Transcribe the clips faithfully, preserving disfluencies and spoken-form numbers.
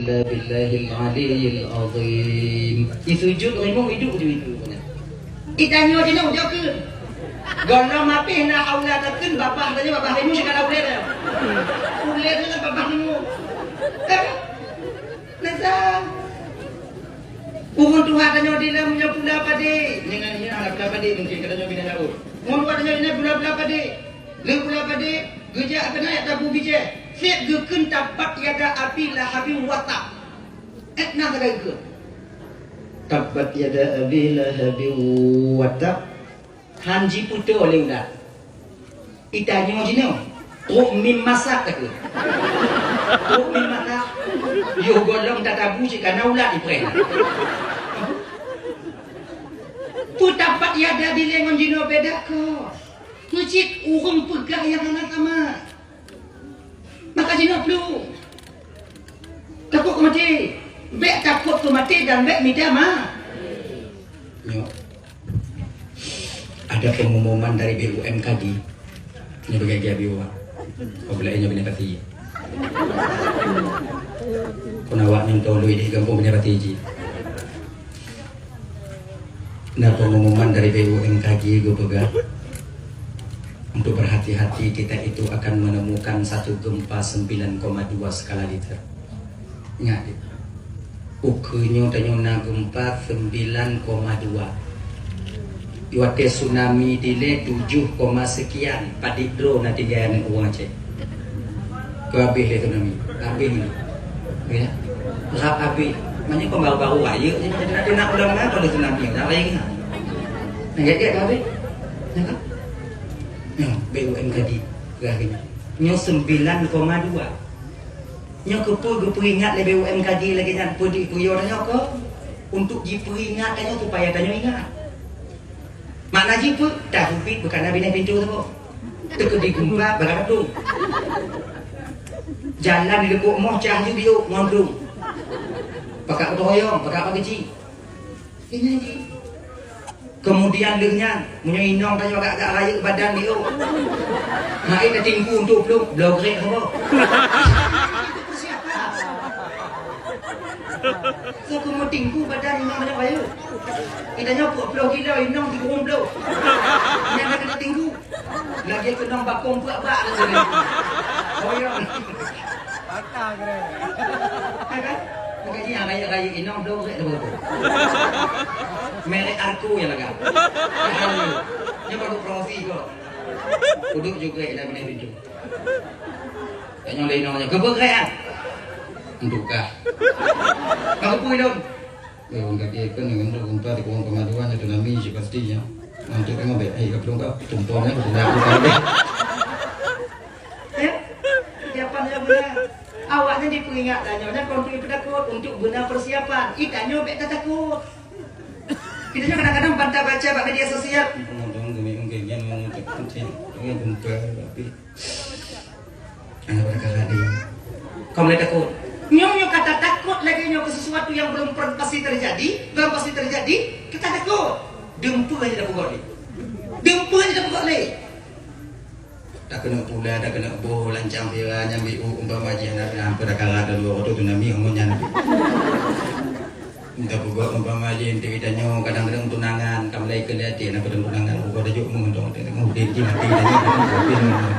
Billahil aliyil azim. Di sujud rimong idup je itu. Itanyoe jinoe jokeu. Gohlom habéh na haula takheun babah tanyoe babah rimong sigala ulée tanyoe. Ulée tanyoe babah rimong. Eh? Nasa. Ureuëng tuha tanyoe dilem nyoe pula padé. Nyan nyan pula padé mungkin ka tanyoe bina laôt. Ngon tuha tanyoe dilem pula-pula padé. Lé pula padé geujak keunan jak tabu bijéh. Seb geukheun tabbat yada abi lahabin wa tab. Eh na sagai geukheun. Tabbat yada abi lahabin wa tab. Han jipeutoe lé ulat. Itanyoe jinoe trok mim masak takheun. Trok mim masak. Yoh gohlom tatabu cit kana ulat ipreh. Peue tabbat yada dilée ngon jinoe beda kok. Meucit ureuëng peugah nyang hana sama. Maka jinoe plueng. Takot keu maté. Bék takot keu maté dan bék mita ma. Nyoe. Ada pengumuman dari B U M K G. Ini bagi dia B U M. Kau boleh ini bini pati. Kau nak awak nyentuh lui di kampung bini pati ji. Na pengumuman dari B U M K G geupeugah, untuk berhati-hati kita itu akan menemukan satu gempa sembilan koma dua skala Richter. Ingat, ukeue nyoe tanyoe na gempa sembilan koma dua. Watée tsunami dilée tujoh koma sekian, padit droe na tinggai aneuk ureuëng Aceh. Keu habéh lé tsunami. Habéh nyoe. Ya. Rab habéh. Maknanya kon baru-baru rayeuk je, nak kena ulang lah kalau tsunami. Nak rayeuk ingat. Nak gét-gét habéh. Ya kan? Nyoe, B U M K G. Nyoe sembilan koma dua. Nyoe keupeue geupeuingat lé B U M K G lagée nyan? Peue dipeuyô tanyoe keu? Untuk jipeuingat tanyoe supaya tanyoe ingat. Makna jih peue? Tahupi bukan na binéh pintoe saboh. Teukeudi gumpa bak dong. Jalan di deukok moh cah ju biôk ngon dong. Pakak gotong royong, pakak bak keuci. Ini jih. Kemudian lheueh nyan, meunyoe inong tanyoe agak-agak rayeuk badan biôk. Hai tatingku untuk plueng, bloe grek saboh. Soe keuh meutingku badan inong tanyoe bayeue. Geutanyoe peuet ploh kilo inong sikureueng ploh. Nyan na keuneuk tingku. Lagèe keunong bakong peuet bak lagèe nyan. Hoyong. Patah keureung. Ya kan? Makajih nyang rayeuk-rayeuk inong dong rek teubodoh. Merek Arco nyang lagak. Nyan baru promosi kok. Uduk juga inong-inong itu. Tanyong lé inong nyan, "Keupeue keureuk?" "Meutukah." "Ka keupeue lôn?" "Eh, ureueng kaki kan ngon ureueng unta di pohon kemajuan itu nami si pasti ya. Nanti tengok baik, hai ka pelungkap, tumpong ya, sudah aku tahu deh." Ya? Siapa yang benar? Awaknya diperingat tanya, nyan kon untuk takut, untuk benar persiapan. Itanyoe bèk tatakut. Kita nyoe kadang-kadang banta baca bak media sosial. Penonton kami mungkin yang mau cek kucing, pengen kumpul, tapi Hana peukara dia. Kon mulai takot. Nyoe, nyoe ka tatakot lagèe nyoe keu sesuatu nyang belum per-, pasti terjadi, belum pasti terjadi, ka tatakot. Dumpeue aja tapeugah lé. Dumpeue aja tapeugah lé. Takeuneuk pula, takeuneuk boh, lancang pira, nyang biôh, umpama jih hana pernah peukara dua waktu tsunami, ngon nyan. Minta peugah umpama jih, enteuk geutanyoe kadang-kadang tunangan, ka mulai keu lheueh até na padang tunangan, uroe tajok meuh dong, tengok udép jih mati tanyoe.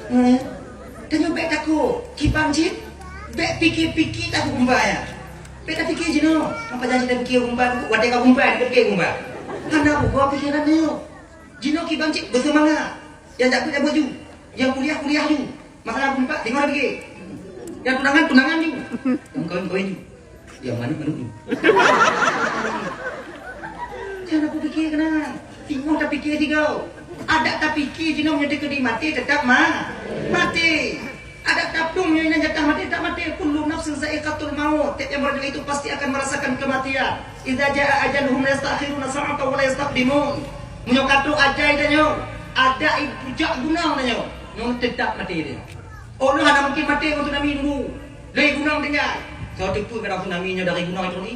Eh, tanyoe bèk takot, kiban cit, bèk pike-pike takot gumba nyan. Bèk tapike jinoe, apa janji tapike gumba, watèe ka gumba, tapike gumba. Hana peugah pikeran tanyoe. Jinoe kiban cit beuseumangat. Nyang jak beuet, jak beuet ju. Nyang kuliah, kuliah ju. Masalah peumpat, singoh tapike. Nyang tunangan, tunangan ju. Nyang kawin, kawin ju. Nyang manok, manok ju. Jangan aku pike keunan. Singoh tapike sigoe. Adak tapike jinoe meunyoe teukeudi maté, teutap ma-, maté. Adak taplueng nyoe nyang jatah maté, teutap maté. Kullu nafsin za'iqatul maut. Tiap yang berada itu pasti akan merasakan kematian. Idza jaa ajaluhum la yasta'khiruna sa'atan wa la yastaqdimun. Meunyoe ka trok ajai tanyoe, adak i pucak gunong tanyoe, nyoe teutap maté tanyoe. Oh, nyoe hana mungkin maté ngon tsunami dulu. Dari gunong tinggai. Soe teupeu kadang tsunami nyoe dari gunong itu ni?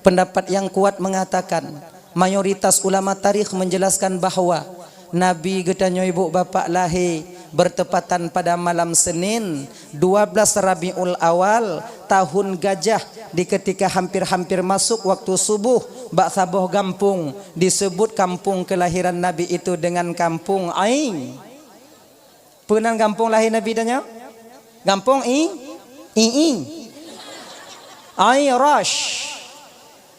Pendapat yang kuat mengatakan, mayoritas ulama tarikh menjelaskan bahwa Nabi geutanyoe ibu bapak lahé Bertepatan pada malam Senin, dua belas Rabiul Awal, tahun gajah, di ketika hampir-hampir masuk waktu subuh, bak saboh gampông disebut kampung kelahiran Nabi itu dengan Kampung Ai. Peue nan gampông lahé Nabi tanyoe? Gampông I, I, I. Ai Rash.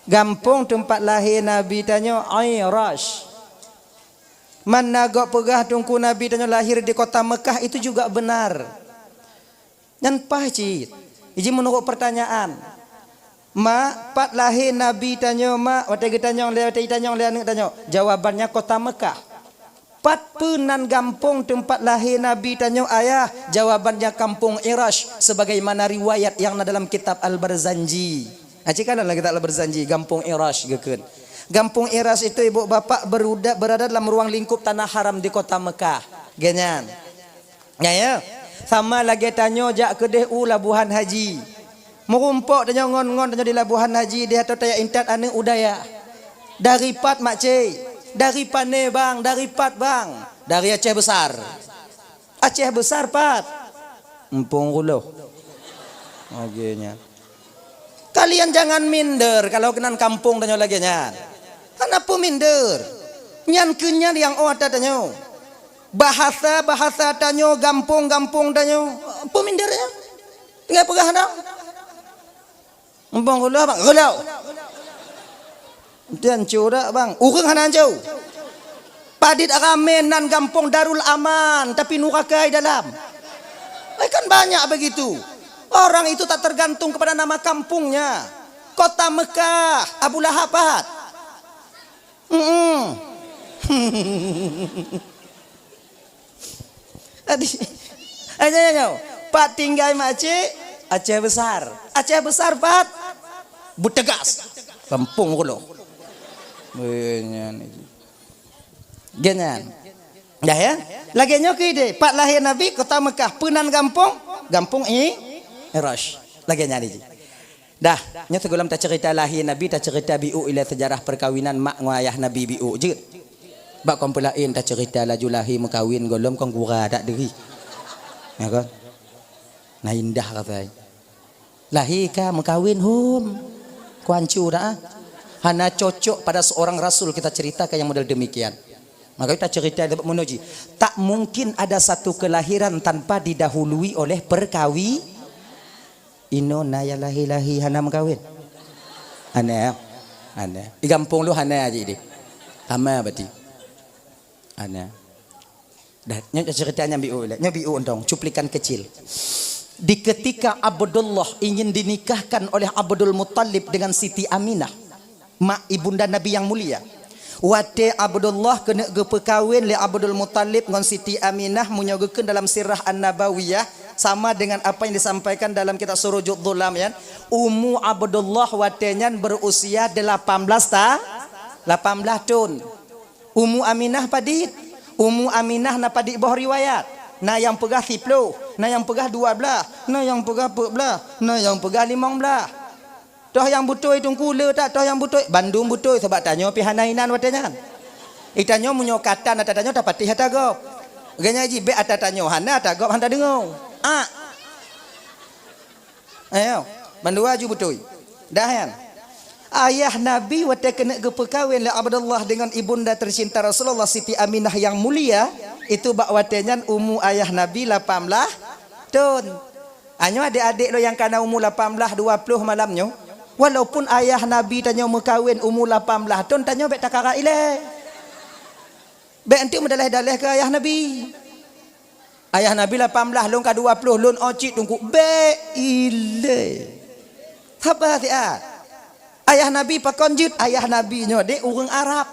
Gampông teumpat lahé Nabi tanyoe Ai Rash. Man na gob peugah Teungku Nabi tanyoe lahir di kota Mekah, itu juga benar. Nyan paih cit. Iji meunurot pertanyaan. Mak, pat lahé Nabi tanyoe, Mak? Watée geutanyong lé, watée itanyong lé aneuëk tanyoe, jawabannya kota Mekah. Pat peue nan gampông teumpat lahé Nabi tanyoe, Ayah? Jawabannya Kampung Irash, sebagaimana riwayat yang na dalam kitab Al-Barzanji. Aci kana lagée kitab Al-Barzanji, Gampông Irash geukheun. Gampông Irash itu, ibu bapak, beruda-, berada dalam ruang lingkup tanah haram di kota Mekah. Genyan. Ya, ya. Sama lagée tanyoe jak keudeh u Labuhan Haji. Meurumpok tanyoe ngon-ngon tanyoe di Labuhan Haji, deh atau tajak intat aneuëk u dayah. Dari pat, Makcik? Dari pane, Bang? Dari pat, Bang? Dari Aceh Besar. Aceh Besar pat? Empung Kuloh. Oke nya. Kalian jangan minder kalau keunan kampung tanyoe lagée nyan. Hana peue minder. Nyan keuh nyan nyang óh ata tanyoe. Bahasa-bahasa tanyoe, gampông-gampông tanyoe. Peue minder nyan? Tinggai peugah dah. Empung Kuloh, Bang. Kuloh. Tian curak, Bang. Ureuëng hana anco. Padit ramé nan gampông Darul Aman, tapi nuraka di dalam. Eh, kan banyak begitu. Orang itu tak tergantung kepada nama kampungnya. Kota Mekah, Abu Lahab pat? Mm-mm. Adi, aja nyo, pat tinggai Makcik? Aceh Besar. Aceh Besar pat? Beutegas. Kampung Kuloh. Eh, nyan. Genyan. Dah ya? Lagée nyoe keuh deh, pat lahé Nabi, kota Mekah, peue nan gampông? Gampông I, Irash. Lagée nyan deh. Dah, nyoe sigohlom taceurita lahé Nabi, taceurita biôk ilée seujarah peukawinan mak ngon ayah Nabi biôk jeuet. Bak kon peulaén taceurita laju lahé meukawen gohlom kon gura that deuhi. Ya kon? Nah indah katai. Lahé ka meukawen hom. Kuancu dah. Hana cocok pada seorang rasul kita ceritakan yang model demikian. Maka kita cerita dapat menuji. Tak mungkin ada satu kelahiran tanpa didahului oleh perkawi. Inoe na nyang lahé-lahé hana meukawen. Hana, hana. Di gampông lôn hana jih deh. Hama berarti. Hana. Dah, nyoe ceurita nyang biôk lé. Nyoe biôk untông, cuplikan kecil. Di ketika Abdullah ingin dinikahkan oleh Abdul Muttalib dengan Siti Aminah, mak ibunda Nabi yang mulia. Watée Abdullah keuneuk geupeukawen lé Abdul Muttalib ngon Siti Aminah, meunyoe geukheun dalam Sirah An-Nabawiyah, sama dengan apa yang disampaikan dalam kitab Surujud Dhulam, ya. Umu Abdullah watée nyan berusia delapan belas ta-, lapan belas thon. Umu Aminah padit? Umu Aminah na padit boh riwayat. Na nyang peugah siploh, na nyang peugah dua blaih, na nyang peugah peuet blaih, na nyang peugah limong blaih. Toh nyang beutôi Teungku le that, toh nyang beutôi? Bandum beutôi, sabab tanyoe pih hana inan watée nyan. Itanyoe meunyoe katan ata tanyoe tapatéh ata gob. Geuhnyan jih bék ata tanyoe hana, ata gob hana tadeungoe. Ah. Ayo, bandua ju beutôi. Dah nyan. Ayah Nabi watée keuneuk geupeukawen lé Abdullah dengan ibunda tercinta Rasulullah Siti Aminah yang mulia, itu bak watée nyan umu ayah Nabi lapan blaih thon. Anyoe adék-adék lôn nyang kana umu lapan blaih dua ploh malam nyoe, walaupun ayah Nabi tanyoe meukawen umu lapan blaih thon, tanyoe bék takarat ilée. Bék anteuk meudaleh-daleh keu ayah Nabi. Ayah Nabi lapan blaih, lôn ka dua ploh, lôn óh cit Teungku, bék ilée. Saba siat. Ayah Nabi pakon jeuet? Ayah Nabi nyoe deh ureuëng Arab.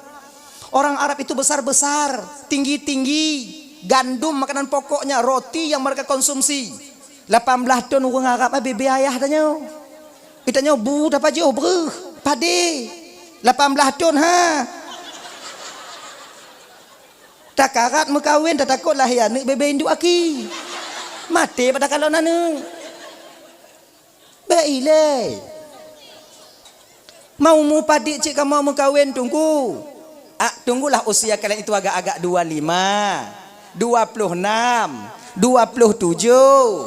Orang Arab itu besar-besar, tinggi-tinggi, gandum makanan pokoknya, roti yang mereka konsumsi. Lapan blaih thon ureuëng Arab, ah, bebe ayah tanyoe. Itanyoe bu tapajoh breuh, padé. Lapan blaih thon, ha. Takarat meukawen, tatakot lahé aneuëk bebe induek aki. Maté pada kalon aneuëk. Bék ilée. Mau mupadit cit kamoe meukawen Teungku. Ah, tunggulah usia kalian itu agak-agak dua lima. Dua ploh nam, dua ploh tujoh.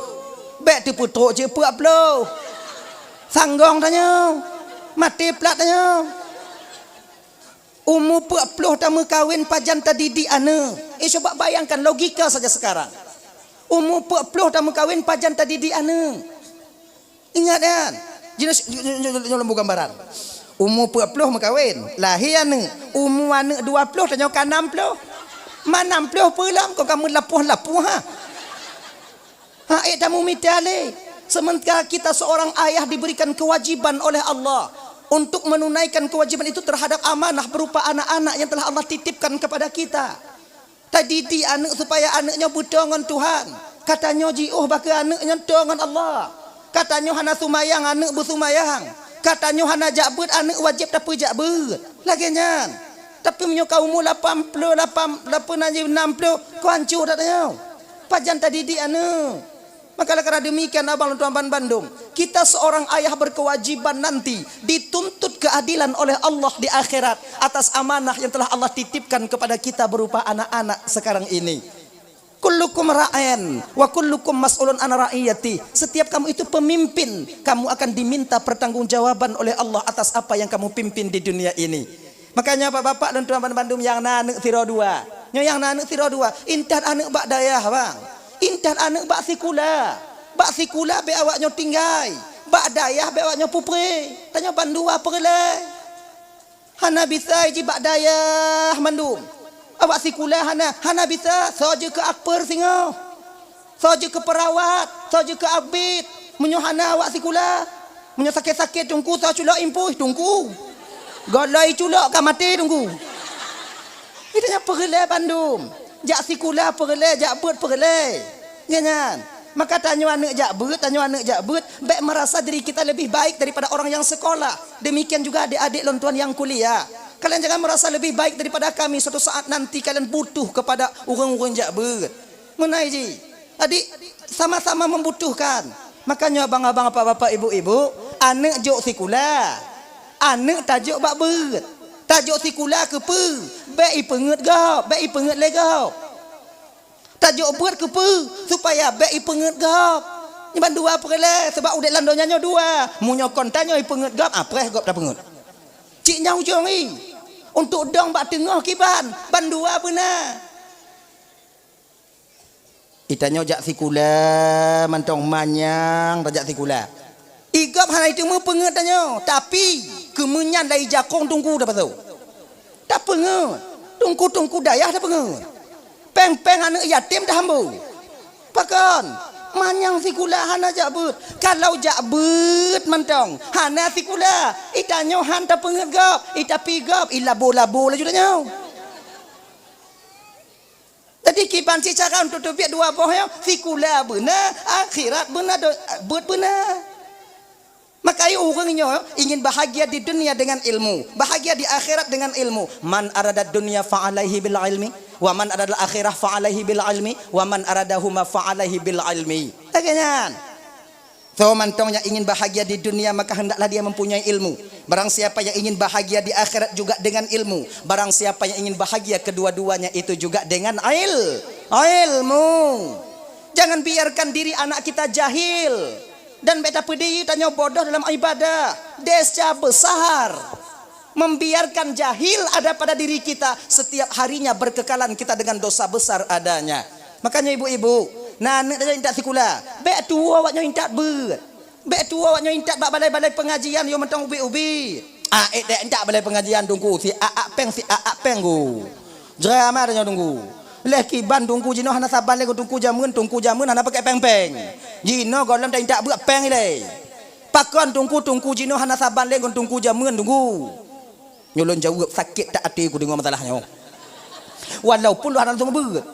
Bék teupeutrok cit peuet ploh. Sanggong tanyoe. Maté plat tanyoe. Umu peuet ploh tameukawen pajan tadidik aneuëk. Eh, coba bayangkan logika saja sekarang. Umu peuet ploh tameukawen pajan tadidik aneuëk. Ingat kan? Jinoe, jinoe, jinoe, jinoe lembu gambaran. Umu peuet ploh meukawen, lahé aneuëk. Umu aneuëk dua ploh, tanyoe ka nam ploh. Ma nam ploh peue lom, kon ka meulapoh-lapoh, ha? Ha, ék tamumita lé. Sementara kita seorang ayah diberikan kewajiban oleh Allah untuk menunaikan kewajiban itu terhadap amanah berupa anak-anak yang telah Allah titipkan kepada kita. Tadidik aneuëk supaya aneuëk nyoe beuto ngon Tuhan. Ka tanyoe jiôh bak keu aneuëk nyoe to ngon Allah. Ka tanyoe hana seumayang, aneuëk beusumayang. Ka tanyoe hana jak beuet, aneuëk wajéb tapeujak beuet. Lagée nyan. Tapi meunyoe ka umu lapan ploh, lapan, lapan, nam ploh, kon hanco that tanyoe. Pajan tadidik aneuëk. Maka oleh karena demikian, abang lôn tuan banbandum, kita seorang ayah berkewajiban nanti dituntut keadilan oleh Allah di akhirat atas amanah yang telah Allah titipkan kepada kita berupa anak-anak sekarang ini. Kullukum ra'in wa kullukum mas'ulun an ra'iyati. Setiap kamu itu pemimpin, kamu akan diminta pertanggungjawaban oleh Allah atas apa yang kamu pimpin di dunia ini. Makanya bapak-bapak dan tuan bandum nyang na aneuk sidroe dua. Nyoe nyang na aneuk sidroe dua, intat aneuk bak dayah, bang. Intat aneuk bak sikula. Bak sikula bék awak nyoe tinggai. Bak dayah bék awak nyoe pupre. Tanyoe bandua peureulée. Hana bisa jih bak dayah mandum. Awak sikula hana, hana bisa, soe jeuet keu akper singoh. Soe jeuet keu peurawat, soe jeuet keu abit. Meunyoe hana awak sikula, meunyoe sakét-sakét teungku, soe culok impui, teungku. Goloi culok ka maté teungku. Itu nyan peureulée bandum. Jak sikula peureulée, jak beuet peureulée. Nyan, nyan. Maka tanyoe aneuk jak beuet, tanyoe aneuk jak beuet, bék merasa diri kita lebih baik daripada orang yang sekolah. Demikian juga adik-adik lôn tuan yang kuliah. Kalian jangan merasa lebih baik daripada kami, suatu saat nanti kalian butuh kepada ureuëng-ureuëng jak beuet. Meunan jih. Jadi, sama-sama membutuhkan. Makanya abang-abang, bapak-bapak, ibu-ibu, aneuk jok sikula. Aneuk tajok bak beuet. Tajok sikula keupeue? Bék ipeungeut gob, bék ipeungeut lé gob. Tajok beuet keupeue? Supaya bék ipeungeut gob. Nyan bandua peureulée, sabab udeb lam donya nyoe dua. Meunyoe kon tanyoe ipeungeut gob, ah, preh gob tapeungeut. Cit nyan ujong jih. Untuk dong bak teungoh kiban, bandua beuna. Itanyoe jak sikula mantong manyang tajak sikula. Igob hana iteumé peungeut tanyoe, tapi keumeunyan lai jakong teungku tapasoe. Tapeungeut, teungku-teungku dayah tapeungeut. Péng-péng aneuk yatim tahambô. Pakon? Manyang sikula hana jak beuet. Kalau jak beuet mantong, hana sikula, itanyoe han tapeungeut gob, itapi gob, ilabo-labo laju tanyoe. Jadi kiban cit cara untuk teubiet dua boh nyoe, sikula beuna, akhirat beuna, do-, beuet beuna. Maka ureuëng nyoe ingin bahagia di dunia dengan ilmu, bahagia di akhirat dengan ilmu. Man aradad dunya fa alaihi bil ilmi, wa man aradal akhirah fa alaihi bil ilmi, wa man aradahuma fa alaihi bil ilmi. Lagée nyan. Soe mantong nyang ingin bahagia di dunia, maka hendaklah dia mempunyai ilmu. Barang siapa yang ingin bahagia di akhirat juga dengan ilmu. Barang siapa yang ingin bahagia kedua-duanya itu juga dengan il-, ilmu. Jangan biarkan diri anak kita jahil. Dan bék tapeudiri tanyoe bodoh dalam ibadah. Desya besar. Membiarkan jahil ada pada diri kita, setiap harinya berkekalan kita dengan dosa besar adanya. Makanya ibu-ibu, na aneuk tajak intat sikula, bék tuwoe awak nyoe intat beuet. Bék tuwoe awak nyoe intat bak balai-balai pengajian, yo mantong ubit-ubit. Ah, ék dék intat balai pengajian teungku, si aak péng, si aak péng ku. Jrama tanyoe teungku. Leh kiban teungku jinoe hana saban lé ngon teungku jameun, teungku jameun hana pakai péng-péng. Jinoe gohlom ta intat beuet péng ilée. Pakon teungku, teungku jinoe hana saban lé ngon teungku jameun teungku. Nyoe lôn jaweueb sakét that até kudeungoe masalah nyoe. Walaupun lôn hana langsung beuet.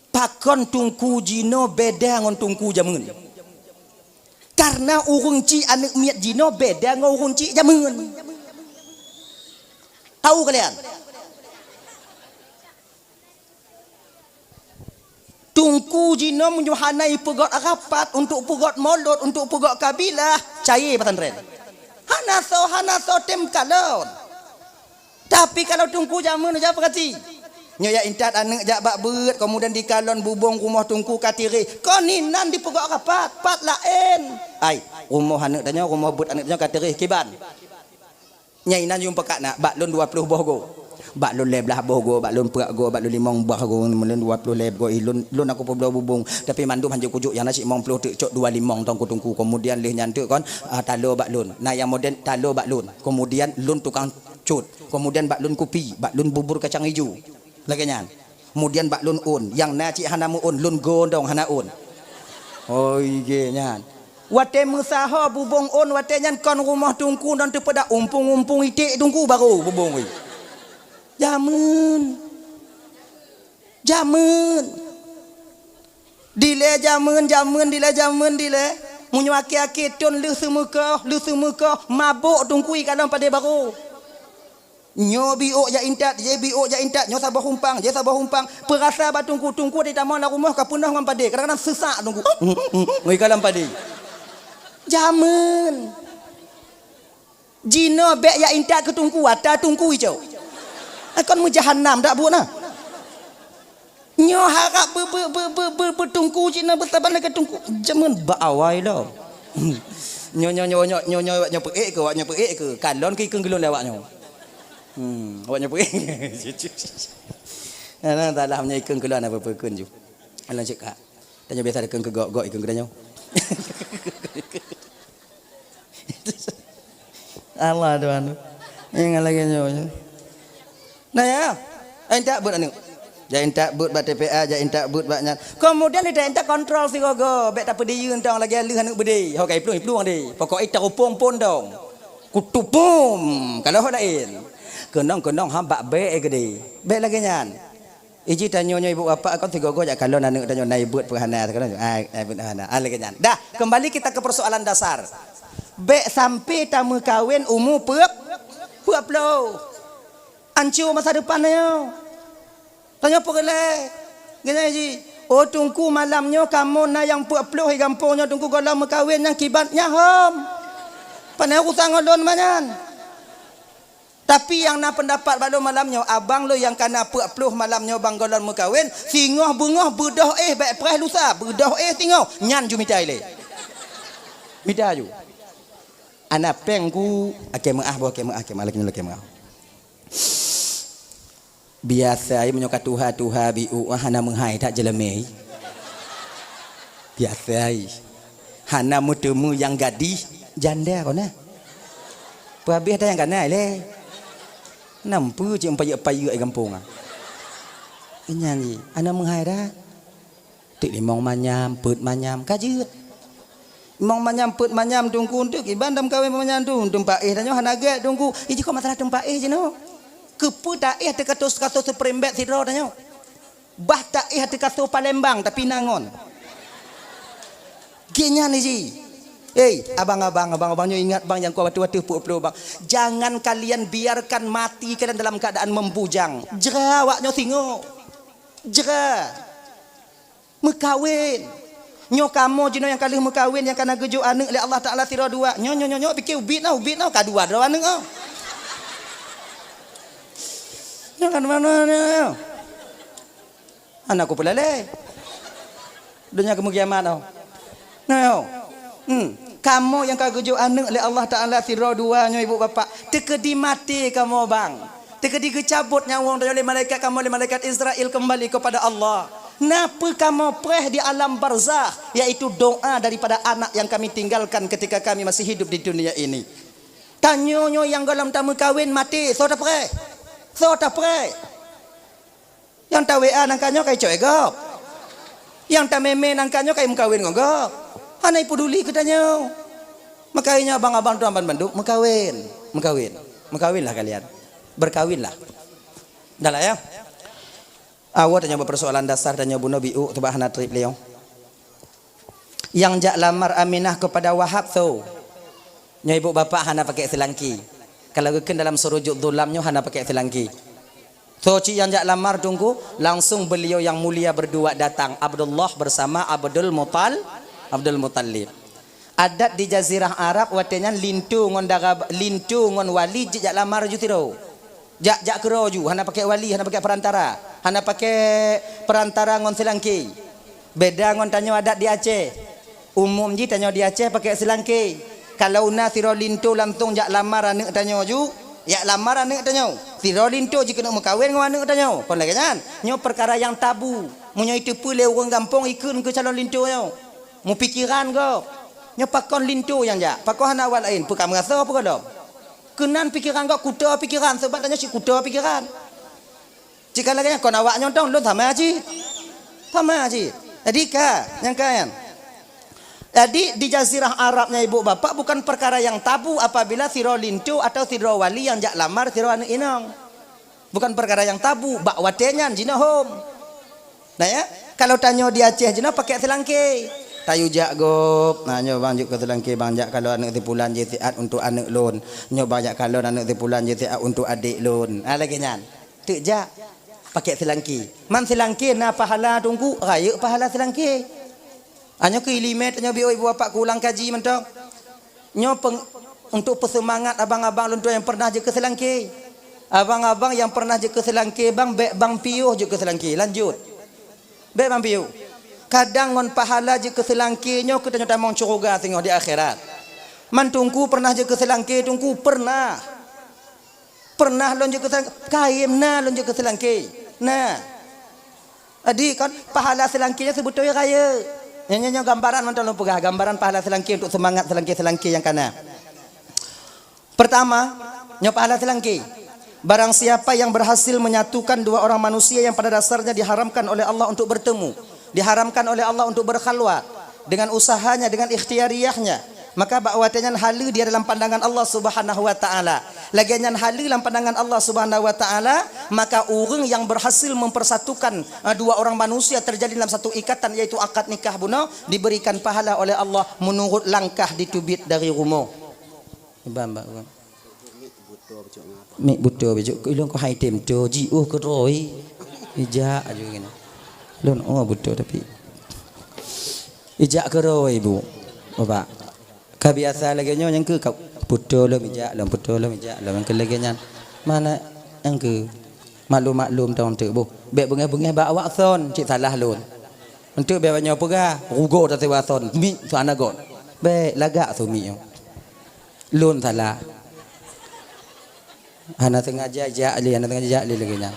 Pakon teungku jinoe beda ngon teungku jameun? Karena ureuëng chik aneuk miet jinoe beda ngon ureuëng chik jameun. Tahu kalian? Teungku jinoe meunyoe hana ipeugét rapat untuk peugét mulod, untuk peugét kabilah, cayée pesantren. Hana soe, hana soe tem kalon. Tapi kalau teungku jameun, jak peugati. Nyoe ya intat aneuk jak bak beuet, kemudian dikalon bubông rumoh teungku ka tireh. Kon inan dipeugok rapat, pat laén. Ai, rumoh aneuk tanyoe, rumoh beuet aneuk tanyoe ka tireh kiban. Nyang inan yum peukak na, bak lôn dua ploh boh goe. Bak lôn lhèe blah boh goe, bak lôn peuet goe, bak lôn limong boh goe, lôn dua ploh lhèe goe, lôn, lôn aku peubloe bubông. Tapi mandum hanjeuet kujok nyang na cit limong ploh teuk, cok dua limong tong ku teungku. Kemudian lheueh nyan teuk kon, ah, talo bak lôn. Na nyang model talo bak lôn. Kemudian lôn tukang cut. Kemudian bak lôn kupi, bak lôn bubur kacang ijo. Lagèe nyan. Kemudian bak lôn ôn, nyang na cit hana meu-ôn, lôn gondong hana ôn. Oi, gé nyan. Watèe meusaho bubông ôn, watèe nyan kon rumoh teungku dan teupeudak umpung-umpung iték teungku baru bubông ôn. Jameun. Jameun. Dilèe jameun, jameun, dilèe jameun, dilèe. Meunyoe akhé-akhé thôn lheueh seumeukoh, lheueh seumeukoh, mabök teungku i kalon padé baru. Nyoe biôk jak intat, jih biôk jak intat, nyoe saboh umpang, jih saboh umpang. Peurasa bak teungku, teungku di tamong lam rumoh ka peunoh ngon padé. Kadang-kadang seusak teungku. Ngui ka lam padé. Jameun. Jinoe bèk jak intat keu teungku, ata teungku icok. Kon meujahanam dak buet na. Nyoe harap be-, be-, be-, be-, be-, beuteungku cit na beusaban lagèe teungku. Jameun bak awai lom. Nyoe, nyoe, nyoe, nyoe, nyoe, nyoe, awak nyoe peuék keu, awak nyoe peuék keu. Kalon keu ikheun geulon lé awak nyoe. Hmm, awak nyoe peuék. Nah, nah, salah nyoe ikheun geulon apa peukheun ju. Alon cit ka. Tanyoe biasa ikheun keu gok, gok ikheun keu tanyoe. Allah Tuhan. Ingat lagèe nyoe. Nah ya, intat beuet aneuk. Jak intat beuet bak T P A, jak intat beuet bak nyan. Kemudian intat, intat kontrol sigoe-goe, bèk tapeudiyeue tong lagèe lheueh aneuk beudé. Ho ka iplueng, iplueng deh. Pokok ita rupung pun dong. Kutupum, kalau ho laén. Keunong-keunong ha bak bèk geude. Bèk lagèe nyan. Iji tanyoe nyoe ibu bapak kon sigoe-goe jak kalon aneuk tanyoe na ibeuet peuhana, kalon, ah, ibeuet peuhana. Ah, lagèe nyan. Dah, kembali kita ke persoalan dasar. Bèk sampai tameukawen umu peuet, peuet ploh. Ancu masa depan tanyoe. Tanyoe peureulèe. Geutanyoe ji, "Oh teungku, malam nyoe kamoe na nyang peuet ploh di gampông nyoe teungku gohlom meukawen nyang kiban nyan hom." Pane urusan ngon lôn manyan. Tapi nyang na peundapat bak lôn malam nyoe, abang lôn nyang ka na peuet ploh malam nyoe bang gohlom meukawen, singoh beungoh beudôh éh bèk preh lusa, beudôh éh singoh, nyan ju mita ilèe. Mita ju. Ana péng ku, akhé meuah boh, akhé meuah, akhé meuah, lagèe nyoe akhé meuah. Biasa ai meunyoe ka tuha-tuha biôk hana meuhai that jeuleumé. Biasa ai. Hana meuteumé nyang gadih janda kon na. Peuhabéh that nyang kana lé. Nampu cit payeuek-payeuek di gampông ah. Nyan jih, hana meuhai that. Teuk limong manyam, peuet manyam, ka jeuet. Limong manyam, peuet manyam teungku teuk kiban dam kawén manyam tu, teumpat éh tanyoe hana gèt teungku. Iji kok masalah teumpat éh jinoe. Keupeue taéh teuka tos-, katos Spring Bed sidroe tanyoe. Bah taéh teuka so Palembang tapi na ngon. Gèt nyan iji. Hei, abang-abang, abang-abang nyoe ingat bang nyang kuat ateueh peuet ploh bang. Jangan kalian biarkan mati kalian dalam keadaan membujang. Jra awak nyoe singoh. Jra. Meukawen. Nyoe kamoe jinoe nyang ka lheueh meukawen, nyang ka na geujok aneuk lé Allah Taala sidroe dua. Nyoe, nyoe, nyoe, nyoe, pike ubit na, ubit na, ka dua droe aneuk, oh. Nyoe kan mana, nyoe, nyoe. Aneuk ku peulalé. Donya keumeukiamat, oh. Nyoe, oh. Hmm. Kamoe nyang ka geujok aneuk lé Allah Taala sidroe dua nyoe ibu bapak. Teukeudi maté kamoe bang. Teukeudi geucabot nyawöng tanyoe lé malaikat kamoe, lé malaikat Israel kembali kepada Allah. Na peue kamoe preh di alam barzakh, yaitu doa daripada anak yang kami tinggalkan ketika kami masih hidup di dunia ini. Tanyoe nyoe nyang gohlom tameukawen maté, soe tapreh? Soe tapreh? Nyang ta-W A nangka nyoe ka icok lé gob. Nyang tamé-mé nangka nyoe ka imeukawen ngon gob. Hana ipeuduli keu tanyoe. Maka nyoe abang-abang tuan ban bandum meukawen. Meukawen. Meukawenlah kalian. Berkawinlah. Dah lah ya. Awai tanyoe bak persoalan dasar tanyoe bunoe biôk teubak hana trép lé nyoe. Nyang jak lamar Aminah kepada Wahab soe? Nyoe ibu bapak hana pakai seulangki. Kalau geukheun dalam surujut zulam nyoe hana pakai seulangki. Soe cit nyang jak lamar teungku, langsung beliau yang mulia berdua datang, Abdullah bersama Abdul Mutal-, Abdul Muttalib. Adat di Jazirah Arab watèe nyan linto ngon dara, linto ngon wali jijak lamar ju sidroe. Jak, jak keudroe ju, hana pakai wali, hana pakai perantara. Hana pakai perantara ngon seulangké. Beda ngon tanyoe adat di Aceh. Umum jih tanyoe di Aceh pakai seulangké. Kalau na sidroe linto langsong jak lamar aneuëk tanyoe ju, jak lamar aneuëk tanyoe. Sidroe linto jikeuneuk meukawen ngon aneuëk tanyoe. Kon lagée nyan. Nyoe peukara nyang tabu. Meunyoe iteupeue lé ureuëng gampông ikheun keu calon linto nyoe. Mupikeran gob. Nyoe pakon linto nyang jak? Pakon hana awak laén? Peue ka meurasoe peue gohlom? Keunan pikeran gob kuto pikeran, sabab tanyoe cit kuto pikeran. Cit ka lagée nyan kon awak nyoe dong, lôn sama cit. Sama cit. Jadi ka, nyang ka nyan. Jadi di jazirah Arab nyan ibu bapak bukan perkara yang tabu apabila sidroe linto atau sidroe wali nyang jak lamar sidroe aneuëk inong. Bukan perkara yang tabu, bak watée nyan jinoe hom. Nah ya, kalau tanyoe di Aceh jinoe pakai seulangké. Tayue jak gob. Nah, nyoe bang jeuet keu seulangké bang jak kalon aneuëk si pulan jisiat untuk aneuëk lôn. Nyoe bang jak kalon aneuëk si pulan jisiat untuk adék lôn. Ah lagée nyan. Teuk jak. Pakai seulangké. Man seulangké na pahala teungku, rayeuk pahala seulangké. Nyoe keu iéleumé tanyoe biôh ibu bapak keu ulang kaji mantong. Nyoe peng-, untuk peuseumangat abang-abang lôn tuan nyang pernah jeuet keu seulangké. Abang-abang nyang pernah jeuet keu seulangké bang, bék bang piôh jeuet keu seulangké. Lanjut. Bék bang piôh. Kadang ngon pahala jeuet keu seulangké nyoe keu tanyoe tamong syeuruga singoh di akhirat. Man teungku pernah jeuet keu seulangké teungku? Pernah. Pernah lôn jeuet keu seulangké? Kayém na lôn jeuet keu seulangké. Na. Jadi kon pahala seulangké nyan seubeutôi rayeuk. Nyoe, nyoe, nyoe gambaran mantong lôn peugah, gambaran pahala seulangké untuk seumangat seulangké-seulangké nyang kana. Pertama, nyoe pahala seulangké. Barang siapa yang berhasil menyatukan dua orang manusia yang pada dasarnya diharamkan oleh Allah untuk bertemu, diharamkan oleh Allah untuk berkhalwat, dengan usahanya, dengan ikhtiyariyahnya, maka bak watée nyan haleue dia dalam pandangan Allah Subhanahu wa Ta'ala. Lagée nyan haleue lam pandangan Allah Subhanahu wa Ta'ala, maka ureuëng yang berhasil mempersatukan, eh, dua orang manusia terjadi dalam satu ikatan, yaitu akad nikah bunoe, diberikan pahala oleh Allah menurut langkah diteubiet dari rumoh. Iban bak ureuëng. Mik buto bejok keu ilong keu hai tem to jiôh keudroe. Ijak aju ngene. Lôn oh buto tapi. Ijak keudroe ibu. Bapak. Ka biasa lagée nyoe nyang keu ka buto lom ijak lom buto lom ijak lom nyang keu lagée nyan. Mana nyang keu maklum-maklum tong teuk boh. Bék beungéh-beungéh bak awak son cit salah lôn. Enteuk bék awak nyoe peugah rugoe tasewa son. Mik su ana gon. Bék lagak su mik nyoe. Lôn salah. Hana sengaja jak lé, hana sengaja jak lé lagée nyan.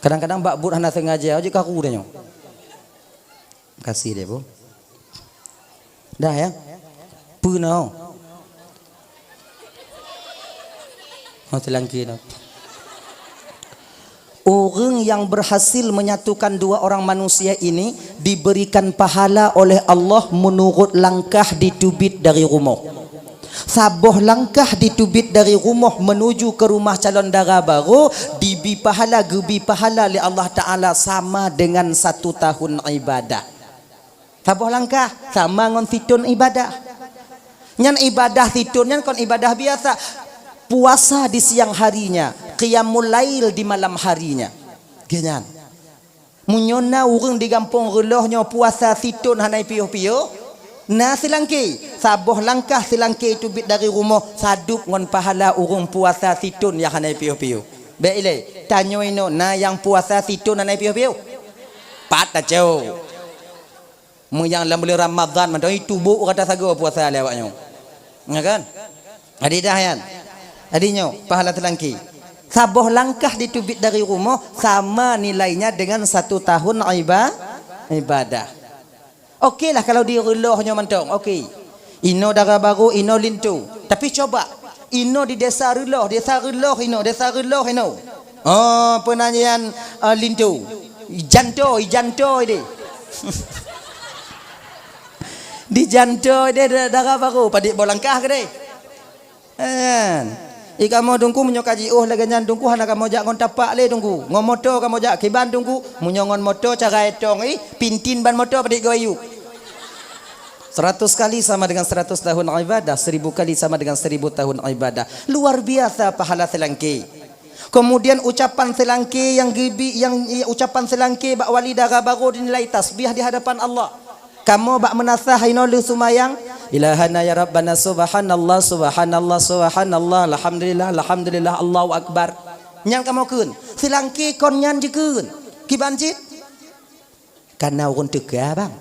Kadang-kadang bak buet hana sengaja jeuet karu tanyoe. Makasih deh, Bu. Dah ya. Peue nyoe? Oh, seulangké nyoe. Ureuëng yang berhasil menyatukan dua orang manusia ini diberikan pahala oleh Allah menurut langkah diteubiet dari rumoh. Saboh langkah diteubiet dari rumoh menuju ke rumah calon dara barô dibi pahala, geubi pahala lé Allah Ta'ala sama dengan satu tahun ibadah. Saboh langkah sama ngon sithon ibadah. Nyan ibadah sithon nyan kon ibadah biasa. Puasa di siang harinya, qiyamul lail di malam harinya. Geuh nyan. Meunyoe na ureuëng di gampông reuloh nyoe puasa sithon hana piôh-piôh, na seulangké, saboh langkah seulangké teubiet dari rumoh sadub ngon pahala ureuëng puasa sithon nyang hana piôh-piôh. Bék ilée, tanyoe inoe na nyang puasa sithon hana piôh-piôh? Pat tacok. Meunyoe lam buleuen Ramadhan mantong itu bôk rata sagoe puasa lé awak nyoe. Ya kan? Jadi dah nyan. Jadi nyoe pahala seulangké. Saboh langkah diteubiet dari rumoh sama nilainya dengan satu tahun iba-, ibadah. Oke lah kalau di reuloh nyoe mantong. Oke. Inoe dara barô, inoe linto. Tapi coba inoe di desa reuloh, desa reuloh inoe, desa reuloh inoe. Oh, peunanyian, eh, linto. Janto, janto deh. Di janto deh da-, dara barô, padit boh langkah keudeh. Kan? I kamoe Teungku meunyoe ka jiôh lagée nyan Teungku hana kamoe jak ngon tapak lé Teungku. Ngon moto kamoe jak kiban Teungku. Meunyoe ngon moto cara etong ih, pintin ban moto padit goyuk. Seratus kali sama dengan seratus tahun ibadah, seribu kali sama dengan seribu tahun ibadah. Luar biasa pahala seulangké. Kemudian ucapan seulangké nyang geubi, nyang, ucapan seulangké bak wali dara barô dinilai tasbih di hadapan Allah. Kamoe bak meunasah inoe lheueh seumayang, Ilahana ya Rabbana, subhanallah, subhanallah, subhanallah, alhamdulillah, alhamdulillah, Allahu Akbar. Nyan kamoe kheun, Seulangké kon nyan jikheun. Kiban cit? Kana ureuëng teuka, bang.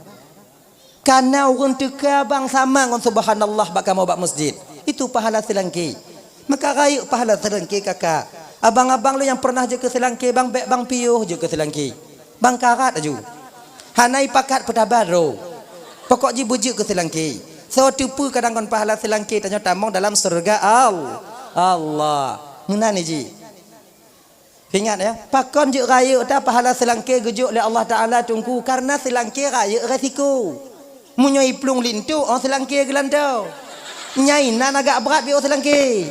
Kana ureuëng teuka, bang, sama ngon subhanallah bak kamoe bak masjid. Itu pahala seulangké. Maka rayeuk pahala seulangké, kakak. Abang-abang lôn nyang pernah jeuet keu seulangké, bang, bék bang piôh jeuet keu seulangké. Bang karat laju. Hana ipakat peutaba droe. Pokok jih beujeuet keu seulangké. Soe teupeu kadang ngon pahala seulangké tanyoe tamong dalam syeuruga Al-, Allah. Meunan jih. Ingat ya, pakon jeuet rayeuk ta pahala seulangké geujok lé Allah Taala, Teungku, karena seulangké rayeuk resiko. Meunyoe iplueng linto, oh seulangké geulanto. Nyai nan agak brat biôh seulangké.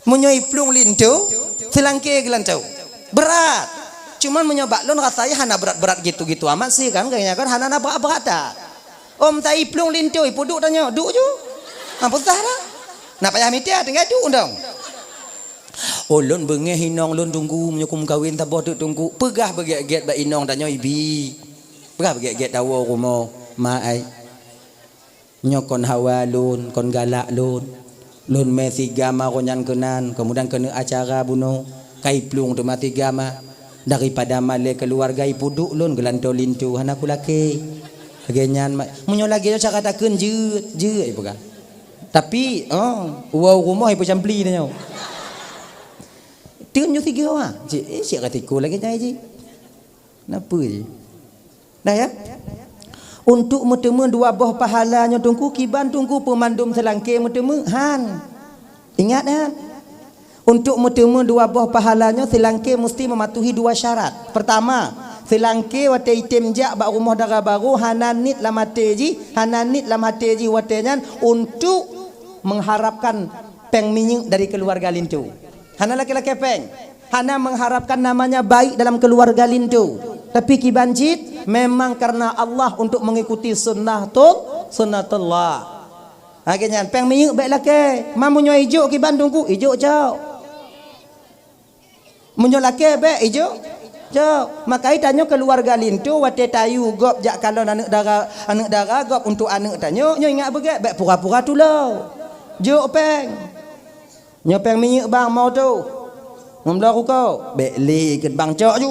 Meunyoe iplueng linto, seulangké geulanto. Brat. Cuman meunyoe bak lôn rasanya hana brat-brat gitu-gitu amat sih kan, kayaknya kan hana na brat-brat ta. Om ta iplueng linto, ipeuduek tanyoe, duek ju. Ha, peusah dah. Nak payah mita, tinggai duek dong. Oh, lôn beungéh inong lôn, Teungku, meunyoe kumeukawen saboh teuk, Teungku. Peugah beugét-gét bak inong tanyoe ibi. Peugah beugét-gét tawoe rumoh, ma ai. Nyoe kon hawa lôn, kon galak lôn. Lôn mé siga ma roh nyan keunan, keumudian keuneuk acara bunoe, ka iplueng teuma siga ma. Daripada malée keuluwarga ipeuduek lôn geulanto linto hana kulakée. Lagée nyan ma-, meunyoe lagée nyoe cara takheun jeuet, jeuet ipeugah. Tapi, oh, woe u rumoh ipeucampli tanyoe. Teun nyoe sigoe, ah. Cit, eh, cit ka tiko lagée nyan jih. Napa jih? Nah, ya? Untuk meuteumé dua boh pahala nyoe, Teungku, kiban, Teungku, peumandum seulangké meuteumé? Han. Ingat, han? Untuk meuteumé dua boh pahala nyoe, seulangké musti meumatuhi dua syarat. Peurtama, seulangké watée item jak bak rumoh dara barô hana niet lam até jih, hana niet lam até jih watée nyan untuk mengharapkan péng minyeuk dari keuluwarga linto. Hana lakée-lakée péng. Hana mengharapkan namanya baik dalam keuluwarga linto. Tapi kiban cit memang karena Allah untuk mengikuti sunnatul-, sunnatullah. Ha, lagée nyan, péng minyeuk bék lakée. Ma meunyoe ijok kiban, Teungku, ijok cok. Meunyoe lakée bék ijok cok. Maka tanyoe keuluwarga linto watée tayue gob jak kalon aneuëk dara, aneuëk dara gob untuk aneuëk tanyoe, nyoe ingat beugét, bék pura-pura tulông. Jok péng. Nyoe péng minyeuk, bang, mau tôh. Ngon bloe rukoe. Bék lé keu bang, cok ju.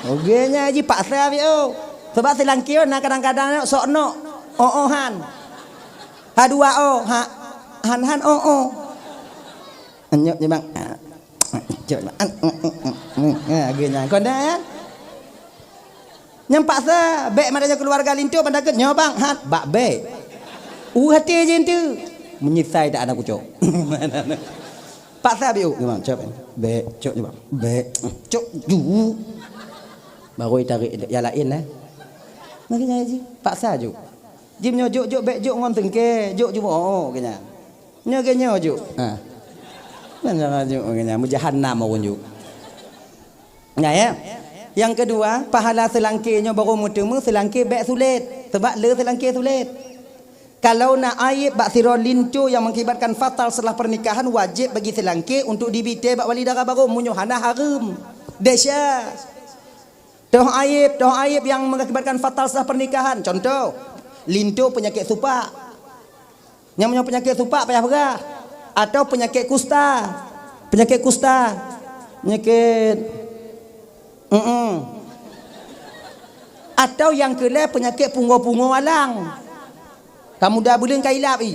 Oke, nyan jih paksa biôh. Sebab seulangké na kadang-kadang nyoe sok nok. Oh, oh, han. Ha dua oh, ha. Han, han, oh, oh. Nyok je, bang. Cok, bang. Ha, oke, nyan. Kon dah, ya? Nyang paksa, bék mata nyoe keuluwarga linto, ban takheun nyoe bang, hat, bak bék. Uh, até jih enteuk. Meunyeusai that aneuk kucok. Paksa biôh, nyoe bang, cok. Bék, cok nyoe bang. Bék, cok ju. Baru itarék nyang laén, eh. Lagée nyan jih, paksa ju. Jih meunyoe jok-jok, bék jok ngon seungke, jok ju, oh, oh, lagée nyan. Nyoe ge nyoe ju. Ha. Nyoe ju ge nyoe, meujahanam ureueng ju. Nah, ya. Yang kedua, pahala seulangke nyoe barô meuteumé seulangke bék sulet. Sebab le seulangke sulet. Kalau na aib bak sidroe linto yang mengakibatkan fatal setelah pernikahan, wajib bagi seulangke untuk dibite bak wali dara barô meunyoe hana hareuem. Desya. Toh aib, toh aib yang mengakibatkan fatal setelah pernikahan. Contoh, linto penyakit supak. Nyang meunyoe peunyakét supak payah peugah, atau peunyakét kusta. Peunyakét kusta, peunyakét, mm-mm. Atau nyang keulhée peunyakét pungoe-pungoe alang. Ka muda buleuen ka ilab i.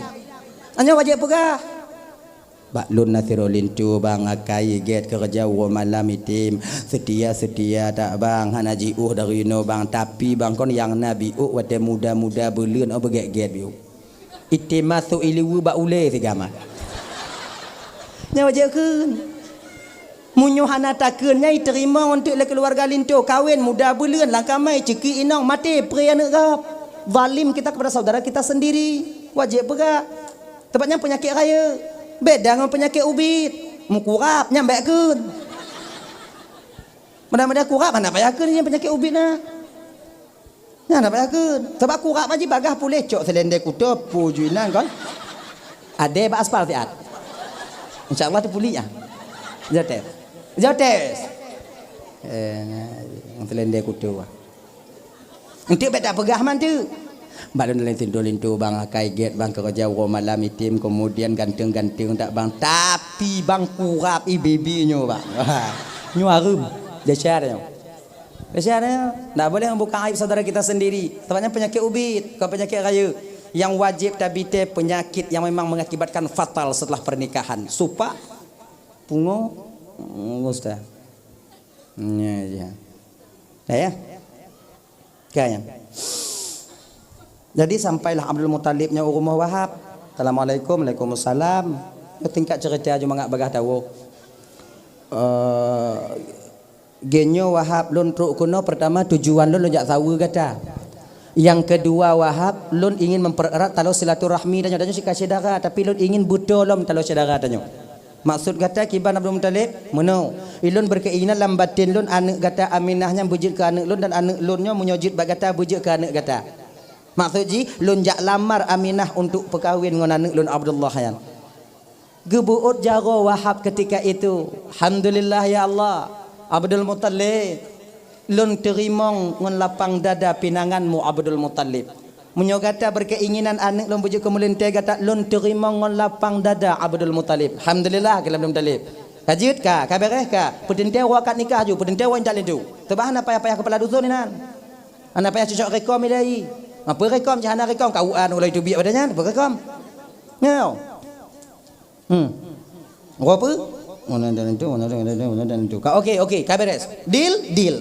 Nyoe wajéb peugah. Bak lôn na sidroe linto bang, akai gét keureuja uroe malam item. Seutia-seutia that bang, hana jiôh dari inoe bang. Tapi bang kon nyang na biôh watée muda-muda buleuen, oh beugét-gét biôh. Item masôk ileue bak ulée sigama. Nyoe jeuet kheun. Meunyoe hana takheun nyan iteurimong eunteuk lé keuluwarga linto, kawen muda buleuen lam kamai, ceuki inong, maté pré aneuëk gob. Zalim kita kepada saudara kita sendiri. Wajéb peugah. Teumpat nyan peunyakét rayeuk. Beda ngon peunyakét ubit. Meukurab nyan bék kheun. Mudah-mudahan kurab hana payah kheun nyan peunyakét ubit na. Nyan hana payah kheun. Sabab kurab haji bagah puléh cok seulendé kuto, pu ju inan kon. Adé bak aspal siat. Insya Allah teupuléh nyan. Jotes. Jotes. Eh, seulendé kuto. Eunteuk bék tapeugah man teuk. Bak lôn laén linto-linto bang, akai gét bang, keureuja uroe malam item, keumudian ganteng-ganteng that bang. Tapi bang, kurap i bibi nyoe bang. Nyoe hareuem. Desya nyoe. Desya nyoe. Ndak boleh membuka aib saudara kita sendiri. Sebabnya penyakit ubit, bukan penyakit rayeuk. Yang wajib tabité penyakit yang memang mengakibatkan fatal setelah pernikahan. Supak, pungo, hmm, ustaz. Ya, ya. Dah ya? Kan? Jadi sampailah Abdul Muthalib nyoe u rumoh Wahab. Assalamualaikum, waalaikumsalam. Nyoe tingkat cerita ju mangat bagah tawoe. Eh, geunyoe Wahab lôn trok keunoe, pertama tujuan lôn, lôn jak saweue gata. Yang kedua Wahab, lôn ingin mempererat taloe silaturahmi tanyoe, tanyoe sika syedara, tapi lôn ingin beutôi lom taloe syedara tanyoe. Maksud gata kiban Abdul Muthalib? Meunoe, ilôn berkeinginan lam batin lôn aneuk gata Aminah nyan beujeuet keu aneuk lôn dan aneuk lôn nyoe meunyoe jeuet bak gata beujeuet keu aneuk gata. Maksud jih, lôn jak lamar Aminah untuk peukawen ngon aneuk lôn Abdullah nyan. Geubeuôt jaroe Wahab ketika itu. Alhamdulillah ya Allah, Abdul Muthalib. Lôn teurimong ngon lapang dada pinanganmu Abdul Muthalib. Meunyoe gata berkeinginan aneuk lôn beujeuet keu meulintée gata, lôn teurimong ngon lapang dada Abdul Muthalib. Alhamdulillah, kheun Abdul Muthalib. Ka jeuet ka, ka beres ka. Peuteuntée uroe akad nikah ju, peuteuntée uroe intat linto. Teuba hana payah-payah keupeula dusun inan. Hana payah cocok rekom ilée. Apa rekom, cit hana rekom, kawuan ulai teubiet pada nyan, apa rekom? Nyoe. Hmm. Uroe apa? Mana dan itu, mana dan itu, mana dan itu. Ka, okey, okey, ka beres. Deal, deal.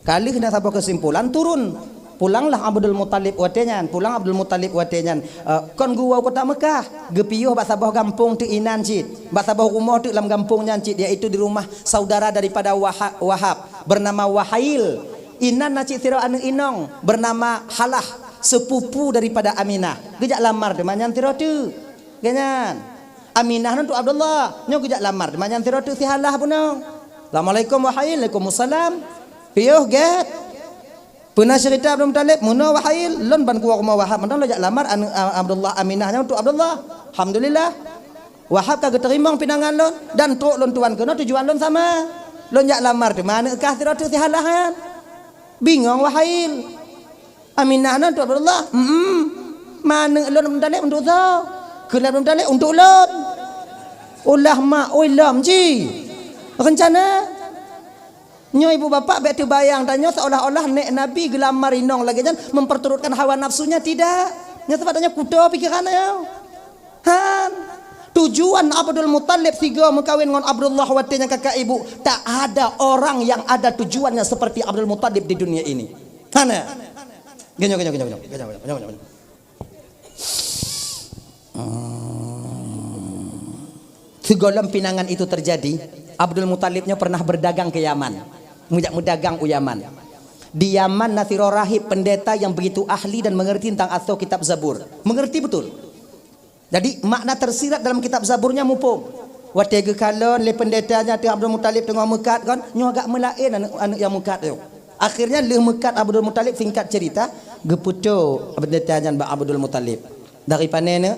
Ka lheueh na saboh kesimpulan, turun. Pulanglah Abdul Muthalib watée nyan, pulang Abdul Muthalib watée nyan. Eh, kon geuwoe kota Mekah, geupiôh bak saboh gampông teuk inan cit, bak saboh rumoh teuk lam gampông nyan cit, yaitu di rumah saudara daripada Waha-, Wahab, bernama Wahail. Inan na cit sidroe aneuk inong bernama Halah, sepupu daripada Aminah. Geujak lamar teuma nyan sidroe teuk. Geuh nyan. Aminah nyan untuk Abdullah. Nyoe geujak lamar teuma nyan sidroe teuk si Halah bunoe. Assalamualaikum, Wahail. Waalaikumsalam. Piôh gét. Peuna cerita Abdul Muthalib, meunoe Wahail, lôn ban kuwoe rumoh Wahab, mantong lôn jak lamar aneuk, a, Abdullah, Aminah nyan untuk Abdullah. Alhamdulillah. Wahab ka geuteurimong pinangan lôn dan trok lôn tuan keunoe tujuan lôn sama. Lôn jak lamar teuma aneuk kah sidroe teuk si Halah nyan. Bingong Wahail. Aminah nyan untuk Abdullah. Mm-mm. Ma aneuk lôn Abdul Muthalib untuk soe? Kheun Abdul Muthalib untuk lôn. Ulah mak oi lom ji. Rencana. Nyoe ibu bapak bék teubayang tanyoe seolah-olah nek Nabi geulamar inong lagée nyan memperturutkan hawa nafsunya, tidak. Nyoe sabab tanyoe kuto pikiran nyoe. Han. Tujuan Abdul Muthalib sigoe meukawen ngon Abdullah watée nyan kakak ibu, tak ada orang yang ada tujuannya seperti Abdul Muthalib di dunia ini. Hana. Geunyoe, geunyoe, geunyoe, geunyoe. Geunyoe, geunyoe, geunyoe, geunyoe. Hmm. Sigohlom pinangan itu terjadi, Abdul Muthalib nyoe pernah berdagang ke Yaman. Meujak meudagang u Yaman. Di Yaman na sidroe rahib pendeta yang begitu ahli dan mengerti tentang asoe kitab Zabur. Mengerti betul. Jadi, makna tersirat dalam kitab Zabur nyan muphom. Watée geukalon lé pendeta nyan ateueh Abdul Muthalib teungoh meukat kon, nyoe agak meulaén aneuk, aneuk nyang meukat nyoe. Akhirnya lheueh meukat Abdul Muthalib, singkat cerita, geupeutoe pendeta nyan bak Abdul Muthalib. Dari pane neuk?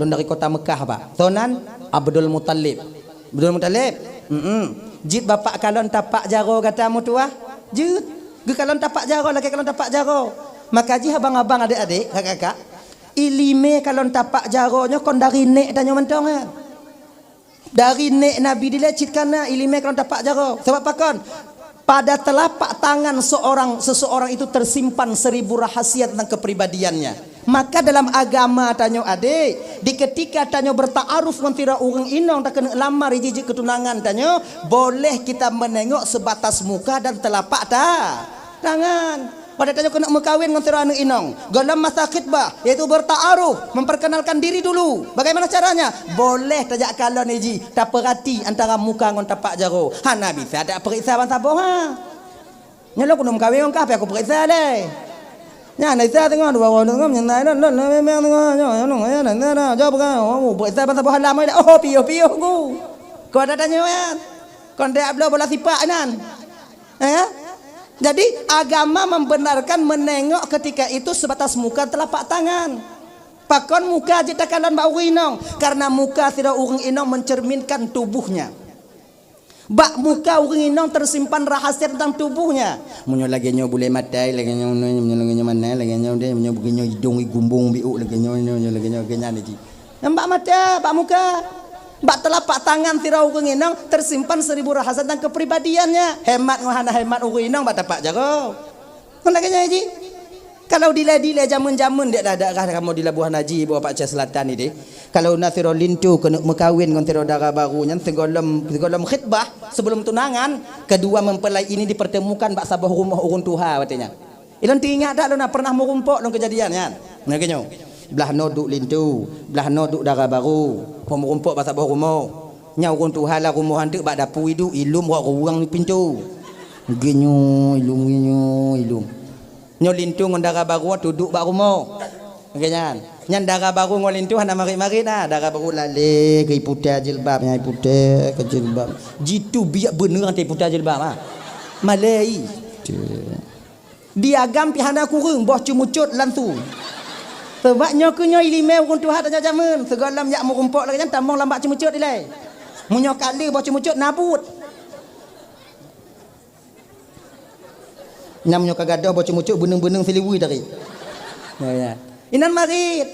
Lôn dari kota Mekah, Pak. Soe nan? Abdul Muthalib. Abdul Muthalib? Mm-mm. Jeuet bapak kalon tapak jaroe gata meutuwah? Jeuet. Geukalon tapak jaroe, lagée kalon tapak jaroe. Maka jih abang-abang, adék-adék, kakak-kakak, iéleumé kalon tapak jaroe nyoe kon dari nék tanyoe mantong, ha. Dari nék Nabi dilée cit kana iéleumé kalon tapak jaroe. Sabab pakon? Pada telapak tangan seorang, seseorang itu tersimpan seribu rahasia tentang kepribadiannya. Maka dalam agama tanyoe, adék, di ketika tanyoe bertaaruf ngon sidroe ureuëng inong, takeuneuk lamar jih jeuet keu tunangan tanyoe, boleh kita menengok sebatas muka dan telapak ta-, tangan. Pada tanyoe keuneuk meukawen ngon sidroe aneuk inong, gohlom masa khitbah, yaitu bertaaruf, memperkenalkan diri dulu. Bagaimana caranya? Boleh tajak kalon jih, tapeurati antara muka ngon tapak jaroe. Hana bisa tapeuriksa ban saboh, ha. Nyoe lôn keuneuk meukawen ngon kah, pih aku peuriksa lé. Nyan, Isa teungoh, dua orang teungoh, nyan, nyan, nyan, nyan, memang teungoh, nyoe, nyoe, nyoe, nyan, nyan, nyan, jaweueb kan, oh, peuriksa ban saboh halaman, oh, piôh-piôh ku. Kau ada tanya, kan? Kau ndak bloe bola sipak, nyan. Eh? Jadi, agama membenarkan menengok ketika itu sebatas muka telapak tangan. Pakon muka jeuet takalon bak ureuëng inong? Karena muka sidroe ureuëng inong mencerminkan tubuhnya. Bak muka ureuëng inong teusimpan rahasia teuntang tuboh nyan. Meunyoe lagée nyoe bulée maté, lagée nyoe, meunyoe lagée nyoe mané, lagée nyoe deh, meunyoe lagée nyoe idong igumbong biuk, lagée nyoe, nyoe, nyoe, lagée nyoe, lagée nyan jih. Nyang bak maté, bak muka. Bak teulapak tangan sidroe ureuëng inong teusimpan seribu rahasia teuntang keupribadian nyan. Hemat ngon hana hemat ureuëng inong bak tapak jaroe. Kon lagée nyan jih. Kalau dilée-dilée jameun-jameun dek daerah kamoe di Labuhan Haji, Bukit Pacé Selatan ideh. Kalau na sidroe linto keuneuk meukawen ngon sidroe dara barô nyan, sigohlom, sigohlom khutbah, sebelum tunangan, kedua mempelai ini dipertemukan bak saboh rumoh ureuëng tuha watée nyan. Ilôn teuingat that lôn na pernah meurumpok lôn keujadian nyan. Nah, lagée nyoe. Blah noe duek linto, blah noe duek dara barô, meurumpok bak saboh rumoh. Nyan ureuëng tuha lam rumoh anteuk bak dapu iduek, ilom rot ruweueng pintoe. Geunyoe ilom, geunyoe ilom. Nyoe linto ngon dara barô teuduek bak rumoh. Lagée nyan. Nyan dara barô ngon linto hana marit-marit na. Dara barô lalée keu iputéh jilbab, nyan iputéh keu jilbab. Jitu biak beuneueng teuh iputéh jilbab, ha. Malée i. Di agam pih hana kureueng, boh ceumeucot langsung. Sabab nyoe keuh nyoe iéleumé ureuëng tuha tanyoe jameun. Sigohlom jak meurumpok lagée nyan tamong lam bak ceumeucot ilée. Meunyoe ka le boh ceumeucot nabut. Nyang meunyoe ka gadôh boh ceumeucot beuneueng-beuneueng siliwi tarék. Ya, ya. Inan marit,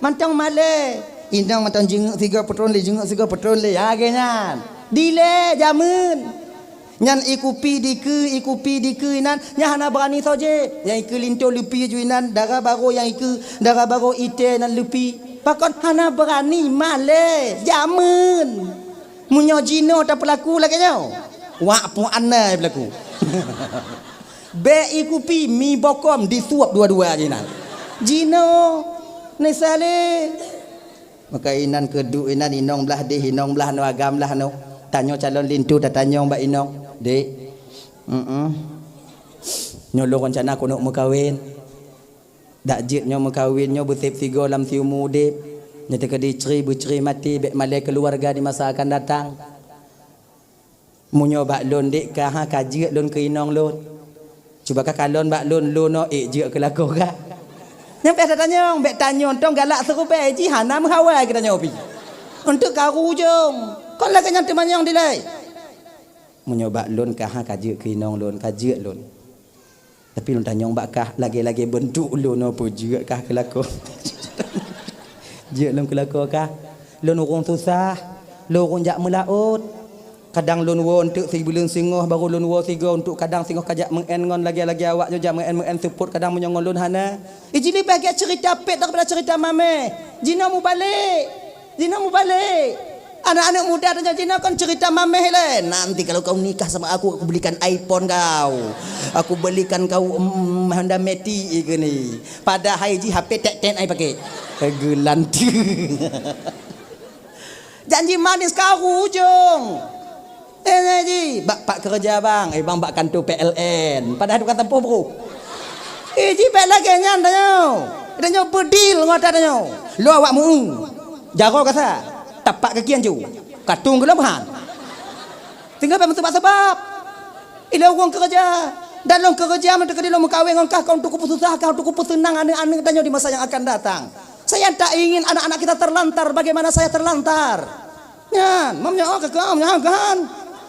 mantong malée. Inong mantong jingeuk sigoe peutron lé, jingeuk sigoe peutron lé. Ya, lagée nyan. Dilée jameun. Nyan ikupi dikeue, ikupi dikeue inan, nyan hana beurani soe jép. Nyang ikeue linto leupi ju inan, dara barô nyang ikeue, dara barô itéh nan leupi. Pakon hana beurani malée, jameun. Meunyoe jinoe tapeulaku lagée nyoe, wak puak ana peulaku. Bék ikupi mi bokom disuap dua-dua jinan. Jinoe, Nai Saleh. Maka inan keuduek inan inong blah deh, inong blah noe, agam blah noe. Tanyoe calon linto tatanyong bak inong, "Dek, mm-mm. Nyoe lôn rencana keuneuk meukawen." Dak jeuet nyoe meukawen nyoe beuseb sigoe lam siumu udeb. Nyoe teukeudi cre beucre maté bék malée keuluwarga di masa akan datang. Meunyoe bak lôn dek ka ha ka jeuet lôn keu inong lôn. Cuba ka kalon bak lôn, lôn nyoe ék jeuet keu lakoe ka. Nyang payah tatanyong, bék tanyong tong galak seurubée jih hana meuhawa geutanyoe pih. Untuk karu ujong. Kon lagée nyan teumanyong dilée. Meunyoe bak lôn ka ha ka jeuet keu inong lôn, ka jeuet lôn. Tapi lôn tanyong bak kah, lagée-lagée beuntuk lôn nyoe peue jeuet kah keu lakoe? Jeuet lôn keu lakoe kah? Lôn ureuëng susah, lôn ureuëng jak meulaôt. Kadang lôn woe eunteuk sibuleuen singoh, barô lôn woe sigoe eunteuk, kadang singoh ka jak meu'en ngon lagée-lagée awak nyoe jak meu'en-meu'en seupôt, kadang meunyoe ngon lôn hana. Ih, jih leubeh gét cerita pet daripada cerita mameh. Jinoe mubalek. Jinoe mubalek. Aneuk-aneuk muda tanyoe jinoe kon cerita mameh lé. "Nanti kalau kau nikah sama aku, aku belikan iPhone kau. Aku belikan kau, mm, Honda Matic," ikeu ni. Padahai jih H P tet-tet ai pakai. Geulantang. Janji manis karu ujong. Eh, eh, ji, bak pat keureuja bang. Eh, bang bak kantô P L N. Padahai tukang tampoh bro. Eh, ji, bék lagée nyan tanyoe. Tanyoe beudil ngon ata tanyoe. Lo awak meu-eu. Jaroe kasa. Tapak kaki ancu. Katung geulom han. Tinggai bék meusabab-sabab. Ilée ureuëng keureuja. Dan lôn keureuja meunyoe teukeudi lôn meukawen ngon kah, kah untuk kupeususah, kah untuk kupeuseunang aneuk-aneuk tanyoe di masa nyang akan datang. Saya tak ingin anak-anak kita terlantar bagaimana saya terlantar. Nyan, mam nyoe ka keuh, nyan kan.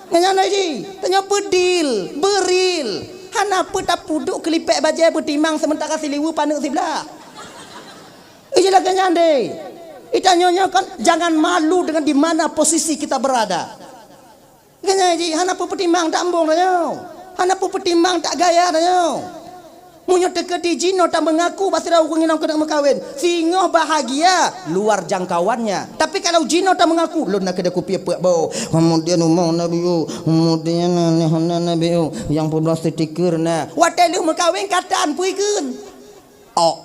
Nyan, nyan lagi. Tanyoe beudil, beuril. Hana peue tapeuduek keulipék bajée beutimang seumeuntara siliwu paneuk siblah. Ih, ji lagée nyan deh. Ih, tanyoe nyoe kan jangan malu dengan di mana posisi kita berada. Lagée nyan ji, hana peue peutimang tak embong tanyoe. Hana peue peutimang tak gaya tanyoe. Meunyoe teukeudi jinoe tameungaku bak sidroe ureuëng inong keuneuk meukawen, singoh bahagia luar jangkauannya. Tapi kalau jinoe tameungaku, "Lôn na keudeh kupi peuet boh, kemudian rumah na biu, kemudian na, na, na, na biu, nyang peubloe stiker na." Watée lheueh meukawen katan peue ikheun. Ok.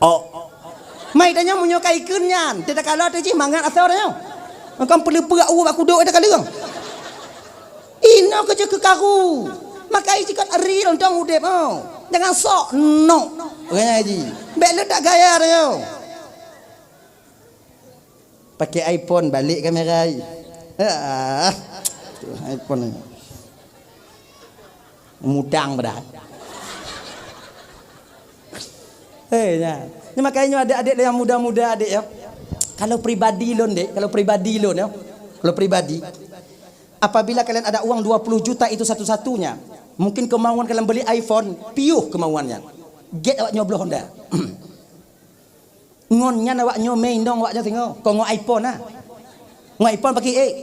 Ok. Mai tanyoe meunyoe ka ikheun nyan, teutakala teuh jih mangat asoe tanyoe. Makam peuleupeuk u bak kudok teukaleueng. Inoe keuh jeuet keu karu. Maka i jih kon real dong udeb, oh. Jangan sok nok. Gaya jih. Bék le tak gaya tanyoe. Pakai iPhone, balik kamera i. Ah, iPhone ni. Mutang padahai. Hei, nya. Ni makanya nyoe adik-adik yang muda-muda adik ya. Kalau pribadi lôn, dek, kalau pribadi lôn, ya. Kalau pribadi, apabila kalian ada uang dua puluh juta itu satu-satunya, mungkin kemauan kalian beli iPhone, piôh kemauannya. Gét awak nyoe bloh Honda. Ngon nyan awak nyoe mé inong awak nyoe singoh. Kon ngon iPhone ah. Ngon iPhone pakai ék.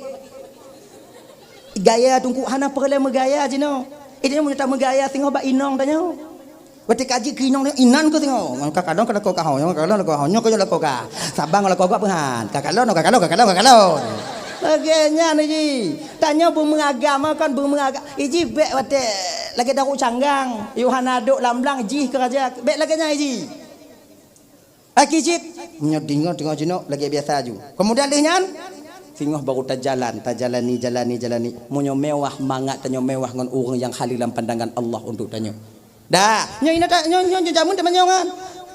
Gaya teungku hana peureulée meugaya jinoe. Ideh meunyoe tameugaya singoh bak inong tanyoe. Watée ka jeuet keu inong nyoe, inan keu singoh. Ka kalon ka lakoe ka ho nyoe, ka kalon lakoe ho nyoe, ka nyoe lakoe ka. Sabang lakoe gak peuhan. Ka kalon, ka kalon, ka kalon, ka kalon. Lagée nyan ji. Tanyoe beumeuagama kon beumeuaga. Iji bék watée lagée daru canggang. Yoh hana dok lam blang jih keu raja. Bék lagée nyan iji. Aki cit, meunyoe deungoe teungoh jinoe lagée biasa aju. Keumudian lheueh nyan, singoh baru tajalan, tajalani, jalani, jalani. Meunyoe mewah, mangat tanyoe mewah ngon ureuëng nyang haleue lam pandangan Allah untuk tanyoe. Dah, nyoe inoe ta-, nyoe, nyoe, nyoe jameun teumanyong kan.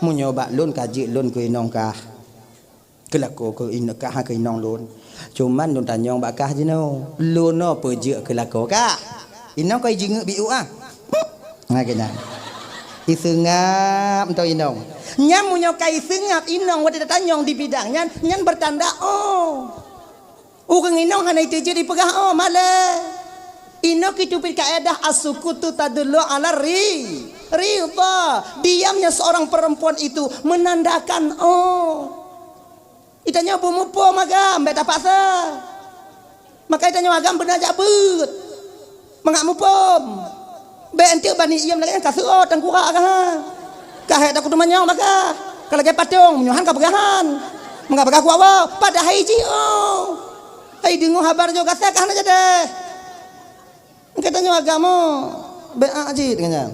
Meunyoe bak lôn ka jeuet lôn keu inong kah. Keu lakoe keu in-, kah keu inong lôn. Cuman lôn tanyong bak kah jinoe, lôn nyoe peujeuet keu lakoe kah? Inong kah ijeungeuk biuk ah. Nah, keu nyan. Iseungab mantong inong. Nyan meunyoe ka iseungab inong watée tatanyong di bidang nyan, nyan beutanda oh. Ureuëng inong hana iteujeuet ipeugah oh, malée. Inoe kiteubiet kaedah as-sukutu tadullu ala ri-, ridha. Diamnya seorang perempuan itu menandakan oh. Itanyoe beumuphom agam, bék tapaksa. Maka itanyoe agam beuna jak beuet. Mangat muphom. Bék enteuk bani iem lagée nyan ka seuôt tangkurak agam. Ka hék takot teumanyong maka. Ka lagée patong, meunyoe han ka peugah han. Maka peugah kuat woe, padahai jih oh. Hai deungoe haba nyoe gata ka hana jadeh. Geutanyoe agama, bék jih deungon nyan.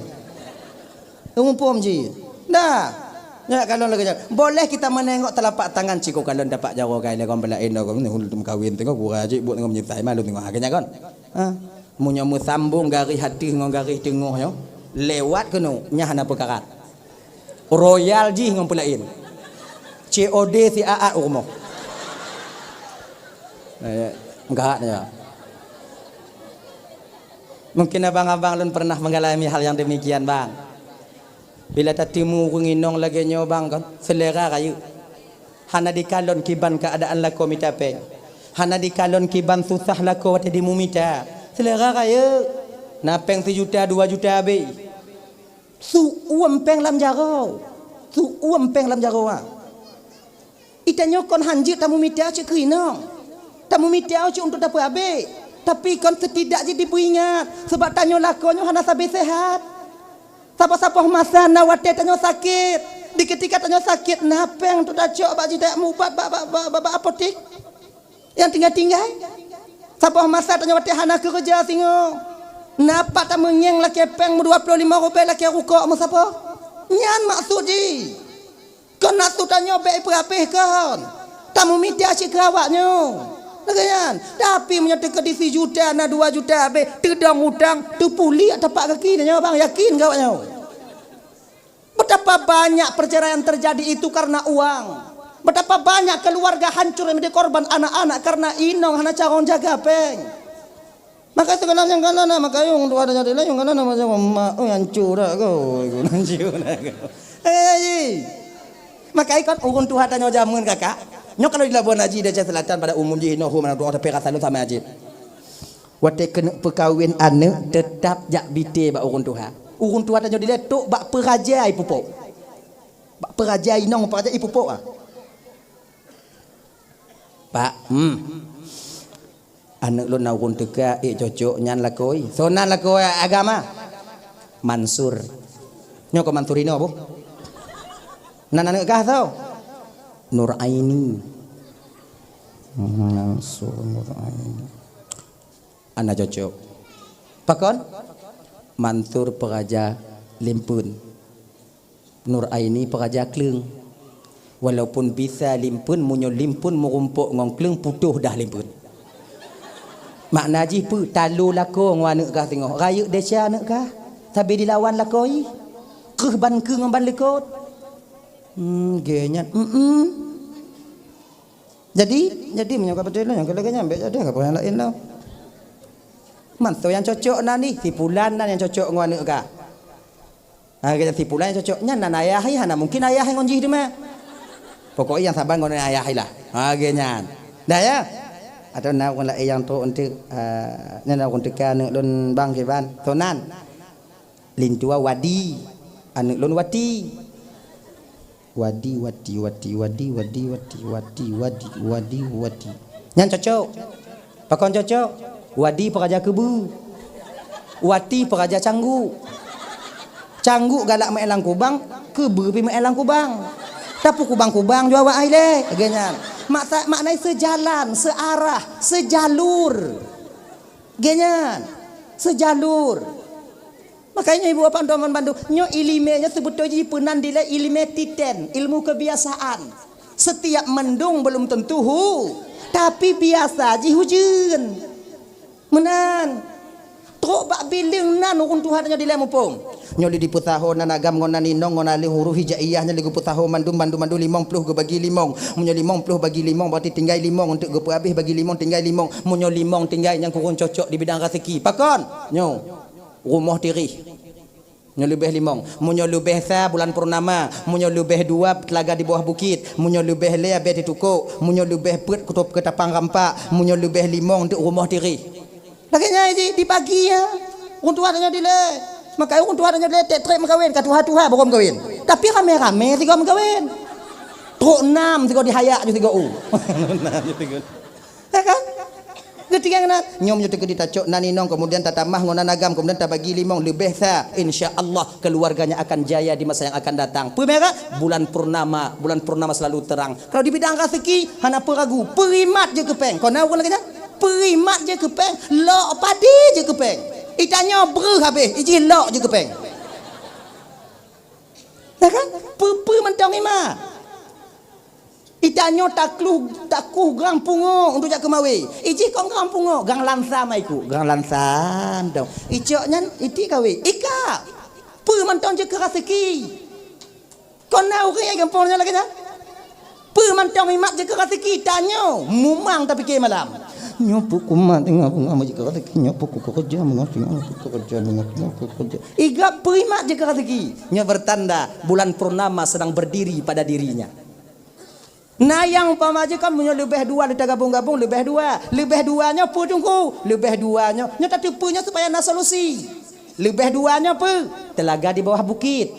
Muphom jih. Dah. Nyak kalon lagée nyan. Boleh kita menengok telapak tangan ciko kalon dapat jaroe gai lé kon belaén dah kon meukawen tengok gura cik buet tengok meunyetai malu tengok agaknya kon. Ha. Meunyoe meusambong garéh ateueh ngon garéh teungoh nyoe, lewat keunoe, nyan hana peukarat. Royal jih ngon peulaén. C O D siat u rumoh. Eh, meukarat nyoe. Mungkin abang-abang lôn pernah mengalami hal yang demikian, bang. Bila tateumu ureuëng inong lagée nyoe, bang, kan, selera rayeuk. Hana dikalon kiban keuadaan lakoe mita péng. Hana dikalon kiban susah lakoe watée dimumita. Selera rayeuk. Na péng sijuta, dua juta abéh. Su uem péng lam jaroe. Su uem péng lam jaroe, ha. Itanyoe kon hanjeuet tamumita cit keu inong. Tamumita cit untuk tapeuabéh. Tapi kon setidak jih dipeuingat. Sebab tanyoe lakoe nyoe hana sabe sehat. Saboh-saboh masa na watée tanyoe sakét. Di ketika tanyoe sakét, na péng untuk tacok bak jih tajak mubat bak, bak, bak, bak, bak apotek. Nyang tinggai-tinggai. Saboh masa tanyoe watée hana keureuja singoh. Na pat tameungieng lakée péng meudua ploh limong rubée lakée rukok meusaboh. Nyan maksud jih. Kon nafsu tanyoe bék ipeurabeh kon. Tamumita cit keu awak nyoe. Lagée nyan. Tapi meunyoe teukeudi sijuta na dua juta abéh, teudong utang, teupuliek tapak gaki tanyoe bang, yakin keu awak nyoe. Betapa banyak perceraian terjadi itu karena uang. Betapa banyak keluarga hancur yang menjadi korban anak-anak karena inong hana carông jaga péng. Maka sigohlom nyang kana na maka yong tuha tanyoe dilée yong kana na macam mak, oh, hancur dah kau. Hancur dah kau. Eh, ji. Maka ikon ureuëng tuha tanyoe jameun kakak. Nyoe kalau di Labuan Haji di Aceh Selatan pada umum jih inoe hu mana tuha tapi rasa lu sama aja. Watée keuneuk peukawen aneuëk, teutap jak bite bak ureuëng tuha. Ureuëng tuha tanyoe dilée tok bak peuraja ipupok. Bak peuraja inong peuraja ipupok ah. Pak, hmm. Aneuëk lôn na ureuëng teuka ék cocok nyan lakoe. Soe nan lakoe agama? Mansur. Nyoe keu Mansur inoe boh. Nan aneuëk kah soe? Nur Aini. Mansur Nur Aini. Hana cocok. Pakon? Mansur peuraja limpeuen. Nur Aini peuraja kleueng. Walaupun bisa limpeuen, meunyoe limpeuen meurumpok ngon kleueng putôh dah limpeuen. Makna jih peue? Talo lakoe ngon aneuëk kah singoh. Rayeuk desya aneuëk kah. Sabe dilawan lakoe. Kreueh ban keue ngon ban likot. Hmm, gée nyan. Hmm. Jadi, jadi meunyoe ka beutôi lôn nyang lagée nyan bék jadi ka nyang laén lom. Man soe nyang cocok nan nih, si pulan nan nyang cocok ngon aneuëk kah. Ha, kata si pulan nyang cocok nyan nan ayah, hana mungkin ayah ngon jih teuma. Pokok nyang saban ngon ayah ilah. Ha, lagèe nyan. Dah ya? Atau na ureueng laén nyang trok eunteuk, ah, nyan na ureueng teuka aneuk lôn bang kiban. Tonan. Lintua Wadi. Aneuk lôn Wati. Wadi, Wati, Wati, Wadi, Wadi, Wati, Wati, Wadi, Wadi, Wati. Nyan cocok. Pakon cocok? Wadi peuraja keubeue. Wati peuraja cangguk. Cangguk galak meu'en lam kubang, keubeue pih meu'en lam kubang. Tapi kubang-kubang jua awak ai lé, lagèe nyan. Maksa-, makna seujalan, seuarah, seujalur. Lagèe nyan. Seujalur. Makanya ibu bapak teman bandum, nyoe ileumèe nyoe seubeutôi jih peunan dilèe ileumèe titen, ilmu kebiasaan. Setiap mendung belum tentu hu, tapi biasa jih ujeuen. Meunan. Trok bak bileueng nan ureueng tuha tanyoe dilèe muphom. Nyoe lé dipeusaho nan agam ngon nan inong ngon aleuh huruf hijaiyah nyoe lé geupeusaho mandum, mandum, mandum limong ploh geubagi limong. Meunyoe limong ploh bagi limong berarti tinggai limong, untuk geupeuhabéh bagi limong tinggai limong. Meunyoe limong tinggai nyang kureueng cocok di bidang raseuki. Pakon? Nyoe. Rumoh tireh. Nyoe leubeh limong. Meunyoe leubeh sa bulan purnama, meunyoe leubeh dua teulaga di bawah bukit, meunyoe leubeh lhèe abèe teutukok, meunyoe leubeh peuet kutôb keutapang rampak, meunyoe leubeh limong teuk rumoh tireh. Lagèe nyan jih dibagi ya. Ureueng tuha tanyoe dilèe. Maka ureueng tuha tanyoe dilèe trép-trép meukawen, ka tuha-tuha baru meukawen. Tapi ramé-ramé sigoe meukawen. Trok nam sigoe dihayak ju sigoe u. Nam ju sigoe. Ya kan? Geutinggai keunan. Nyoe meunyoe teukeudi tacok nan inong, kemudian tatamah ngon nan agam, kemudian tabagi limong, leubeh sa. Insya Allah, keluarganya akan jaya di masa yang akan datang. Peue meunan? Bulan purnama, bulan purnama selalu terang. Kalau di bidang raseuki, hana peue ragu. Peurimat jeuet keu péng. Kon na ureueng lagèe nyan? Peurimat jeuet keu péng. Lok padé jeuet keu péng. Itanyoe breuh habéh, ijih lok jeuet keu péng. Ya kan? Peue-peue mantong imat. Itanyoe takluh, takuh gang pungo untuk jak keumawé. Ijih kon gang pungo, gang lansam aiku, gang lansam dong. Icok nyan iti kawé. Ika. Peue mantong jeuet keu raseuki. Kon na ureueng nyang gampông nyan lagèe nyan. Peue mantong imat jeuet keu raseuki, tanyoe mumang tapike malam. Nyoe peukumat teungoh beungoh jeuet keu raseuki, nyoe peuku keureuja beungoh teungoh peuku keureuja beungoh teungoh peuku keureuja. Iga peurimat jeuet keu raseuki. Nyoe bertanda bulan purnama sedang berdiri pada dirinya. Na nyang umpama jih kan meunyoe leubeh dua, lé tagabong-gabong leubeh dua. Leubeh dua nyoe peue teungku? Leubeh dua nyoe, nyoe tateupeue nyoe supaya na solusi. Leubeh dua nyoe peue? Teulaga di bawah bukit.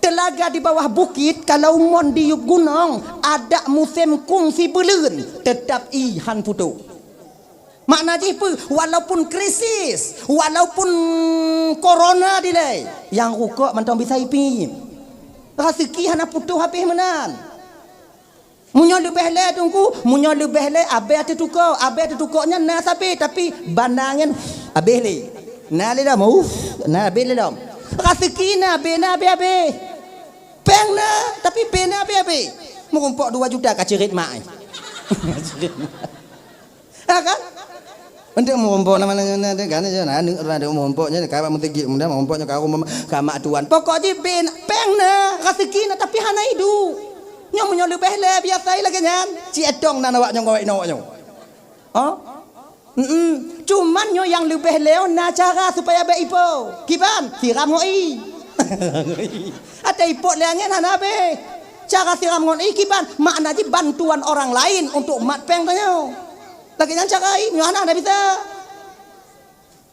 Teulaga di bawah bukit kalau mon diyueb gunong, adak musém kungsi beuleuen, teutap ié han putôh. Makna jih peue? Walaupun krisis, walaupun korona dilèe, nyang rukok mantong bisa ipiep. Raseuki hana putôh habéh meunan. Meunyoe leubeh lé teungku, meunyoe leubeh lé abèe teutukok, abèe teutukok nyan na sabe tapi banda angén abéh lé. Na lé lom, uff, na abéh lé lom. Raseuki na abéh, na abéh-abéh. Péng na, tapi péng na abéh-abéh. Meurumpok dua juta ka cirét mak. Ha kan? Untuk meurumpok nama nama nama kan je na aneuk urang ada meurumpok nyan ka bak meuteugét mudah meurumpok nyan ka rumah ka mak tuan. Pokok jih bin péng na, raseuki na tapi hana iduek. Nyoe meunyoe leubeh lé biasa lagèe nyan. Ci etong nan awak nyoe awak inong awak nyoe. Ha? Hmm. Cuman nyoe nyang leubeh lé na cara supaya bèk ipo. Kiban? Siram ngon ie. Até ipok lé angén hana abéh. Cara siram ngon ie kiban? Makna jih bantuan orang lain untuk mat péng tanyoe. Lagèe nyan cara ie, nyoe hana, hana bisa.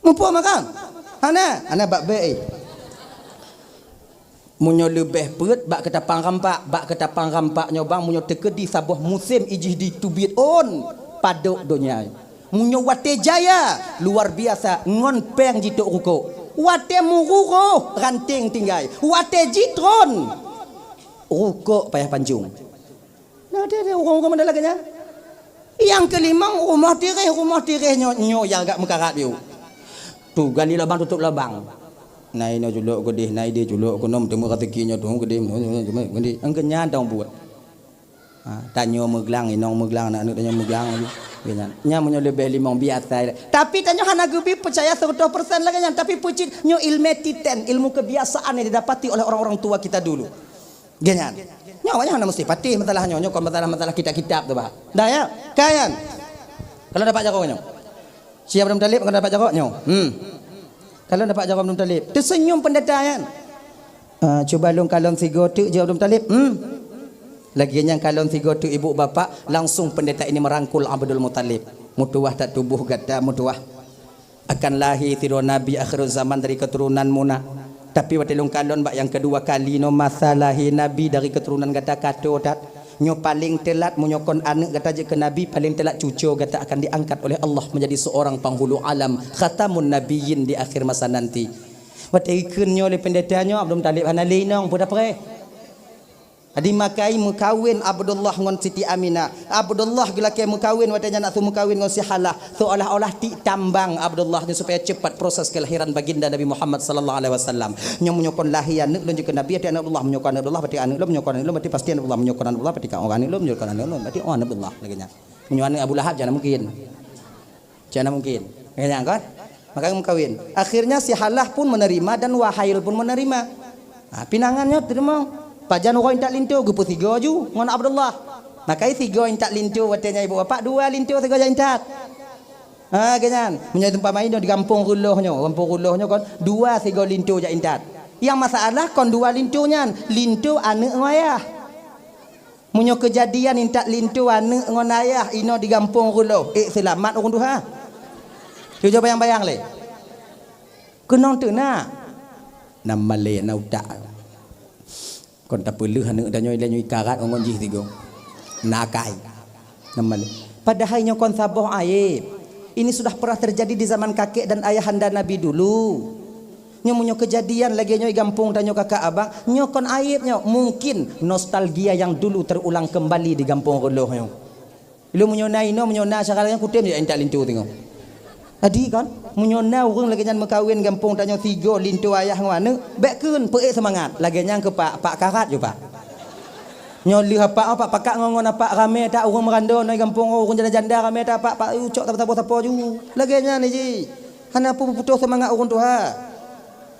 Muphom kan? Hana, hana bak bèk ie. Meunyoe leubeh peuet bak keutapang rampak, bak keutapang rampak nyoe bang, meunyoe teukeudi saboh musém ijih diteubiet ôn, padub donya. Meunyoe watèe jaya, luar biasa, ngon péng jitôk rukok. Watèe meururoh, ranténg tinggai. Watèe jitron, rukok payah pancong. Nah, dia, dia ureueng-ureueng model lagèe nyan. Nyang keulimong, rumoh tireh, rumoh tireh nyoe, nyoe nyang agak meukarat yôh. Tu, gali lubang, tutup lubang. Na inoe culok keudeh, na ideh culok keunoe, teuma raseuki nyoe tu keudeh, keudeh. Angkeu nyan dong buet. Ha, tanyoe meuglang, inong meuglang, aneuk-aneuk tanyoe meuglang laju. Lagèe nyan. Nyan meunyoe leubeh limong biasa. Tapi tanyoe hana geubi peucaya seratus persen lagèe nyan, tapi peucit nyoe ilmu titen, ilmu kebiasaan yang didapati oleh orang-orang tua kita dulu. Geuh nyan. Nyoe awaknyan hana meusti patéh masalah nyoe. Nyoe kon masalah-masalah kitab-kitab tu bah. Dah ya? Kan? Kalau dapat jaroe nyoe. Si Abdul Muthalib kalau dapat jaroe nyoe. Hmm. Kalau dapat jaroe Abdul Muthalib. Teuseunyum pendeta nyan. Ah, cuba lôn kalon sigoe teuk jaweueb Abdul Muthalib. Hmm. Lagée nyan kalon sigoe teuk ibu bapak, langsung pendeta ini merangkul Abdul Muthalib. Meutuwah that tuboh gata meutuwah. Akan lahé sidroe nabi akhirul zaman dari keturunan muna. Tapi watée lôn kalon bak nyang keudua kali nyoe masa lahé nabi dari keturunan gata ka toe that. Nyoe paleng teulat meunyoe kon aneuëk gata jeuet keu nabi, paleng teulat cucoe gata akan diangkat oleh Allah menjadi seorang penghulu alam, khatamun nabiyyin di akhir masa nanti. Watée ikheun nyoe lé pendeta nyoe, Abdul Muthalib hana lé inong, peue tapreh. Jadi makai meukawen Abdullah ngon Siti Aminah. Abdullah geulakée meukawen watée nyan nak meukawen ngon si Halah. Seolah-olah tik tambang Abdullah nyoe supaya cepat proses kelahiran baginda Nabi Muhammad sallallahu alaihi wasallam. Nyoe meunyoe kon lahé aneuëk lôn jeuet keu nabi, até aneuëk Abdullah, meunyoe kon aneuëk Abdullah, berarti aneuëk lôn, meunyoe kon aneuëk lôn, berarti pasti aneuëk Abdullah, meunyoe kon aneuëk lôn, berarti oh aneuëk Abdullah, meunyoe kon aneuëk lôn, berarti oh aneuëk Abdullah, lagée nyan. Meunyoe aneuëk Abu Lahab, jangan mungkin. Cana mungkin. Nyan kan? Maka meukawen. Akhirnya si Halah pun menerima dan Wahail pun menerima. Ha, pinangan nyoe teurimong. Pajan uroe intat linto geupeusigoe ju ngon Abdullah. Maka sigoe intat linto watée nyan ibu bapak, dua linto sigoe jak intat. Ha, geuh nyan. Meunyoe seumpama inoe di gampông Reuloh nyoe, gampông Reuloh nyoe kon dua sigoe linto jak intat. Yang masalah kon dua linto nyan, linto aneuëk ngon ayah. Meunyoe keujadian intat linto aneuëk ngon ayah inoe di gampông Reuloh, ék seulamat ureuëng tuha. Cuba bayang-bayang lé. Keunong teunak. Nam malée na utak. Kon tapeuleueh aneuëk tanyoe lé nyoe ikarat ngon jih sigoe. Na akai. Nam malée. Padahai nyoe kon saboh aéb. Ini sudah pernah terjadi di zaman kakek dan ayahanda Nabi dulu. Nyoe meunyoe keujadian lagée nyoe di gampông tanyoe kakak abang, nyoe kon aéb nyoe. Mungkin nostalgia yang dulu terulang kembali di gampông Reuloh nyoe. Lôn meunyoe na inoe, meunyoe na syedara nyang kutem jak intat linto singoh. Jadi kan, meunyoe na ureuëng lagée nyan meukawen gampông tanyoe sigoe linto ayah ngon aneuëk, bék kheun, peuék seumangat. Lagée nyan keu pak, pak karat ju pak. Nyoe lheueh apak, oh, pak pakak ngon, ngon apak ramé that ureuëng meurando nyoe gampông, oh, ureuëng janda-janda ramé that pak, pak, uh, cok sapo-sapo ju. Lagée nyan jih. Hana peue putôh seumangat ureuëng tuha.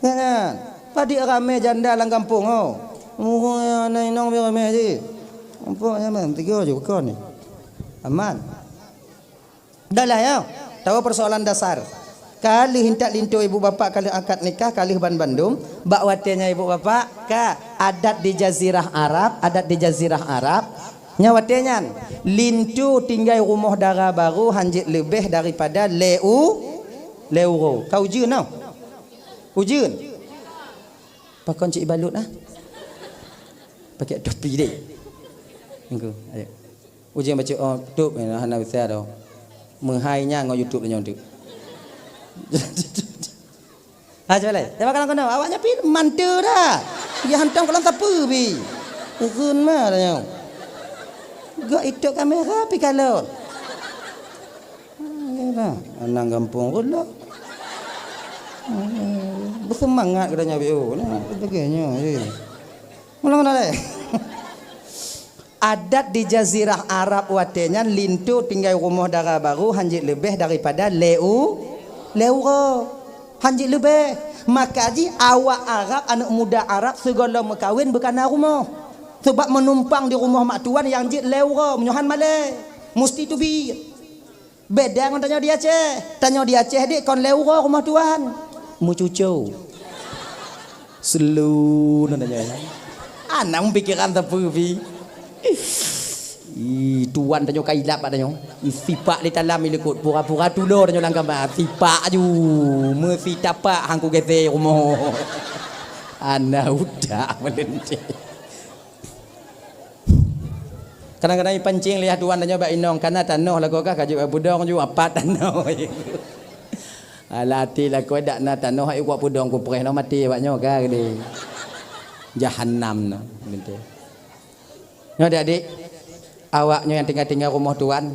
Nyan kan? Padit ramé janda lam gampông, oh. Ureuëng nyang na inong pih ramé jih. Nampak nyan, tiga ju kon ni. Aman. Dah lah ya. Tahu persoalan dasar. Ka lheueh intat linto ibu bapak, ka lheueh akad nikah, ka lheueh ban bandum. Bak watée nyan ibu bapak, ka adat di jazirah Arab, adat di jazirah Arab. Nyan watée nyan, linto tinggai rumoh dara barô hanjeuet leubeh daripada lé u-, lé uroe. Ka ujeuen noh. Ujeuen. Pakon cit ibalut ah. Pakai topi deh. Engko, ayo. Ujeuen bacut, oh, tutup, eh, hana bisa dah. Meuhai nyan ngon YouTube nyoe tu. Ha, cuba lé. Cuba kalau kena, awak nyan pih manteu dah. Dia hantam kalau sapu pih. Urun mah dah nyoe. Gak itu kamera pih kalau. Anang gampông Reuloh. Beusemangat geutanyoe, B O. Nah, sebagainya, eh. Ulang, ulang, eh. Adat di jazirah Arab watée nyan linto tinggai rumoh dara barô hanjeuet leubeh daripada lé u-, lé uroe. Hanjeuet leubeh. Maka jih awak Arab, aneuëk muda Arab sigohlom meukawen beukana rumoh. Sebab meunumpang di rumoh mak tuan nyang jeuet lé uroe, meunyoe han malée. Musti teubiet. Beda ngon tanyoe di Aceh. Tanyoe di Aceh dek kon lé uroe rumoh tuan. Meucuco. Selu na tanyoe. Anang pikiran teupeu pi. Ih, tuan tanyoe ka ilap bak tanyoe. Ih, sipak di dalam ilikot pura-pura tulo tanyoe lam kama. Sipak aju. Meusitapak hangku gete rumoh. Ana utak meulente. Kadang-kadang ipancing lé tuan tanyoe bak inong, kana tanoh lagoe kah ka jeuet bak peudong ju apat tanoh. Alah até lakoe dak na tanoh, hai kuat peudong kupreh noh maté awak nyoe ka geude. Jahanam noh, geude. Nyoe adik-adik, awak nyoe nyang tinggai-tinggai rumoh tuan,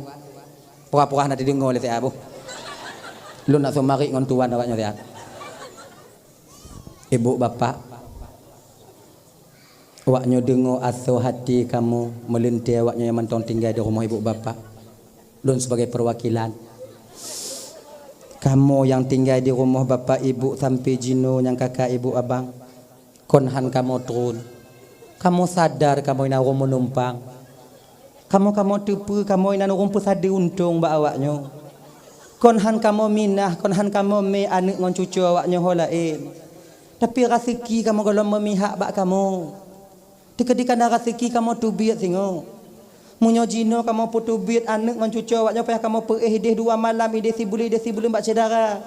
pura-pura na teudeungoe lé siat boh. Lôn nak seumarit ngon tuan awak nyoe siat. Ibu bapak, awak nyoe deungoe asoe hati kamoe, meuleuntée awak nyoe nyang mantong tinggai di rumoh ibu bapak. Lôn sibagai peuwakilan. Kamoe nyang tinggai di rumoh bapak ibu sampoe jinoe nyang kakak ibu abang, kon han kamoe tron. Kamoe sadar kamoe na ureuëng meunumpang. Kamoe-kamoe teupeue kamoe inan ureuëng peusadeue untông bak awak nyoe. Kon han kamoe minah, kon han kamoe mé aneuëk ngon cucoe awak nyoe ho laén. Tapi raseuki kamoe gohlom meumihak bak kamoe. Teukeudika na raseuki kamoe teubiet singoh. Meunyoe jinoe kamoe peuteubiet aneuëk ngon cucoe awaknyoe payah kamoe peuéh ideh dua malam, ideh sibuleuen, ideh sibuleuen bak syedara.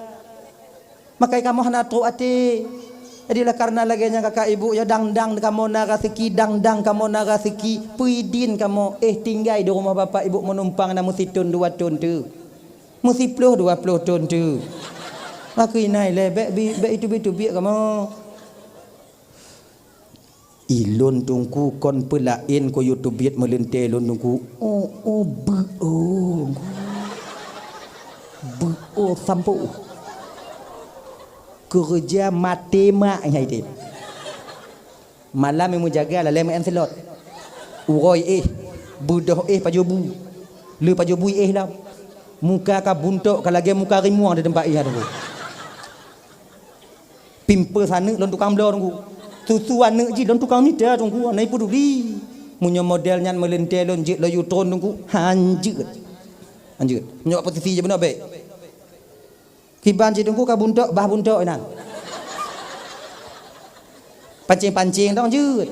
Makai kamoe hana trok até. Jadi, oleh karena lagée nyan kakak ibu, ya, dang-dang kamoe na raseuki, dang-dang kamoe na raseuki, peuidin kamoe éh tinggai di rumoh bapak ibu meunumpang na meusithon dua thon teuk. Meusiploh dua ploh thon teuk. Makeu inai lé, bék bi-, bék iteubiet-teubiet kamoe. Ilôn teungku kon peulaén kuyue teubiet meuleuntée lôn teungku. Oh, oh, beu, oh. Beu, oh, sampoe. Keureuja maté mak nyai deh. Malam nyang meujaga lalée meu'en seulot. Uroe éh, beudoh éh pajoh bu. Le pajoh bu éh lom. Muka ka buntok ka lagée muka rimueng di teumpat éh teungku. Pimpeu saneuk lôn tukang bloe teungku. Susu aneuk jih lôn tukang mita teungku, hana peuduli. Meunyoe model nyan meuleuntée lôn jeuet laju tron teungku, hanjeuet. Hanjeuet. Meunyoe posisi jih beuna bék. Kiban cit teungku ka buntok, bah buntok inan. Pancing-pancing dong jeuet.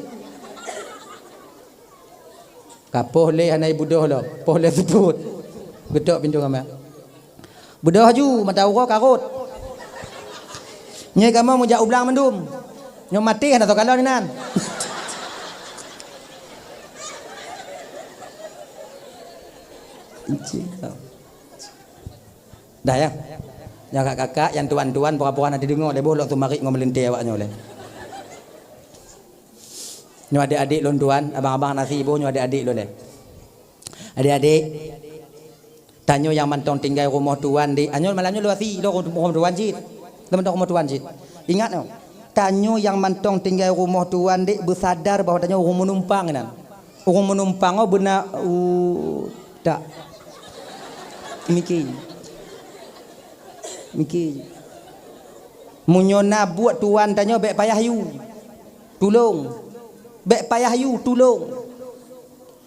Ka poh lé hana ibudoh lom, poh lé seupôt. Geutok pintoe kamar. Beudôh aju, mata uroe ka rhot. Nyoe kamoe meujak u blang mandum. Nyoe maté hana soe kalon inan. Dah ya. Nyang kakak-kakak, nyang tuan-tuan, pura-pura na teudeungoe lé boh lôn seumarit ngon meulintèe awaknyoe lé. Nyoe adék-adék lôn tuan, abang-abang na si boh nyoe adék-adék lôn lé. Adék-adék, tanyoe nyang mantong tinggai rumoh tuan dek, anyoe malam nyoe lôn si lôn rumoh tuan cit. Lôn mantong rumoh tuan cit. Ingat nyoe, tanyoe nyang mantong tinggai rumoh tuan dek beusadar bahwa tanyoe ureueng meunumpang inan. Ureueng meunumpang nyoe beuna, u, tak. Miki. Miki. Meunyoe na buet tuan tanyoe bék payah yue. Tulông. Bék payah yue, tulông.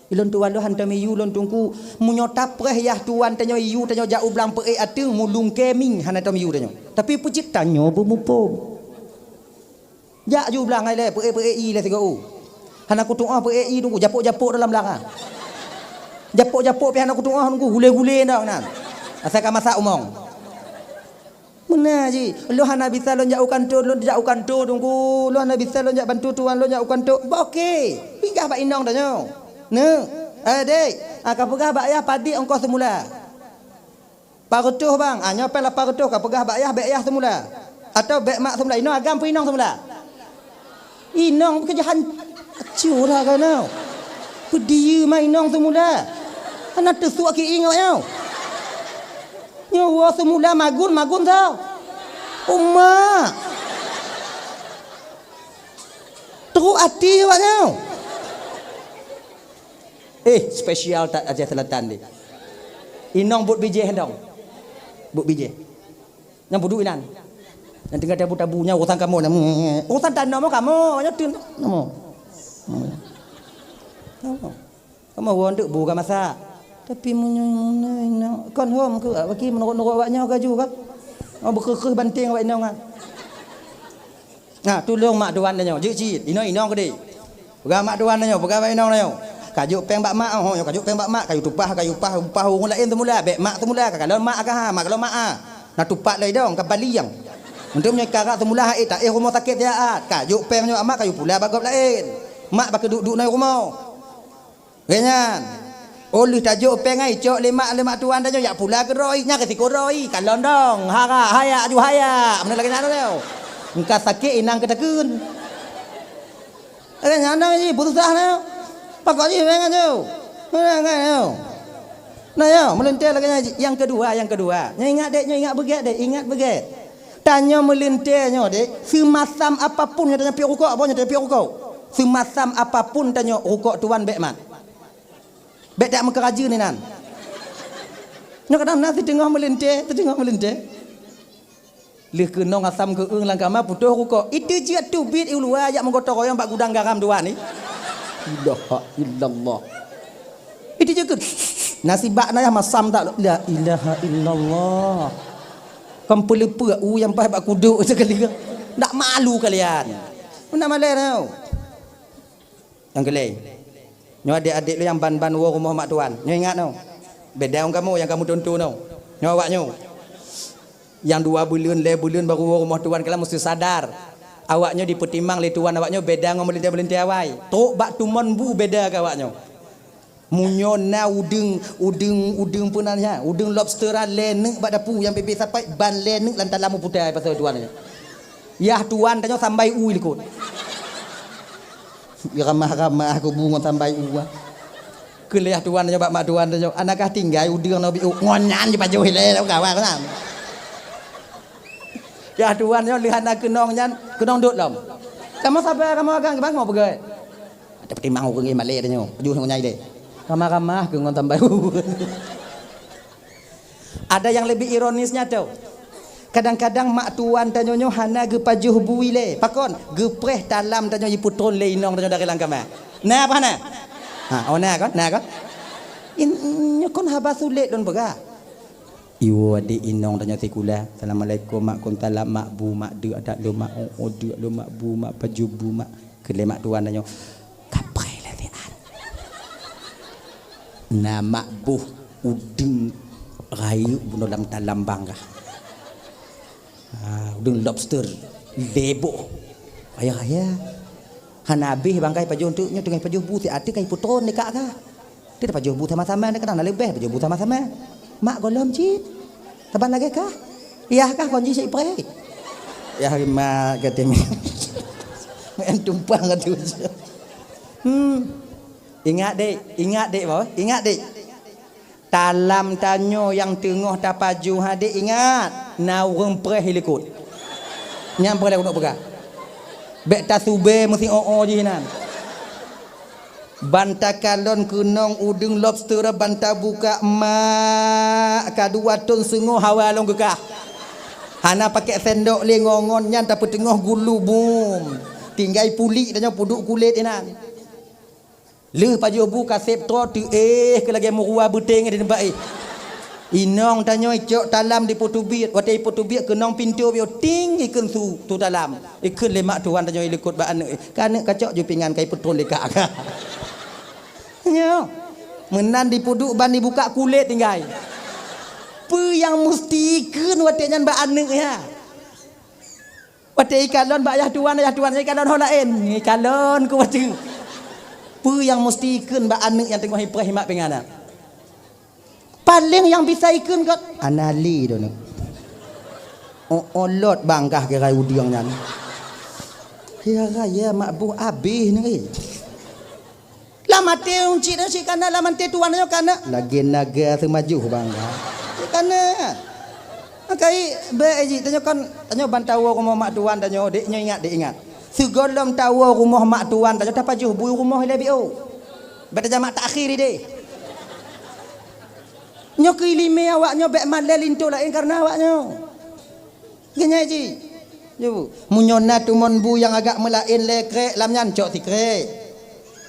Ilôn tuan lôn hantom yue lôn teungku. Meunyoe tapreh yah tuan tanyoe yue tanyoe jak u blang peuék ateueng, meulungkée mieng hana tom yue tanyoe. Tapi peucit tanyoe beumuphom. Jak ju blang hai lé, peuék-peuék ie lé sigoe u. Hana kutuoh peuék ie teungku, japôk-japôk dalam blang ha. Japôk-japôk pih hana kutuoh teungku, gulé-gulé ndak nan. Asai ka masak umong. Meunan jih, lôn hana bisa lôn jak u kantô, lôn jak u kantô teungku. Lôn hana bisa lôn jak bantu tuan lôn jak u kantô. Bah oke, peugah bak inong tanyoe. Neu, eh, dek, ah, ka peugah bak yah padit ongkoh seumula. Empat reutôh bang, ah, nyoe péng lapan reutôh ka peugah bak yah, bék yah seumula. Atau bék mak seumula, inong agam peu inong seumula. Inong keujahan curah keunoe. Peudiyeu ma inong seumula. Hana teusuak ki ingat nyoe. Nyoe woe seumula magun, magun tau. Uma. Teruk até awak nyoe. Eh, spesial that Aceh Selatan ni. Inong buet bijéh dong. Buet bijéh. Nyang budu inan. Nyang tinggai tabu-tabu nyang urusan kamoe nyan. Urusan tanoh mo kamoe, nyoe tun. Kamoe. Kamoe. Kamoe won deuk bu ka masak. Tapi meunyoe, meunyoe inong kon hom keu awak ki meunurot-nurot awak nyoe ka ju ka. Oh, beukeukeuh banting awak inong ah. Nah, tulông mak tuan tanyoe, jeuet cit, inong-inong keudeh. Peugah mak tuan tanyoe, peugah bak inong tanyoe. Kajok péng bak mak, oh, kajok péng bak mak, kayue tupah, kayue upah, upah ureueng laén seumula, bék mak seumula, ka kalon mak ka ha, mak kalon mak ah. Na tupat lé idong, ka baliang. Untuk meunyoe karak seumula hai, taéh rumoh sakét siat, kajok péng nyoe mak, kayue pula bak gob laén. Mak bak keuduek-duek na rumoh. Lagée nyan. Oh lheueh tajok péng ai, cok lé mak, lé mak tuan tanyoe, jak pula keu droe, nyan risiko droe, kalon dong, hara, hayak, aju hayak, meunan lagée nyan tau. Engka sakét inang keutakheun. Lagée nyan na jih, beususah na. Pakon jih, meunan nyan tu. Meunan nyan tu. Nah, ya, meulintèe lagée nyan jih. Nyang keudua, nyang keudua. Nyoe ingat dek, nyoe ingat beugét dek, ingat beugét. Tanyoe meulintèe nyoe dek, seumasam apapun nyoe tanyoe piep rukok, boh nyoe tanyoe piep rukok. Seumasam apapun tanyoe rukok tuan bék mat. Bék dak meukeurajeuen inan. Nyoe kadang na siteungoh meulintèe, siteungoh meulintèe. Lheueh keunong asam geueueng lam kama putôh rukok. Itu jeuet teubiet u luwa jak meugotong royong bak gudang garam tuan ni. Ilaha illallah. Itu jeuet keu nasibak na yah masam tak la ilaha illallah. Kan peuleupeuk u nyang paih bak kuduk sekali. Ndak malu kalian. Meunan malèe tau. Nyang keulhèe. Nyoe adék-adék lôn nyang ban-ban woe rumoh mak tuan. Nyoe ingat nyoe. Beda ngon kamoe nyang kamoe tuntu nyoe. Nyoe awak nyoe. Nyang dua buleuen, lhèe buleuen baru woe rumoh tuan, kalian meusti sadar. Awak nyoe jipeutimang lé tuan awak nyoe beda ngon meulintèe-meulintèe awai. Trok bak tumon bu beda keu awak nyoe. Meunyoe na udeueng, udeueng, udeueng peue nan nyan, udeueng lobster lhèe neuk bak dapu nyang bèk-bèk sapai, ban lhèe neuk lam talam putai pasai tuan nyoe. Yah tuan tanyoe sambai u likot. Ramah-ramah kubu ngon sambai u. Keu lheueh tuan nyoe bak mak tuan nyoe, "Ana kah tinggai udeueng nyoe biôh ngon nyan jipajoh ilèe lam kawan nyan." Yah tuan nyoe lheueh hana keunong nyan, keunong dot lom. Kamoe sabar, kamoe agam, bangoe peugah. Ada peutimang ureueng malèe tanyoe, pajoh ngon nyai deh. Ramah-ramah keu ngon sambai u. Ada nyang leubeh ironisnya teuh. Kadang-kadang mak tuan tanyoe nyoe hana geupajoh bu ilèe. Pakon? Geupreh talam tanyoe jipeutron lé inong tanyoe dari lam kama. Na apa hana? Ha, oh na kon? Na kon? In, nyoe kon haba sulet lôn peugah. Iwoe adék inong tanyoe sikula. Assalamualaikum, mak. Waalaikumsalam, mak. Bu, mak. Deuk adak lôn, mak. Oh, oh, deuk lôn, mak. Bu, mak. Pajoh bu, mak. Keu lé mak tuan tanyoe. Kapreh lé siat. Na mak boh udeueng rayeuk bunoe lam talam bang kah. Ha, udeueng lobster lhèe boh. Ayah, ayah. Hana habéh bang kah pajoh teuk nyoe teungoh pajoh bu siat teuk kah jipeutron lé kak kah. Teuk pajoh bu sama-sama, kadang na leubeh pajoh bu sama-sama. Mak gohlom cit. Saban lagèe kah? Yah kah kon jih cit preh. Yah mak kata mi. Main tumpang kata. Hmm. Ingat dek, ingat dek boh, ingat dek. Talam tanyoe nyang teungoh tapajoh adek ingat, na ureueng preh likot. Nyang preh likot peugah. Bèk tasubé meusi o-o jih nan. Ban takalon keunong udeueng lobster ban tabuka mak ka dua thon seungoh hawa lôn geukah. Hana pakèk sendok lé ngon-ngon nyan tapeuteungoh gulu bum. Tinggai pulik tanyoe peuduek kulét inan. Lheueh pajoh bu kaseb troe teuéh keu lagèe meuruwa beuténg di teumpat éh. Inong tanyoe icok talam dipeuteubiet, watèe ipeuteubiet keunong pintoe bioe ting ikheun su tu talam. Ikheun lé mak tuan tanyoe ilikot bak aneuk, "Ka aneuk kacok ju pingan ka ipeutron lé kak." Nyoe. Meunan dipeuduek ban dibuka kulét tinggai. Peue nyang musti ikheun watèe nyan bak aneuk nyan? Watèe ikalon bak yah tuan, yah tuan ikalon ho laén. Ikalon keu watèe. Peue nyang musti ikheun bak aneuk nyang teungoh ipreh imak pingan nyan? Paleng nyang bisa ikheun kot, "Ana lé droeneuh." Oh, olot bang kah keurai udeueng nyan. Ya raya mak boh abéh neuh. Lam até cit, cit kana, lam até tuan nyoe kana. Lagèe naga teumajoh bang. Cit kana. Makai bèk jih tanyoe kon, tanyoe ban tawoe rumoh mak tuan tanyoe, dek nyoe ingat, dek ingat. Sigohlom tawoe rumoh mak tuan tanyoe tapajoh bu rumoh ilèe bioe. Bèk tajamak takhir idéh. Nyoe keu ileumèe awak nyoe bèk malèe linto laén kareuna awak nyoe. Geunyai jih. Nyoe bu. Meunyoe na tumon bu nyang agak meulaén lé krek lam nyan cok sikrek.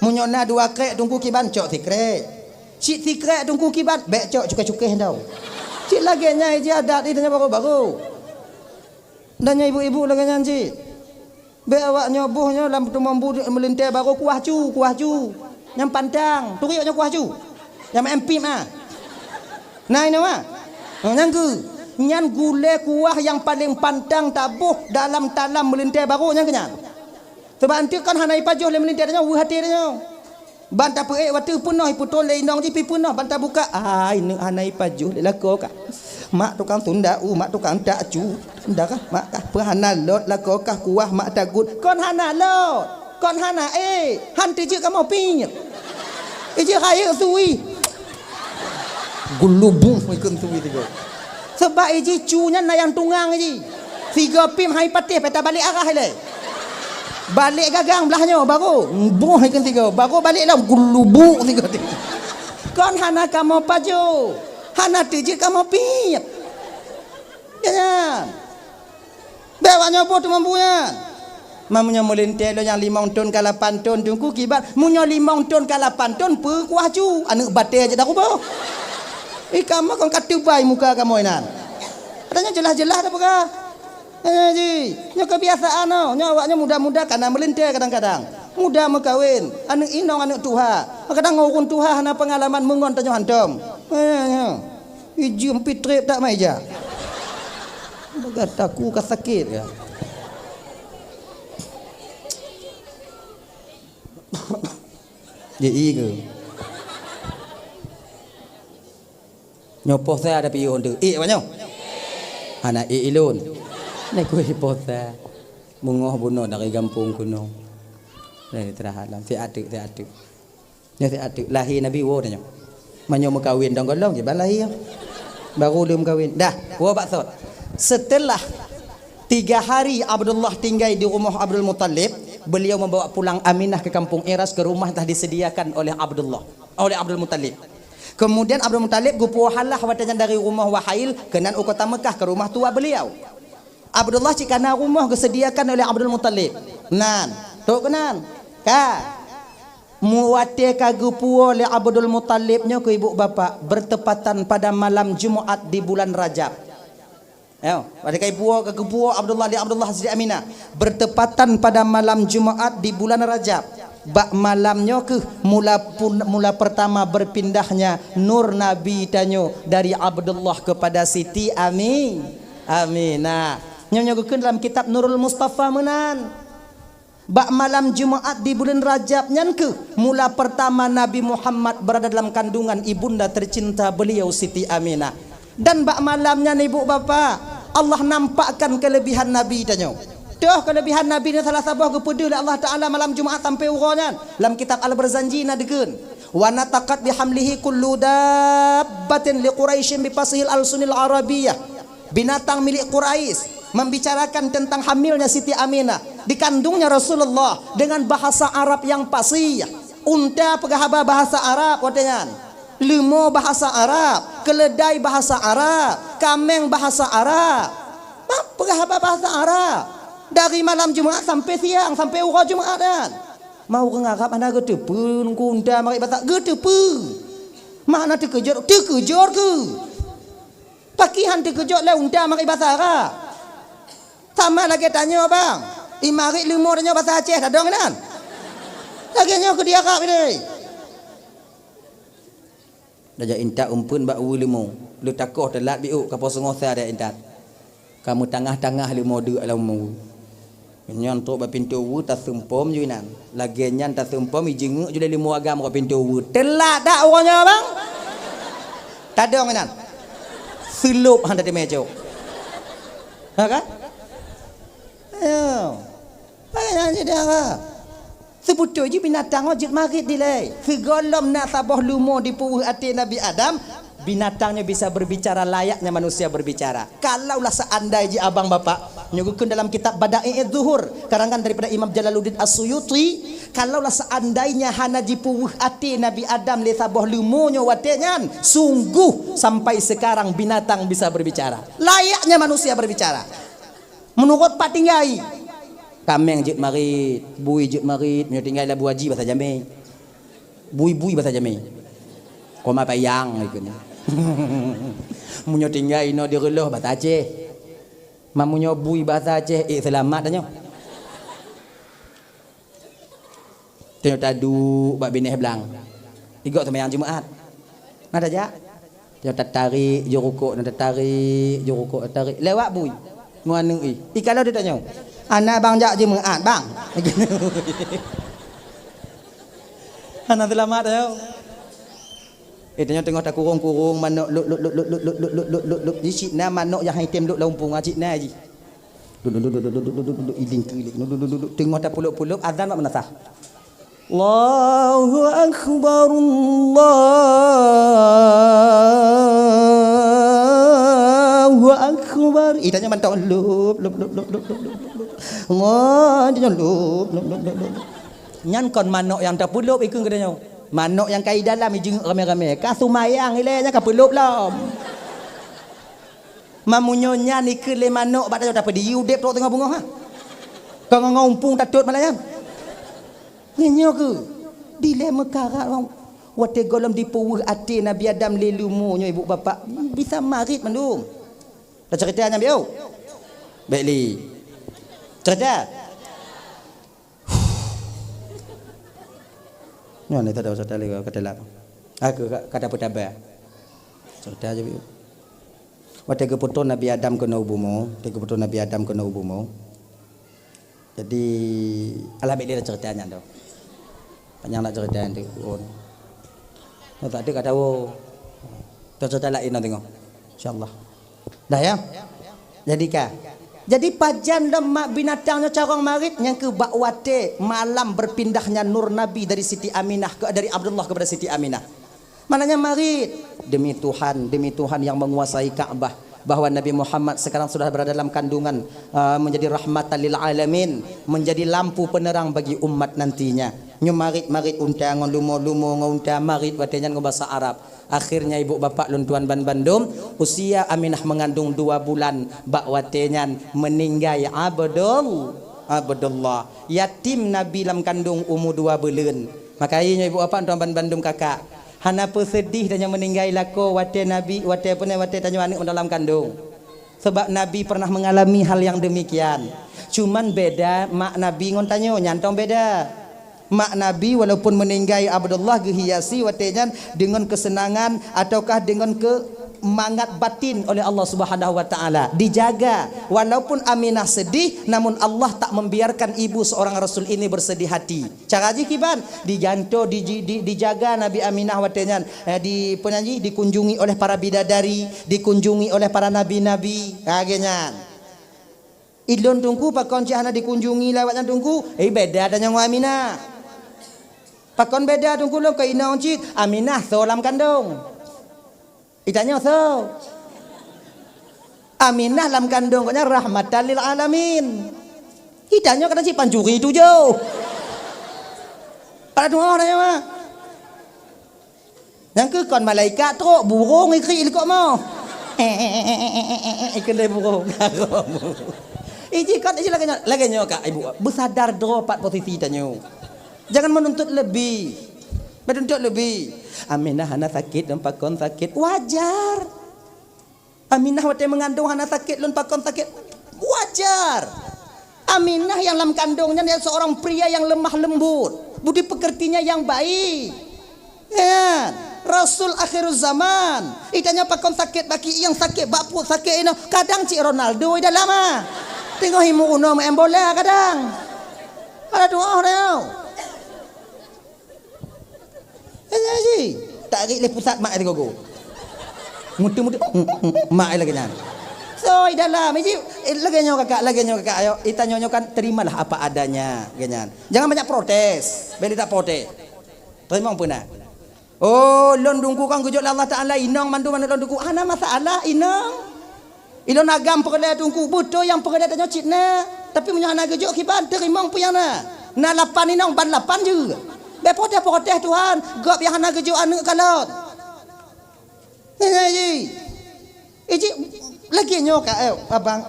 Meunyoe na dua krek teungku kiban cok sikrek. Cit sikrek teungku kiban bèk cok cukéh-cukéh tau. Cit lagèe nyan jih adat di tanyoe baroe-baroe. Dan nyan ibu-ibu lagèe nyan cit. Bèk awak nyoe boh nyoe lam tumon bu meulintèe baroe kuah cu, kuah cu. Nyang pantang, turiek nyoe kuah cu. Nyang maén pip ah. Na inoe ah. Ha, nyang geu. Nyan gulèe kuah nyang paleng pantang taboh dalam talam meulintèe baroe nyang keu nyan. Sabab eunteuk kan hana ipajoh lé meulintèe tanyoe, weueh até tanyoe. Ban tapeuék watèe peunoh, ipeutrôn lé inong jih pi peunoh, ban tabuka. Ai, neuk hana ipajoh lé lakoe kah. Mak tukang tunda u, mak tukang tak cu. Tunda kah, mak kah. Peue hana lôt lakoe kah kuah mak tagut. Kon hana lôt. Kon hana ék. Han teujeuet kamoe piep. Ijeuet rayeuk sui. Gulubung ikheun sui tiga. Sabab ijih cu nyan na nyang tungang ijih. Sigoe pim hai patéh peta balek arah ilèe. Balek gagang blah nyoe baru boh ikheun sigoe. Baru balek lom gulubuk sigoe. Kon hana kamoe pajoh. Hana teujeuet kamoe piep. Ya nyan. Bèk awak nyoe boh teumampu nyan. Meunyoe meulintèe lôn nyang limong thon ka lapan thon teungku kiban. Meunyoe limong thon ka lapan thon peue kuah cu. Aneuk batèe jeuet daruboh. Ih, kamoe kon ka teubai muka kamoe nan. Padahai nyoe jeulaih-jeulaih tapeugah. Eh, ji. Nyoe keubiasaan nyoe. Nyoe awak nyoe muda-muda kana meulintèe kadang-kadang. Muda meukawen, aneuk inong aneuk tuha. Kadang ureueng tuha hana peungalaman meungon tanyoe hantom. Eh, eh. Ijeuem pih treb that meuija. Gata ku ka sakét ya. Ji i ke? Nyoe poh sa ada piôh tu. Ék awak nyoe? Hana ék ilôn. Ni kueh poh sa. Beungoh bunoe dari gampông keunoe. Dari teulah alam. Si ateuk, si ateuk. Nyoe si ateuk. Lahé Nabi woe tanyoe. Meunyoe meukawen dong golom, kiban lahé. Baru lheueh meukawen. Dah, woe bak sot. Setelah tiga hari Abdullah tinggai di rumoh Abdul Muttalib, beliau membawa pulang Aminah ke kampung Iras, ke rumah telah disediakan oleh Abdullah, oleh Abdul Muttalib. Kemudian Abdul Muttalib geupuwoe halah watée nyan dari rumoh Wahail keunan u kota Meukah ke rumah tuha beliau. Abdullah cit kana rumoh geusediakan oleh Abdul Muttalib. Nan, trok keunan. Ka. Mu watée ka geupuwoe lé Abdul Muttalib nyoe keu ibu bapak, bertepatan pada malam Jumat di bulan Rajab. Yo, pada kai puwoe ka geupuwoe Abdullah lé Abdullah Siti Aminah, bertepatan pada malam Jumat di bulan Rajab. Bak malam nyoe keuh mula pun, mula pertama berpindahnya nur Nabi tanyoe dari Abdullah kepada Siti Ami, Aminah. Nyoe nyoe geukheun dalam kitab Nurul Mustafa meunan. Bak malam Jumat di buleuen Rajab nyan keuh mula pertama Nabi Muhammad berada dalam kandungan ibunda tercinta beliau Siti Aminah. Dan bak malam nyan ibu bapak, Allah nampakkan kelebihan Nabi tanyoe. Toh kelebihan Nabi nyoe salah saboh geupeudeuh lé Allah Taala malam Jumat sampai uroe nyan. Lam kitab Al-Barzanji na dikeun, "Wa nataqat bihamlihi kullu dabbatin li Quraisyin bi fasihil alsunil Arabiyyah." Binatang milik Quraisy membicarakan tentang hamilnya Siti Aminah, dikandungnya Rasulullah dengan bahasa Arab yang fasih. Unta peugah haba bahasa Arab watée nyan. Leumo bahasa Arab, keuleudai bahasa Arab, kaméng bahasa Arab. Bah, peugah haba bahasa Arab. Dari malam Jumat sampai siang, sampai uroe Jumat nyan. Ma ureuëng Arab hana geuteupeue, Teungku, unta marit bahasa, geuteupeue. Makna teukeujot, teukeujot keuh. Pakriban teukeujot lé unta marit bahasa Arab. Sama lagée tanyoe, bang. I marit leumo tanyoe bahasa Aceh, tadong inan. Lagée nyoe keu di Arab ini. Tajak intat umpeuen bak ueh leumo. Leutakoh teulat biôk ka poh seungoh sa tajak intat. Ka meutangah-tangah leumo deuk lam ueh. Nyan trok bak pintoe ueh taseumpom ju inan. Lagée nyan taseumpom ijeungeuk ju lé leumo agam bak pintoe ueh. Teulat dak uroe nyoe, bang? Tadong inan. Seulop han tateumé cok. Ha kan? Ayo. Hai nyan jadi apa? Seubeutôi jih binatang nyoe jeuet marit dilée. Sigohlom na saboh leumo di peu ueh até Nabi Adam, binatang nyoe bisa berbicara layaknya manusia berbicara. Kalaulah seandai jih abang bapak, nyoe geukheun dalam kitab Bada'i'uz Zuhur, karangan daripada Imam Jalaluddin As-Suyuti, kalaulah seandainya hana jipeu ueh até Nabi Adam lé saboh leumo nyoe watée nyan, sungguh sampai sekarang binatang bisa berbicara. Layaknya manusia berbicara. Meunurot pat tinggai. Kaméng jeuet marit, bui jeuet marit, meunyoe tinggai Labu Haji basa jamé. Bui-bui basa jamé. Koma payang ikeu nyan. Meunyoe tinggai inoe di Reulôh basa Aceh. Ma meunyoe bui basa Aceh, ék seulamat tanyoe. Tanyoe taduek bak binéh blang. Igok seumayang Jumat. Na tajak? Tanyoe tatarék jurukok, na tatarék jurukok, tatarék. Lewat bui. Ngon aneuk i. I kalau ditanyoe, "Anak bang jak Jumat, bang." Hana seulamat tanyoe. Eh, tanyoe teungoh takurong-kurong manok lop, lop, lop. Di sinan manok nyang hai tem lop lam umpung, ah, cit na jih. Duduk, duduk, duduk, duduk, duduk, duduk, iling keuling. Duduk, duduk, duduk, duduk. Teungoh tapulop-pulop, azan bak meunasah. Allahu Akbar, Allahu Akbar. Ih, tanyoe mantong. Lop, lop, lop. Allah, tanyoe lop, lop, lop, lop, lop. Nyan kon manok nyang tapulop ikeu geutanyoe. Manok nyang ka i dalam ijeuet ramé-ramé. Ka seumayang ilée nyan ka pulop lom. Mamunyoe nyan ikeu lé manok bak tanyoe tapeudiyu udeb trok teungoh beungoh, ha? Ka ngon umpung tatot malam nyan. Nyoe keuh dilée meukarat watée gohlom dipeuweuh até Nabi Adam lé leumo nyoe ibu bapak bisa marit mandum. Tacerita nyan biôh. Baik li. Cerita. Nyoe ni tadi cerita lagi kata lah. Aku kata peutaba. Cerita je. Watèe geupeutrôn Nabi Adam keunoe u bumoe, watèe geupeutrôn Nabi Adam keunoe u bumoe. Jadi, alah, bèk lé cerita nyan tu. Panyang nak cerita nyan tu. Oh. Tak ada kata, oh. Tu cerita laén nanti tengok. InsyaAllah. Dah ya? Jadi ka. Jadi pajan lom mak binatang nyoe carông marit nyang keu bak watèe malam berpindahnya nur Nabi dari Siti Aminah ke, dari Abdullah kepada Siti Aminah. Maknanya marit. Demi Tuhan, demi Tuhan yang menguasai Ka'bah, bahwa Nabi Muhammad sekarang sudah berada dalam kandungan, uh, menjadi rahmatan lil alamin, menjadi lampu penerang bagi umat nantinya. Nyoe marit-marit unta ngon lumo, lumo ngon unta, marit watèe nyan ngon basa Arab. Akhirnya ibu bapak lôn tuan ban bandum, usia Aminah mengandung dua bulan, bak watèe nyan meninggai Abdul, Abdullah. Yatim Nabi lam kandung umu dua buleuen. Makajih nyoe ibu bapak tuan ban bandum kakak. Hana peuseudih tanyoe meuninggai lakoe watèe Nabi, watèe peue nyan, watèe tanyoe aneuk dalam kandong. Sabab Nabi pernah mengalami hal yang demikian. Cuman beda mak Nabi ngon tanyoe, nyan tong beda. Mak Nabi walaupun meuninggai Abdullah geuhiasi watèe nyan deungon keuseunangan ataukah deungon keumangat batin oleh Allah Subhanahu wa Ta'ala. Dijaga. Walaupun Aminah sedih, namun Allah tak membiarkan ibu seorang Rasul ini bersedih hati. Cara jih kiban, dijanto, di, di, dijaga Nabi Aminah watèe nyan, eh, di, peue nan jih, dikunjungi oleh para bidadari, dikunjungi oleh para nabi-nabi. Ha, lagèe nyan. Ilôn teungku pakon cit hana dikunjungi lé awak nyan teungku? Eh, beda tanyoe ngon Aminah. Pakon beda teungku lôn keu inong cit, Aminah soe lam kandong. Itanyoe soe? Aminah lam kandong gobnyan rahmatan lil alamin. Itanyoe kadang cit pancuri tujoh. Pada tuoh tanyoe mah. Nyang keu kon malaikat trok, burông ikrik likot moh. Ikheun lé burông. Iji kon iji lagèe nyoe, lagèe nyoe kak ibu. Beusadar droe pat posisi tanyoe. Jangan menuntut lebih. Menuntut lebih. Aminah hana sakét dan pakon sakét. Wajar. Aminah watèe meungandong hana sakét lôn pakon sakét. Wajar. Aminah yang lam kandong nyan seorang pria yang lemah lembut. Budi pekertinya yang baik. Ya, Rasul akhiruz zaman. Itanyoe pakon sakét bak keuieng, sakét bak pruet, sakét inoe. Kadang cit Ronaldo i dalam ah. Teungoh i meurunoe main bola kadang. Ada dua orang. Hanya ji. Tarik lé pusat mak itu gogo. Mutu-mutu mak lagèe nyan. So, i dalam ji, eh, lagèe nyoe kakak, lagèe nyoe kakak, ayo, itanyoe nyoe kan terimalah apa adanya, lagèe nyan. Jangan banyak protes. Bèk tak protes. Teurimong peue na? Oh, lôn teungku kan geujok lé Allah Taala inong mandum aneuk lôn teungku. Hana masalah inong. Ilôn agam peureulèe teungku, beutôi nyang peureulèe tanyoe cit na. Tapi meunyoe hana geujok kiban, teurimong peue nyang na. Na lapan inong ban lapan jeuet. Bèk protes-protes Tuhan, gob nyang hana geujok aneuk kalon. Nyan ji. Eh, ji, lagèe nyoe ka, eh, abang.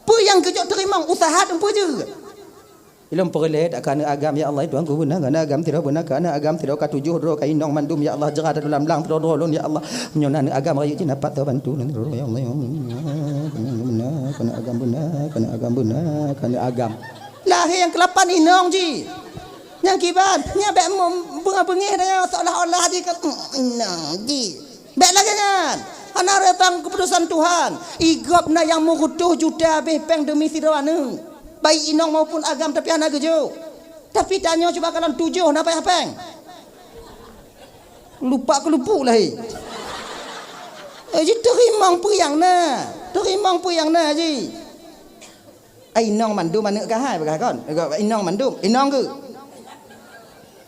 Peue nyang geujok teurimong, usaha teumpeue jeuet. Ilôn peureulèe that keu aneuk agam, ya Allah, Tuhanku, beuna keu aneuk agam sidroe, beuna keu aneuk agam sidroe, ka tujoh droe, ka inong mandum, ya Allah, jeurat dalam blang sidroe-droe lôn, ya Allah. Meunyoe na aneuk agam rayeuk jih na pat teubantu, ya Allah, ya Allah. Beuna keu aneuk agam, beuna keu aneuk agam, beuna keu aneuk agam. Lahé nyang keulapan inong jih. Nyang kiban, nyan bèk mem-, beungèh-beungèh dah nyan, seolah-olah jih ka, mm, inong jih. Bèk lagèe nyan. Hana reutan keuputusan Tuhan. I gob na nyang meureutôh juta habéh pèng deumi sidroe aneuk. Baik inong maupun agam tapi hana geujok. Tapi tanyoe cuba kalon tujoh na payah pèng. Lupak keulupuk lahé. Eh, ji teurimong peue nyang na. Teurimong peue nyang na ji. Ai inong mandum aneuk kah hai peugah kon. Inong mandum, inong geuh.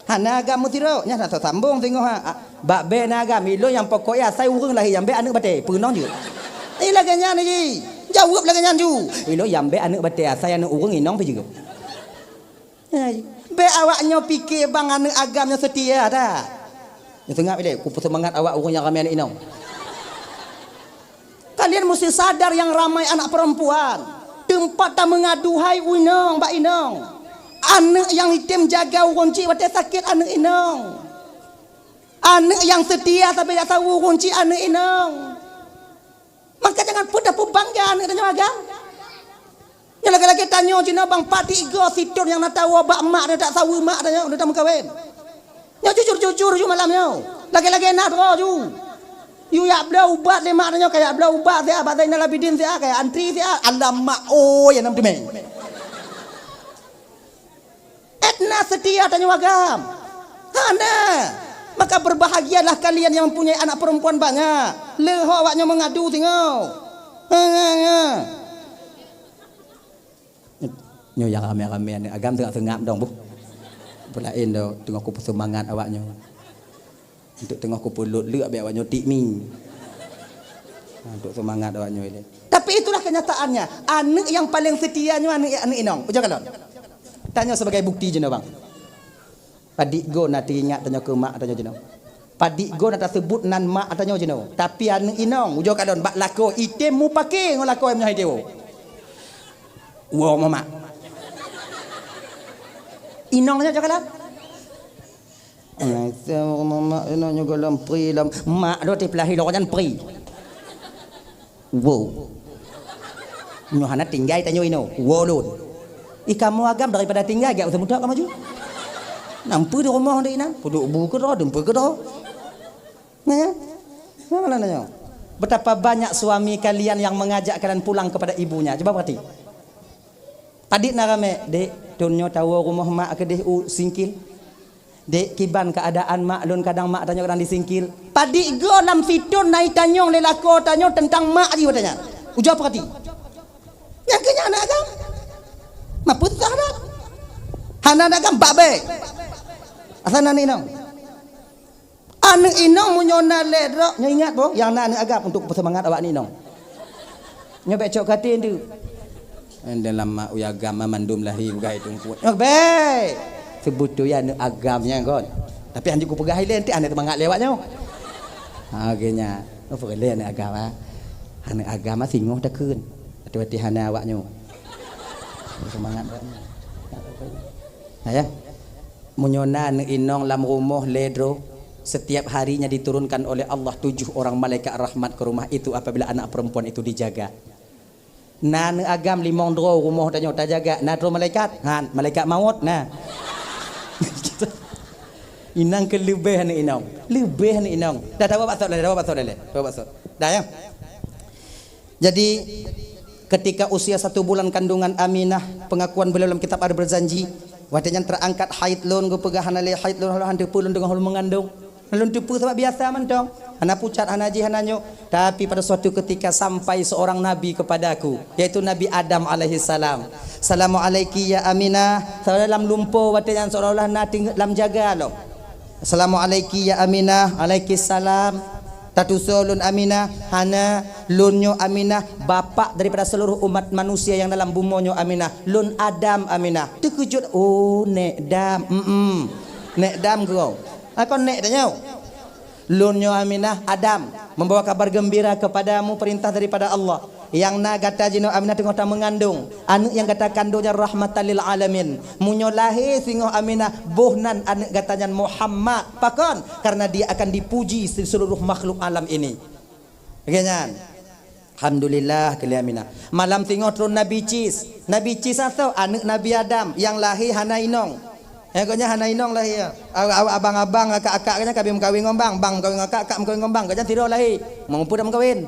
Hana agam meusidroe, nyan hana sambong singoh ha. Bak bèe na agam, ilôn nyang pokok asai ureueng lahé nyang bèe aneuk batèe, peue inong jeuet. Eh, lagèe nyan ji. Jaweueb lagèe nyan ju. Ilôn nyang bèe aneuk batèe asai aneuk ureueng inong pih jeuet. Hai. Bèk awak nyoe pike bang aneuk agam nyoe seutia that. Nyoe seungab ilèe, kupeuseumangat awak ureueng nyang ramè aneuk inong. Kalian mesti sadar yang ramai anak perempuan. Teumpat tameungadu hai u inong bak inong. Aneuk nyang item jaga ureueng cit watèe sakét aneuk inong. Aneuk nyang seutia sabe jak saweue ureueng cit aneuk inong. Maka jangan peudah peubangga aneuk tanyoe agam. Nyoe lagèe-lagèe tanyoe cit na bang pat tiga sithon nyang na tawoe bak mak dan tak saweue mak tanyoe, udah tameukawen. Nyoe jujur-jujur ju malam nyoe. Lagèe-lagèe na droe ju. Yu jak bloe ubat lé mak tanyoe, ka jak bloe ubat siat bak Zainal Abidin siat, ka jak antri siat. Alamak, oi, anam teumé. Étna seutia tanyoe agam. Hana. Maka berbahagialah kalian yang mempunyai anak perempuan banyak. Leuho awak nyoe mengadu singoh. Ha, ha, ha. Nyoe nyang ramé-ramé aneuk agam teungoh seungab dong boh. Peulaén do teungoh kupeuseumangat awak nyoe. Untuk teungoh kupeulot leuk abéh awak nyoe tik mi. Ha, untuk seumangat awak nyoe ilée. Tapi itulah kenyataannya. Aneuk nyang paléng seutia nyoe aneuk, aneuk inong. Ujoe kalon. Tanyoe sebagai bukti jinoe bang. Padit goe na teuingat tanyoe keu mak tanyoe jinoe. Padit goe na taseubut nan mak tanyoe jinoe. Tapi aneuk inong, ujoe kalon bak lakoe item mupake ngon lakoe meunyoe hai dewo. Woe mamak. Inong nyoe ujoe kalon. Eh, mamak inong nyoe goh lom pri lom. Mak do tiep lahé lôn nyan pri. Wo. Nyoe hana tinggai tanyoe inoe. Wo lôn. Ih, kamoe agam daripada tinggai, gak usah mudah kamoe ju. Nampu di rumoh di inan. Puduk bu keudroe, dumpu keudroe. Nah, ya. Nah, mana nanya? Betapa banyak suami kalian yang mengajak kalian pulang kepada ibunya. Coba perhati. Padit na ramé, "Dek, thon nyoe tawoe rumoh mak keudeh u Singkil." Dek, kiban keuadaan mak lôn, kadang mak tanyoe kadang di Singkil. Padit goe lam siton na itanyong lé lakoe tanyoe teuntang mak jih watée nyan. Ujoe peurati. Nyang keu nyan aneuk agam. Mapeusah dah. Hana aneuk agam bak bék. Asai na aneuk inong. Aneuk inong meunyoe na lé droe, nyoe ingat boh, nyang na aneuk agam untuk peuseumangat awak aneuk inong. Nyoe bék cok katé ndeuk. Dalam mak uya agam mandum lahé bugai teungku. Nyoe bék. Seubeutoi aneuk agam nyan kon. Tapi hanjeuet kupeugah ilée, entek aneuk teumangat lé awak nyoe. Ha, oke nya. Oh, peureulée aneuk agam, ha. Aneuk agam, ha, singoh takheun. Watée-watée hana awak nyoe. Seumangat awak nyoe. Ha, ya. Meunyoe na aneuk inong lam rumoh lé droe, setiap harinya diturunkan oleh Allah tujuh orang malaikat rahmat ke rumah itu apabila anak perempuan itu dijaga. Na aneuk agam limong droe rumoh tanyoe tajaga, na droe malaikat? Han, malaikat maut na. Inong keu leubeh aneuk inong. Leubeh aneuk inong. Dah, dah, bawa baksot dah, dah, bawa baksot dah, dah. Bawa baksot. Dah, ya. Jadi, ketika usia satu bulan kandungan Aminah, pengakuan beliau dalam kitab Al-Barzanji, watée nyan terangkat haid lôn, geupeugah hana lé haid lôn, hana teupeu lôn teungoh lôn meungandung. Lôn teupeu sabab biasa mantong. Hana pucat, hana jih, hana nyoe. Tapi pada suatu ketika sampai seorang nabi kepadaku, yaitu Nabi Adam alaihissalam. "Assalamualaiki ya Aminah." Seolah lam lumpo watée nyan seolah-olah na teungeut lam jaga lom. "Assalamualaiki ya Aminah." "Alaikissalam." "Tatusoe lôn Aminah?" "Hana, lôn nyoe Aminah, bapak daripada seluruh umat manusia yang dalam bumoe nyoe Aminah. Lôn Adam Aminah." Teukeujot, "Oh, Nek Dam." "Mm-mm. Nek Dam keu." "Akon Nek tanyoe." "Lôn nyoe Aminah, Adam, membawa kabar gembira kepadamu perintah daripada Allah. Nyang na gata jinoe Aminah teungoh tameungandung. Aneuk nyang gata kandung nyan rahmatan lil alamin. Meunyoe lahé singoh Aminah, boh nan aneuk gata nyan Muhammad. Pakon? Karena dia akan dipuji di seluruh makhluk alam ini." Lagée nyan. Alhamdulillah, keu lé Aminah. Malam singoh tron Nabi Cis. Nabi Cis asoe aneuk Nabi Adam nyang lahé hana inong. Eh, gobnyan hana inong lahé. Awak, awak abang-abang, akak-akak gobnyan ka meukawen ngon bang, bang meukawen ngon akak, akak meukawen ngon bang. Gobnyan sidroe lahé. Meunyoe peue dak meukawen.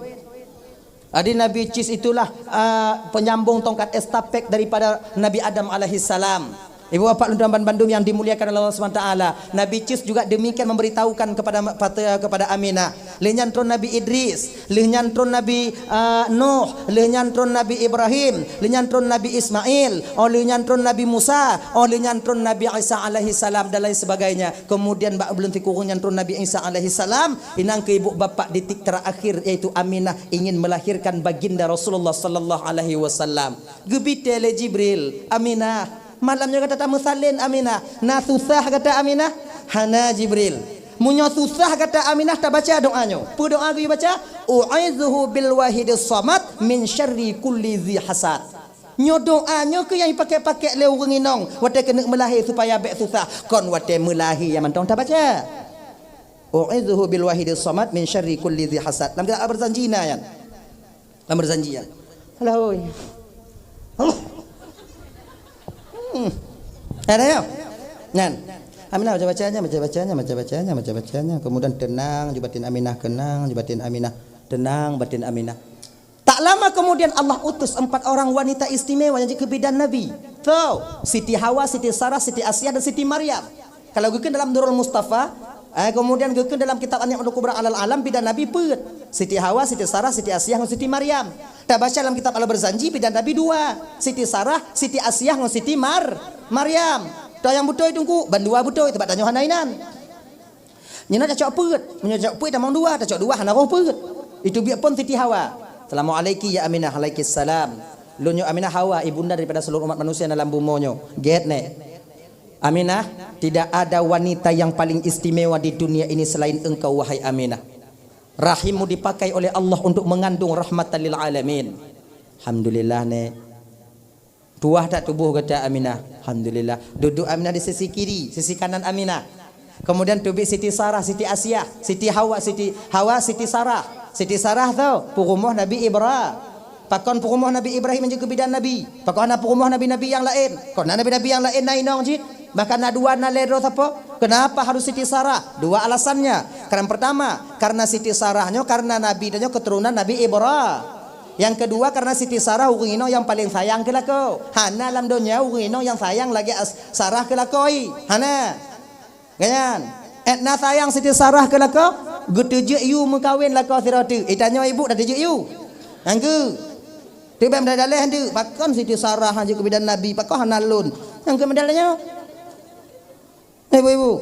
Jadi Nabi Cis itulah, ah, penyambung tongkat estafet daripada Nabi Adam alaihissalam. Ibu bapak lôn tuan bandum yang dimuliakan oleh Allah Subhanahu Wa Taala. Nabi Cis juga demikian memberitahukan kepada ma-, pata-, kepada Aminah. Lheueh nyan tron Nabi Idris, lheueh nyan tron Nabi, ah, Nuh, lheueh nyan tron Nabi Ibrahim, lheueh nyan tron Nabi Ismail, oh lheueh nyan tron Nabi Musa, oh lheueh nyan tron Nabi Isa alaihissalam dan lain sebagainya. Kemudian bak buleuen sikureueng nyan tron Nabi Isa alaihissalam, inong keu ibu bapak di titik terakhir yaitu Aminah ingin melahirkan baginda Rasulullah sallallahu alaihi wasallam. Geubitée lé Jibril, "Aminah, malam nyoe gata tameusalin Aminah. Na susah gata Aminah?" "Hana Jibril." "Meunyoe susah gata Aminah, tabaca doa nyoe." Peue doa geuyue baca? "U'izuhu bil wahidis samad min syarri kulli dzi hasad." Nyoe doa nyoe keuh nyang jipakék-pakék lé ureuëng inong watée keuneuk meulahé supaya bék susah. Kon watée meulahé nyang mantong tabaca. "U'izuhu bil wahidis samad min syarri kulli dzi hasad." Lam kitab Al-Barzanji na nyan. Lam Al-Barzanji nyan. Alah, oi. Allah. Hmm. Ada ya? Nyan. Aminah baca-bacanya, baca-bacanya, baca-bacanya, baca-bacanya. Kemudian tenang ju batin Aminah, tenang ju batin Aminah, tenang batin Aminah. Tak lama kemudian Allah utus empat orang wanita istimewa nyang jeuet keu bidan Nabi. Tho, Siti Hawa, Siti Sarah, Siti Asiah dan Siti Maryam. Kalau geukheun dalam Durrul Mustafa, eh, kemudian geukheun dalam kitab An-Ni'matul Kubra 'alal 'Alam, bidan Nabi peuet. Siti Hawa, Siti Sarah, Siti Asiah ngon Siti Maryam. Tabaca dalam kitab Al-Barzanji, bidan Nabi dua. Siti Sarah, Siti Asiah ngon Siti Mar-, Maryam. Toh nyang beutôi Teungku, ban dua beutôi, sabab tanyoe hana inan. Nyoe na tacok peuet. Meunyoe tacok peuet tamong dua, tacok dua hana roh peuet. Itu biet phon Siti Hawa. "Assalamualaiki ya Aminah." "Alaikissalam." "Lôn nyoe Aminah Hawa, ibunda daripada seluruh umat manusia dalam bumoe nyoe." "Gét nèk." "Aminah, tidak ada wanita yang paling istimewa di dunia ini selain engkau, wahai Aminah. Rahimmu dipakai oleh Allah untuk mengandung rahmatan lil alamin." "Alhamdulillah, Nèk." Tuah that tuboh gata Aminah. Alhamdulillah. Duduek Aminah di sisi kiri, sisi kanan Aminah. Kemudian teubiet Siti Sarah, Siti Asiah, Siti Hawa, Siti Hawa, Siti Sarah. Siti Sarah tho, peurumoh Nabi Ibra-, pakon peurumoh Nabi Ibrahim nyang jeuet keu bidan Nabi. Pakon hana peurumoh nabi-nabi nyang laén. Kon na nabi-nabi nyang laén na inong jih. Bahkan na dua, na lhèe droe sapo. Kenapa harus Siti Sarah? Dua alasannya. Karena pertama, karena Siti Sarah nyoe karena Nabi tanyoe keturunan Nabi Ibra-, Yang kedua, karena Siti Sarah ureueng inong nyang paleng sayang keu lakoe. Hana lam donya ureueng inong nyang sayang lagèe as-, Sarah keu lakoe. Hana. Nyan. Edna sayang Siti Sarah keu lakoe, geuteujeuet yue meukawen lakoe sidroe teuk. Eh, tanyoe ibu dak teujeuet yue. Nyang keu. Teuh bèk meudaleh-daleh teuk, pakon Siti Sarah jeuet keu bidan Nabi, pakon hana lôn. Nyang keu meudaleh nyoe. Ibu-ibu,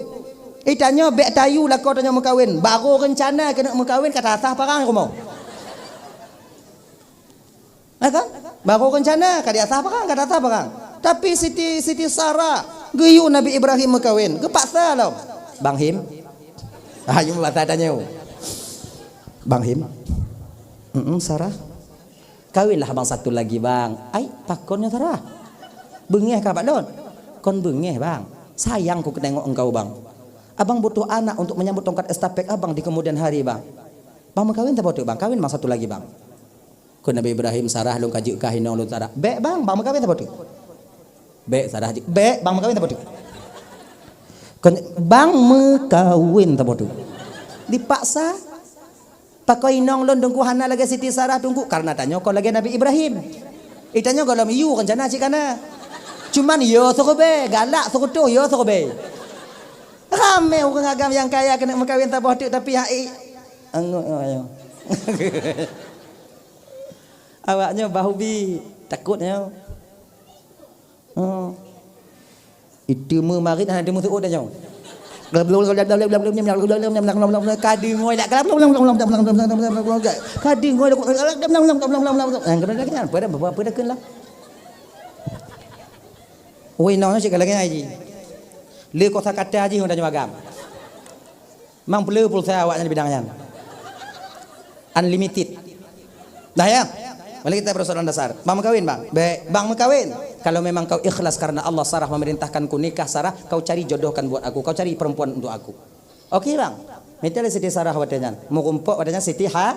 eh, tanyoe bèk tayue lakoe tanyoe meukawen. Barô reuncana keuneuk meukawen ka tasah parang rumoh. Ya kan? Barô reuncana ka diasah parang, ka tasah parang. Tapi Siti, Siti Sarah geuyue Nabi Ibrahim meukawen, geupaksa lom. "Bang Him." Ayo bahasa tanyoe. "Bang Him." "Mm-mm, Sarah." "Kawinlah abang satu lagi, Bang." "Ai, pakon nyoe, Sarah? Beungèh kah bak lôn?" "Kon beungèh, Bang. Sayang ku kutengok engkau, Bang. Abang butuh anak untuk menyambut tongkat estafet abang di kemudian hari, Bang. Bang meukawen saboh teuk, Bang. Kawin abang satu lagi, Bang." Kheun Nabi Ibrahim, "Sarah lôn ka jeuet kah inong lôn, Sarah?" "Bèk, Bang. Bang meukawen saboh teuk." "Bèk, Sarah jeuet." "Bèk, Bang meukawen saboh teuk." "Kon, Bang meukawen saboh teuk." Dipaksa. "Pakon inong lôn Teungku hana lagèe Siti Sarah Teungku?" "Karena tanyoe kon lagèe Nabi Ibrahim. Eh, tanyoe gohlom yue reuncana cit kana. Cuman yo seureubai, galak seureutôh yo seureubai." Ramè ureueng agam nyang kaya keuneuk meukawen saboh teuk tapi hai. Anggô, anggô, anggô. Awak nyoe bahubi, takot nyoe. Oh. Itu meumarit hana teumeusu'ut dah nyoe. Ka deungö dak, ka deungö dak. Apa dah, apa dah keunan lah. Woi, nyoe cit ka lagèe nyan jih. Le kosa kata jih ngon tanyoe agam. Mang peuleu pulsa awak nyan bidang nyan. Unlimited. Dah ya? Mari kita persoalan dasar. Bang meukawen, Bang? Bèk, Bang meukawen. Kalau memang kau ikhlas karena Allah, Sarah memerintahkanku nikah, Sarah, kau cari jodohkan buat aku, kau cari perempuan untuk aku. Oke, Bang. Mita lé Siti Sarah watèe nyan. Meurumpok watèe nyan Siti Ha-,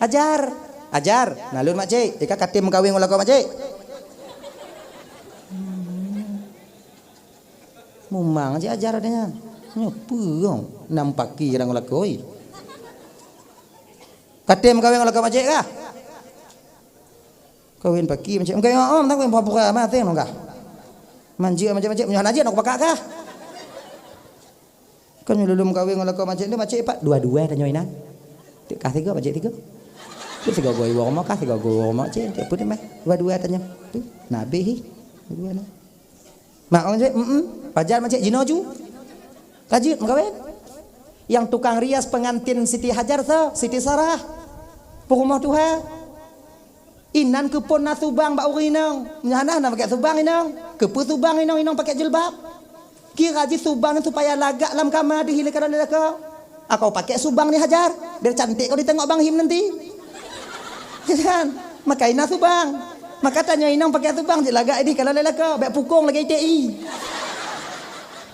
Hajar. Hajar, na lôn makcik. Ika katem meukawen ngon lakoe makcik. Mumang cit Hajar watèe nyan. Nyoe peue, nam paki kadang lakoe. Katem meukawen ngon lakoe makcik kah? Kawen paki makcik. Meukawen, oh, meukawen pura-pura mantong nong kah. Manjeuet makcik-makcik, meunyoe hana jeuet, nong pakak kah? Kan nyoe lôn meukawen ngon lakoe makcik tu, makcik pat dua-dua tanyoe inan. Tik kah tiga, makcik tiga. Tu tiga goe iwoe rumoh kah, tiga goe iwoe rumoh makcik, tik peue teumeh. Dua-dua tanyoe. Tu, na abéh hi. Dua-dua na. Mak makcik, mm-mm. Pajan makcik jinoe ju. Ka jeuet meukawen. Nyang tukang rias pengantin Siti Hajar tu, Siti Sarah. Peurumoh tuha. Inan keupeue na subang bak ureueng inong? Nyan hana pakai subang inong. Keupeue subang inong, inong pakai jilbab? Kira jih subang nyan supaya lagak lam kama deuh ilée ka lôn lé lakoe. Aku pakai subang ni Hajar, biar cantik kau ditengok Bang Him nanti. Kan? Maka na subang. Maka tanyoe inong pakai subang jih lagak idih ka lôn lé lakoe, bèk pukong lagèe I T I.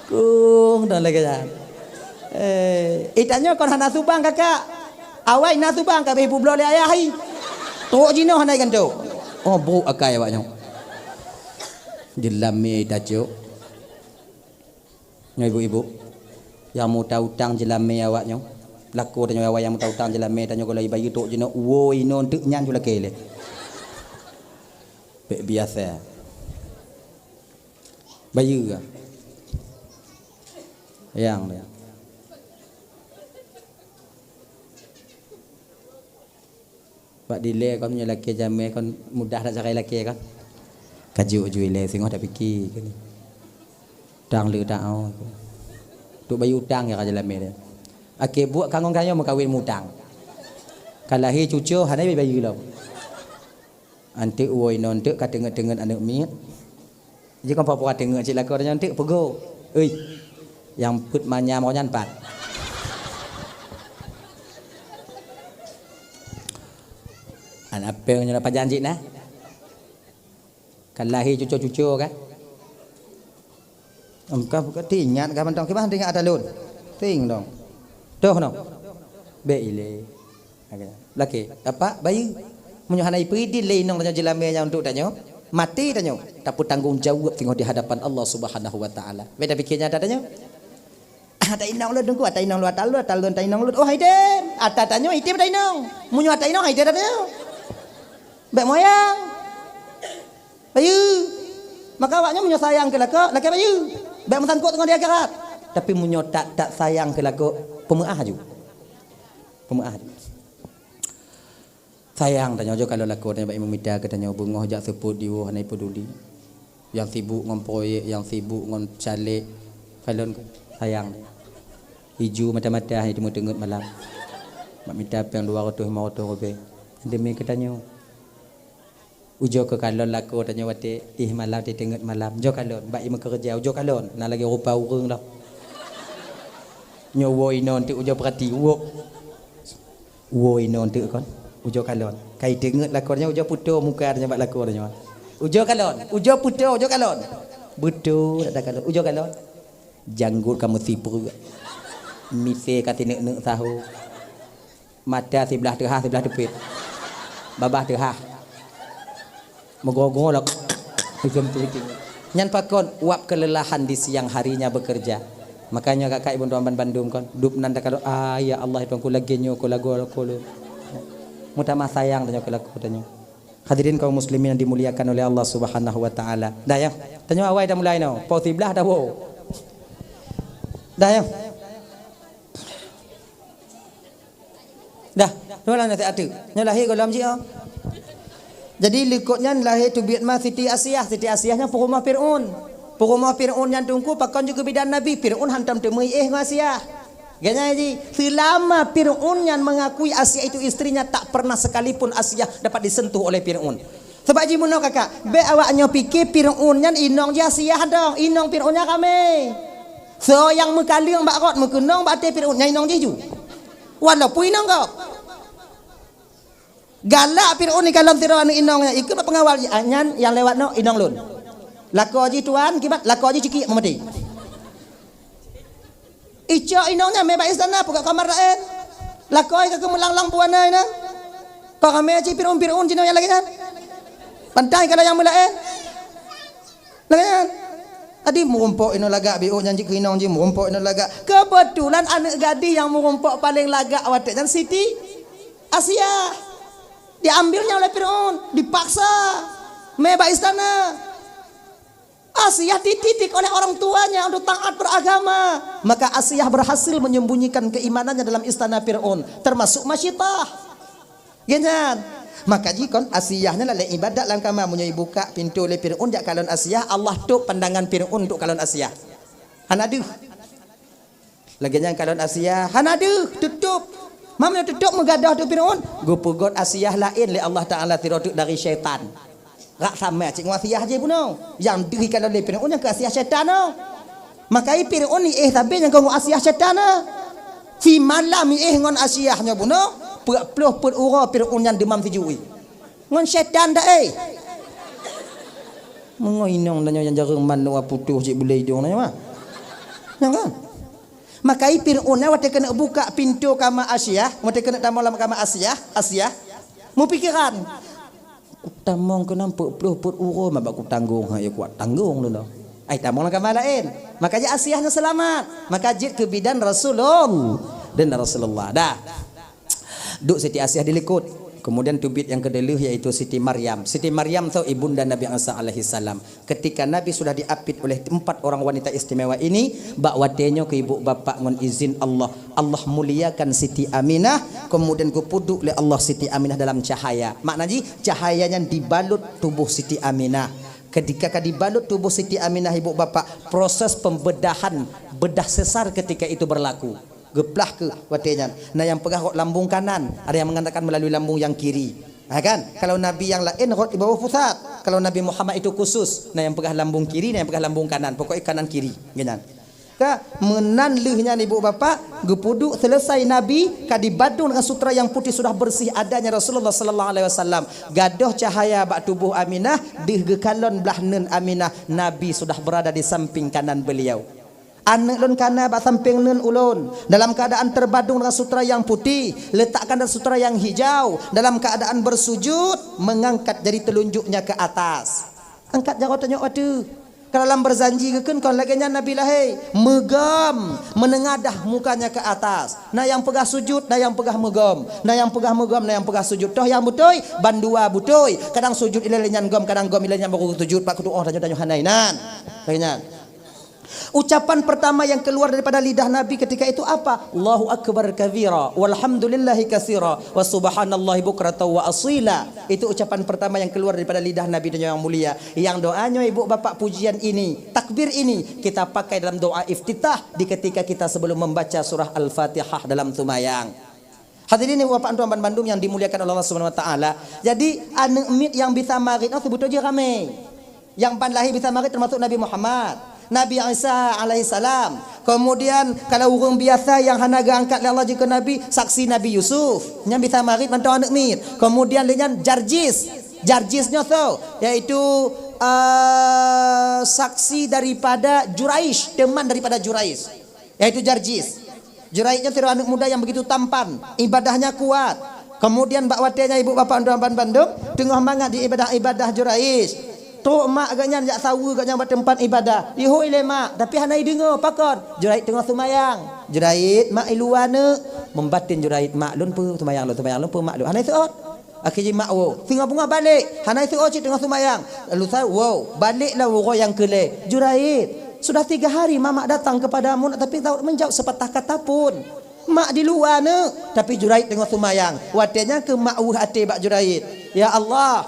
Kong dah lagèe nyan. Eh, eh, tanyoe kon hana subang, Kakak. Awai na subang ka abéh peubloe lé ayah i. Trok jinoe hana gantoe. Oh, brok akai awak nyoe. Jeulamé tacok. Nyoe ibu-ibu, nyang meuta-utang jeulamé awak nyoe. Lakoe tanyoe awai nyang meuta-utang jeulamé tanyoe, kalau ibayeue trok jinoe, woe inoe teuk nyan ju lakée lé. Bék biasa. Bayeue ka. Nyang lé. Bak dilée kon nyoe lakée jamé kon mudah that sagai lakée kon. Ka jeuet ju ilée singoh tapike keunoe. Utang le taoh. Untuk bayeue utang ya ka jeulamé dia. Akhé buet ka ngon gayông meukawen mutang. Ka lahé cucoe hana bayeue lom. Anteuk woe inoe anteuk ka teungeut-teungeut aneuk miet. Jikon pura-pura teungeut cit lakoe tanyoe anteuk peugo. Ui. Nyang peuet manyam roh nyan pat. Aneuk apéng nyoe pajan cit nah. Ka lahé cucoe-cucoe kan. Engkau buka teuingat kah mantong kiban teuingat ata lôn. Ting dong. Toh noh. Bék ilée. Lakée, apa? Bayeue. Meunyoe hana ipeudin lé inong tanyoe jeulamé nyang untuk tanyoe, maté tanyoe, tapeutanggong jaweueb singoh di hadapan Allah Subhanahu wa Taala. Bék tapike nyan ata tanyoe. Ata inong lôn teungku, ata inong lôn, ata lôn, ata lôn, ata inong lôn. Oh, hai dem. Ata tanyoe item ata inong. Meunyoe ata inong, hai dem ata tanyoe. Bék moyang. Bayeue. Maka awaknyoe meunyoe sayang keu lakoe, lakée bayeue. Bék meusangkot ngon di akhirat. Tapi meunyoe tak, tak sayang keu lakoe, peumeu'ah aju. Peumeu'ah aju. Sayang tanyoe, jok kalon lakoe tanyoe bak imum mita keu tanyoe, beungoh jak seupôt diwoe hana ipeuduli. Nyang sibuk ngon proyek, nyang sibuk ngon caleg, kalon sayang. Iju mata-mata hana teungeut-teungeut malam. Bak mita péng dua ratus lima ratus ribèe. Demi keu tanyoe. Ujoe keu kalon lakoe tanyoe watée ih malam teuteungeut malam. Ujoe kalon bak imeukeureuja, ujoe kalon. Na lagée rupa ureuëng lah. Nyoe woe inoe anteuk ujoe peurati, woe. Woe inoe anteuk kon, ujoe kalon. Kai teungeut lakoe nyoe ujoe peutoe muka tanyoe bak lakoe nyoe. Ujoe kalon, ujoe peutoe, ujoe kalon. Beutôi dak kalon, ujoe kalon. Janggot ka meusipreuek. Misée ka sineuk-neuk saho. Mata siblah teuhah, siblah teupet. Babah teuhah. Meugoe-goe lom. Nyan pakon wab kelelahan di siang harinya bekerja. Makanya kakak ibu tuan bandum kon, dub nan takalon, ah ya Allah, Tuhanku lagée nyoe ko lagoe ko lôn. Meutamah sayang tanyoe keu lakoe tanyoe. Hadirin kaum muslimin yang dimuliakan oleh Allah Subhanahu wa taala. Dah ya. Tanyoe awai dah mulai noh. Pau siblah dah woe. Dah ya. Dah, nyoe lah naseuhat teuk. Nyoe lahé gohlom jih, oh. Jadi likot nyan lahé teubiet ma Siti Asiah. Siti Asiah nyan peurumoh Fir'aun. Peurumoh Fir'aun nyan teungku pakon jih keu bidan Nabi. Fir'aun hantom teumeuiéh ngon Asiah. Ganya jih, selama Fir'aun nyan mengakui Asiah itu istrinya, tak pernah sekalipun Asiah dapat disentuh oleh Fir'aun. Sebab jih meunoe kakak, bék awak nyoe pike Fir'aun nyan inong jih Asiah dong, inong Fir'aun nyan ramé. Soe nyang meukaleueng bak rot meukeunong bak até Fir'aun nyan inong jih ju. Walaupun inong gob. Galak Fir'aun ikalon sidroe aneuk inong nyan, ikheun bak peungawal jih, "Ah, nyan nyang lewat nyoe inong lôn." Lakoe jih tuan, kiban lakoe jih cikiek meumaté. Icok inong nyan mé bak istana, peugah kamar laén. Lakoe ka keumeulanglang buana inan. Kok ramé cit Fir'aun-Fir'aun jinoe nyang lagée nyan. Pantai kalau nyang meulaén. Lagée nyan. Adi meurumpok inoe lagak biôh nyan jih keu inong jih meurumpok inoe lagak. Keubeutulan aneuk gadih nyang meurumpok paleng lagak watée nyan Siti Asiah. Diambilnya oleh Fir'aun, dipaksa. Mé bak istana. Asiah dididik oleh orang tuanya untuk taat beragama. Maka Asiah berhasil menyembunyikan keimanannya dalam istana Fir'aun, termasuk Masyitah. Geuhnyan. Maka jikon Asiah nyan lalek ibadat lam kama, meunyoe ibuka pintoe lé Fir'aun jak kalon Asiah, Allah tôp pandangan Fir'aun untuk kalon Asiah. Hana deuh. Lagée nyan kalon Asiah, hana deuh, tutôp. Meunyoe tutôp meugadôh teuk Fir'aun, geupeugot Asiah laén lé Allah Taala sidroe teuk dari syaitan. Rak sama cit ngon Asiah jih bunoe. Nyang deuh ikalon lé Fir'aun nyang keu Asiah syaitan nyoe. Makai Fir'aun iéh sabe nyang keu ngon Asiah syaitan nyoe. Simalam iéh ngon Asiah nyoe bunoe, peuet ploh peuet uroe Fir'aun nyan deumam sijui. Ngon syaitan dak, eh? Meungoh inong tanyoe nyang jareueng manok putôh cit bulée idong tanyoe, ah. Nyang kan? Makai Fir'aun nyan watée keuneuk buka pintoe kama Asiah, watée keuneuk tamong lam kama Asiah, Asiah, meupikéran, "Kutamong keunan peuet ploh peuet uroe, ma bak kutanggong, ha, ya kuat tanggong lôn dah." Ai tamong lam kama laén. Maka jih Asiah nyan seulamat. Maka jeuet keu bidan Rasulullah. Dan Rasulullah. Dah. Duek Siti Asiah dilikot. Kemudian teubiet nyang keudeuh, yaitu Siti Maryam. Siti Maryam tu ibunda Nabi Isa alaihissalam. Ketika Nabi sudah diapit oleh empat orang wanita istimewa ini, bak watée nyoe keu ibu bapak ngon izin Allah, Allah muliakan Siti Aminah, kemudian geupeuduek lé Allah Siti Aminah dalam cahaya. Makna jih, cahaya nyan dibalut tuboh Siti Aminah. Ketika ka dibalut tuboh Siti Aminah, ibu bapak, proses pembedahan, bedah sesar ketika itu berlaku. Geuplah keu watée nyan. Na nyang peugah rot lambung kanan, ada yang mengatakan melalui lambung yang kiri. Ha kan? Kalau nabi yang laén rot di bawah pusat. Kalau Nabi Muhammad itu khusus, na nyang peugah lambung kiri, na nyang peugah lambung kanan. Pokoknya kanan kiri, gitu kan. Ka meunan lheueh nyan ibu bapak, geupeuduek selesai nabi, ka dibadong dengan sutra yang putih, sudah bersih adanya Rasulullah sallallahu alaihi wasallam. Gadôh cahaya bak tuboh Aminah, deuh geukalon blah neun Aminah, nabi sudah berada di samping kanan beliau. Aneuëk lôn kana bak sampéng neun ulôn, dalam keuadaan terbadong dengan sutra nyang putéh, letakkan dalam sutra nyang hijau, dalam keuadaan bersujud, mengangkat jari telunjuknya ke atas. Angkat jaroe tanyoe ateueh. Ka dalam berjanji geukheun kon lagée nyan Nabi lahé, meugom, meunengadah mukanya ke atas. Na nyang peugah sujud, na nyang peugah meugom. Na nyang peugah meugom, na nyang peugah sujud. Toh nyang beutôi, bandua beutôi. Kadang sujud ilée lé nyan gom, kadang gom ilée nyan baru sujud, bak kutuoh tanyoe-tanyoe hana inan. Lagée nyan. Ucapan pertama yang keluar daripada lidah Nabi ketika itu apa? "Allahu akbar kabira, walhamdulillahi katsira, wa subhanallahi bukratan wa asila." Itu ucapan pertama yang keluar daripada lidah Nabi dan yang mulia. Yang doa nyoe, ibu bapak, pujian ini, takbir ini, kita pakai dalam doa iftitah di ketika kita sebelum membaca surah Al-Fatihah dalam sumayang. Hadirin ibu bapak tuan bandum yang dimuliakan oleh Allah Subhanahu wa taala. Jadi, aneuëk miet nyang bisa marit nyoe seubeutôi jih ramé. Nyang ban lahé bisa marit termasuk Nabi Muhammad, Nabi Isa alaihissalam. Kemudian kalau ureuëng biasa nyang hana geuangkat lé Allah jeuet keu nabi, saksi Nabi Yusuf. Nyan bisa marit mantong aneuëk miet. Kemudian lé nyan Jarjis. Jarjis nyoe soe? Yaitu, eh, saksi daripada Juraij, teman daripada Juraij. Yaitu Jarjis. Juraij nyoe sidroe aneuëk muda nyang begitu tampan, ibadahnya kuat. Kemudian bak watée nyan ibu bapak tuan bandum teungoh mangat di ibadah-ibadah Juraij. Trok mak geuhnyan jak saweue geuhnyan bak teumpat ibadah. Ihôi lé mak, tapi hana ideungoe pakon. Juraij teungoh seumayang. Juraij, mak i luwa neuk. Meubaten Juraij, mak lôn peue seumayang lôn, seumayang lôn peue mak lôn. Hana iseuôt. Akhé jih mak woe. Singoh beungoh balek. Hana iseuôt cit teungoh seumayang. Lalu sa-, woe. Balek lam uroe nyang keu lhée. Juraij, sudah tiga hari mamak datang kepadamu, tapi tak menjawab sepatah kata pun. Mak di luwa neuk, tapi Juraij teungoh seumayang. Watée nyan keu mak weueh até bak Juraij. Ya Allah,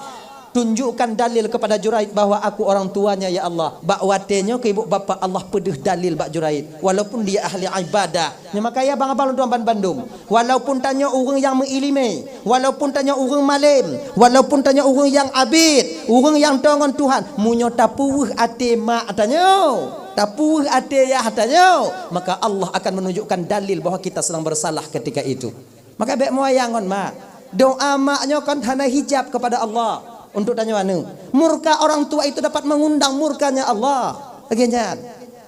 tunjukkan dalil kepada Juraij bahwa aku orang tuanya, ya Allah. Bak watée nyoe keu ibu bapak Allah peudeuh dalil bak Juraij. Walaupun dia ahli ibadah. Nyoe maka ya bang abang lôn tuan bandum. Walaupun tanyoe ureuëng nyang meuiéleumé, walaupun tanyoe ureuëng malém, walaupun tanyoe ureuëng nyang abét, ureuëng nyang toe ngon Tuhan, meunyoe tapeuweueh até mak tanyoe, tapeuweueh até yah tanyoe, maka Allah akan menunjukkan dalil bahwa kita sedang bersalah ketika itu. Maka bék meusayang ngon mak. Doa mak nyoe kan hana hijab kepada Allah untuk tanyoe aneuëk. Murka orang tua itu dapat mengundang murkanya Allah. Lagée nyan.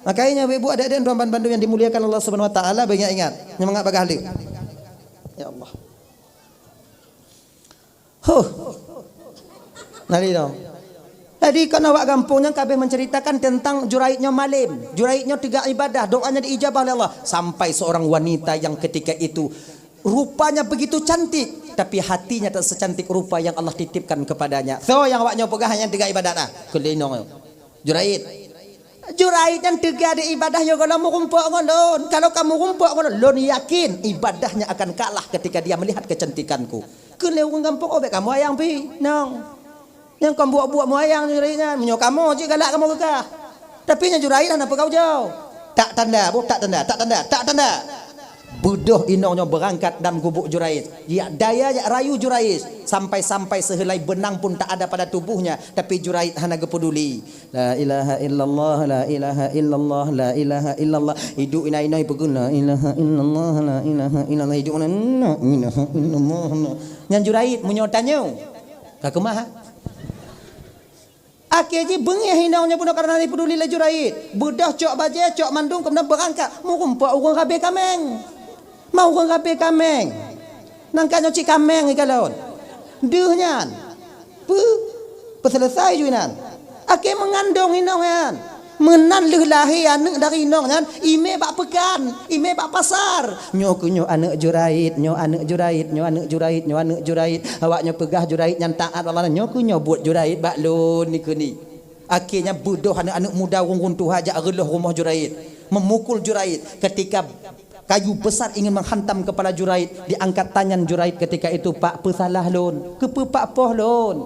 Makanya ibu adek-adek tuan bandum yang dimuliakan Allah Subhanahu wa taala, banyak ingat. Nyemangat bagah lé. Ya Allah. Huh. Nari dong. Jadi kan awak gampông nyang kabeh menceritakan tentang Juraij nyoe malém. Juraij nyoe teuga ibadah, doanya diijabah oleh Allah. Sampai seorang wanita yang ketika itu rupanya begitu cantik, tapi hatinya tak secantik rupa yang Allah titipkan kepadanya. So yang awak nyoe peugah nyang teuga ibadah nah. Keulinong. Juraij. Juraij nyan teuga di ibadah nyoe gohlom meurumpok ngon lôn. Kalau kamu rumpok ngon lôn, lôn yakin ibadahnya akan kalah ketika dia melihat kecantikanku. Keu lé ureuëng gampông, "Oh, bék kamoe ayang pi, nong. Nyang kon buok-buok moe ayang Juraij nyan, meunyoe kamoe cit galak kamoe keukah." Tapi nyan Juraij hana peugah ujoe. Tak tanda, boh, tak tanda, tak tanda, tak tanda. Beudôh inong nyoe beurangkat dan gubuk Juraij. Jak daya jak rayu Juraij. Sampai-sampai seuheulai beunang pun tak ada pada tubuhnya. Tapi Juraij hana geupeduli. La ilaha illallah, la ilaha illallah, la ilaha illallah. Hidup ina-ina peugah la ilaha illallah, la ilaha illallah. Hidup ina, la ilaha illallah, la. Nyan Juraij meunyoe tanyoe. Ka keumah, ha? Akhé jih beungéh inong nyoe bunoe karena dipeduli lé Juraij. Beudôh cok bajée, cok mandum, kemudian beurangkat. Meurumpok ureuëng rabé kaméng. Ma ureuëng rabé kaméng. Nangka nyoe cit kaméng ikalon. Deuh nyan. Peu? Peuselesai ju inan. Akhé meungandong inong nyan. Meunan lheueh lahé aneuk dari inong nyan, imé bak peukan, imé bak pasar. Nyoe keuh nyoe aneuk Juraid, nyoe aneuk Juraid, nyoe aneuk Juraid, nyoe aneuk Juraid. Awak nyoe peugah Juraid nyan taat Allah, nyoe keuh nyoe buet Juraid bak lôn nikeue ni. Akhé nyan beudôh aneuk-aneuk muda ureueng-ureueng tuha jak reuloh rumoh Juraid, memukul Juraid. Ketika kayu besar ingin menghantam kepala Juraid, diangkat tangan Juraid ketika itu, "Pak, peusalah lôn, keupeue Pak poh lôn?"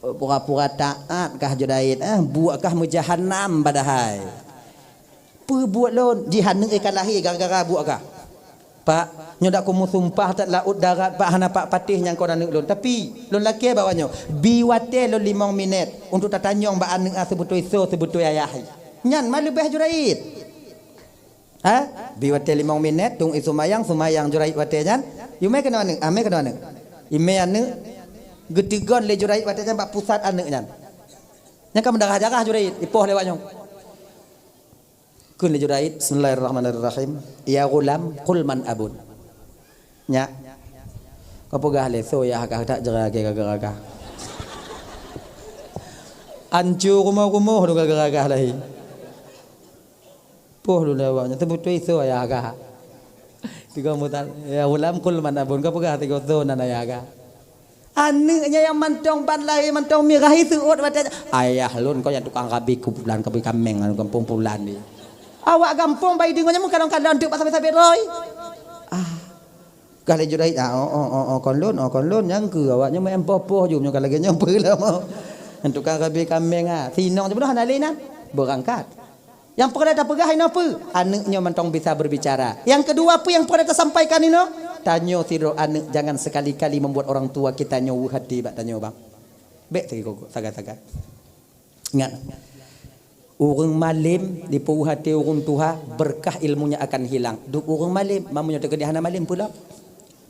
Pura-pura taat kah Juraid, eh? Buet kah meujahanam padahai. Peue buet lôn? Jih aneuk ka lahé gara-gara buet kah? Pak, nyoe dak kumeusumpah that laôt darat, Pak, hana Pak patéh nyang kon aneuk lôn. Tapi, lôn lakée bak awak nyoe, bi watée lôn limong minét untuk tatanyong bak aneuk, ah, seubeutôi soe seubeutôi ayah. Nyan mah leubeh Juraid. Ha? Bi watée limong minét, tueng ié seumayang, seumayang Juraid watée nyan. Imé keunoe aneuk, ah, mé keunoe aneuk. Imé aneuk, geuteugon lé Juraid watée nyan bak pusat aneuk nyan. Nyan ka meudarah-darah Juraid, ipoh lé awak nyoe. Kheun lé Juraid, "Bismillahirrahmanirrahim. Ya ghulam, qul man abun." Nyak, kapeugah lé soe ayah kah, tak jera keu gara-gara kah. Ancu rumoh-rumoh lôn gara-gara kah lahé. Poh lôn lé awak nyan, teubeutôi soe ayah kah. Tiga mutan, "Ya ghulam, qul man abun." Kapeugah tiga soe nan ayah kah. Aneuk nyan nyang mantong ban lahé mantong mirah iseuôt watée nyan, "Ayah lôn kon nyang tukang rabe kumpulan, rabe kaméng gampông pulan di." Awak gampông bai deungoe nyan meukalon-kalon teuk bak sabé-sabé roi. Ah. Kah lé Juraid, ah, oh, oh, oh, oh, kon lôn, oh, kon lôn, nyang keu awak nyoe meu'en poh-poh ju, nyoe ka lagée nyoe peue lom. Nyan tukang rabe kaméng, ah. Sinong je beudôh hana lé nan. Beurangkat. Nyang peureulée tapeugah inoe peue? Aneuk nyoe mantong bisa berbicara. Nyang keudua peue nyang peureulée tasampaikan inoe? Tanyoe sidroe aneuk jangan sekali-kali membuat orang tua kita nyoe weueh até bak tanyoe, bang. Bék sagai-sagai. Ingat, ureuëng malém dipeuweueh até ureuëng tuha, berkah ilmunya akan hilang. Duek ureuëng malém, meunyoe teukeudi hana malém peue lom.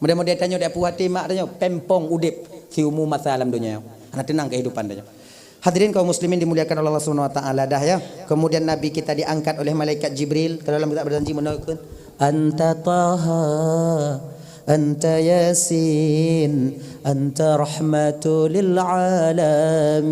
Model-model tanyoe dipeuweueh até mak tanyoe, pempong udép siumu masa lam donya. Hana teunang kehidupan tanyoe. Hadirin kaum muslimin dimuliakan oleh Allah Subhanahu wa taala dah ya. Kemudian Nabi kita diangkat oleh malaikat Jibril ke dalam kitab berjanji meunoe kheun, "Anta Taha, anta Yasin, anta rahmatu lil alamin."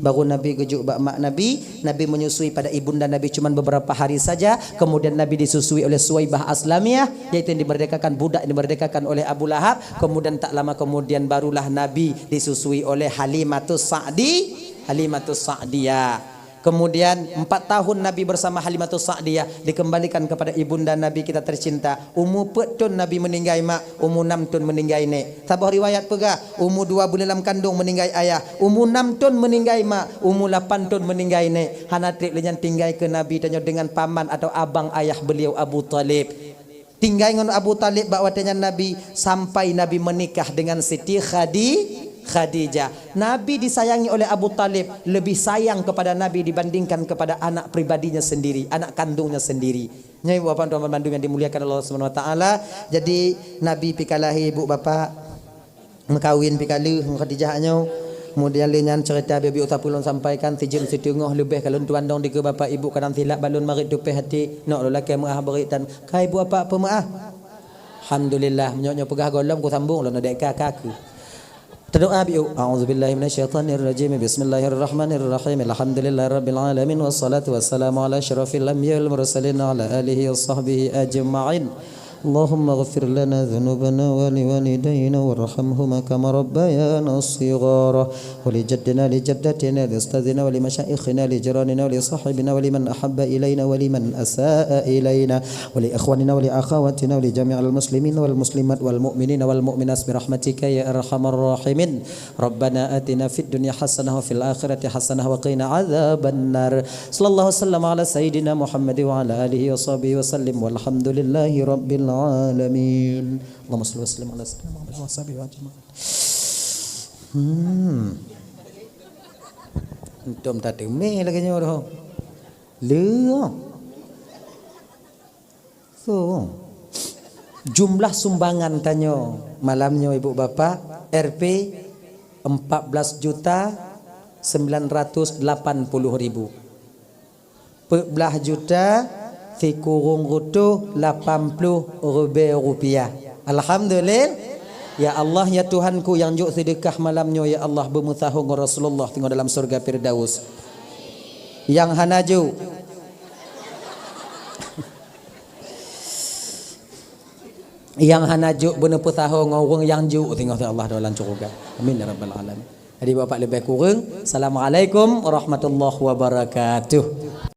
Baru Nabi geujok bak mak Nabi, Nabi menyusui pada ibunda Nabi cuma beberapa hari saja, kemudian Nabi disusui oleh Suwaibah Aslamiyah, yaitu yang dimerdekakan, budak yang dimerdekakan oleh Abu Lahab, kemudian tak lama kemudian barulah Nabi disusui oleh Halimatus Sa'di, Halimatus Sa'diyah. Kemudian empat tahun Nabi bersama Halimatus Sa'diyah, dikembalikan kepada ibunda Nabi kita tercinta. Umu peuet thon Nabi meninggai mak, umu nam thon meninggai nék. Saboh riwayat peugah, umu dua buleuen lam kandong meninggai ayah, umu nam thon meninggai mak, umu lapan thon meninggai nék. Hana treb lé nyan tinggai keu Nabi tanyoe dengan paman atau abang ayah beliau Abu Thalib. Tinggai ngon Abu Thalib bak watée nyan Nabi, sampai Nabi menikah dengan Siti Khadi-, Khadijah. Nabi disayangi oleh Abu Thalib, lebih sayang kepada Nabi dibandingkan kepada anak pribadinya sendiri, anak kandungnya sendiri. Nyan ibu bapak tuan-tuan bandum yang dimuliakan Allah Subhanahu wa taala. Jadi Nabi pih ka lahé ibu bapak. Meukawen pih ka lheueh ngon Khadijah nyoe. Kemudian lé nyan cerita biôh-biôh sapeue lôn sampaikan, sijeuem siteungoh leubeh ka lôn tuan dong dikeue bapak ibu kadang silap bak lôn marit tupéh até. Nok lôn lakée meu'ah beurit tan. Ka ibu bapak peumeu'ah. Alhamdulillah, meunyoe nyoe peugah gohlom kusambong lôn dek ka, ka keu. Teudoa biôh. A'udzubillahi minasyaitonirrajim. Bismillahirrahmanirrahim. Alhamdulillahirabbil alamin wassalatu wassalamu ala asyrafil anbiya wal mursalin wa ala alihi wa sahbihi ajma'in. اللهم اغفر لنا ذنوبنا ولوالدينا وارحمهما كما ربيانا صغارا ولجدنا ولجدتنا ولأستاذنا ولمشايخنا ولجيراننا ولصاحبنا ولمن أحب إلينا ولمن أساء إلينا ولإخواننا ولأخواتنا ولجميع المسلمين والمسلمات والمؤمنين والمؤمنات برحمتك يا أرحم الراحمين. ربنا آتنا في الدنيا حسنة وفي الآخرة حسنة وقنا عذاب النار. صلى الله وسلم على سيدنا محمد وعلى آله وصحبه وسلم والحمد لله رب العالمين. اللهم صل وسلم على سيدنا محمد وصحبه أجمعين. Hmm. Entom tateumé lagée nyoe dah. Leuh. So, jumlah sumbangan tanyoe malam nyoe ibu bapak, R P empat belas juta sembilan ratus delapan puluh ribu. Peuet blaih juta sikureueng reutôh lapan ploh ribée rupiah. Alhamdulillah. Ya Allah, ya Tuhanku nyang jok seudeukah malam nyoe, ya Allah, beumeusahô ngon Rasulullah singoh dalam syeuruga Firdaus. Nyang hana jok. Nyang hana jok beuneupeusaho ngon ureuëng nyang jok singoh Allah dalam syurga. Amin ya rabbal alamin. Jadi Bapak leubeh kureueng, Assalamualaikum warahmatullahi wabarakatuh.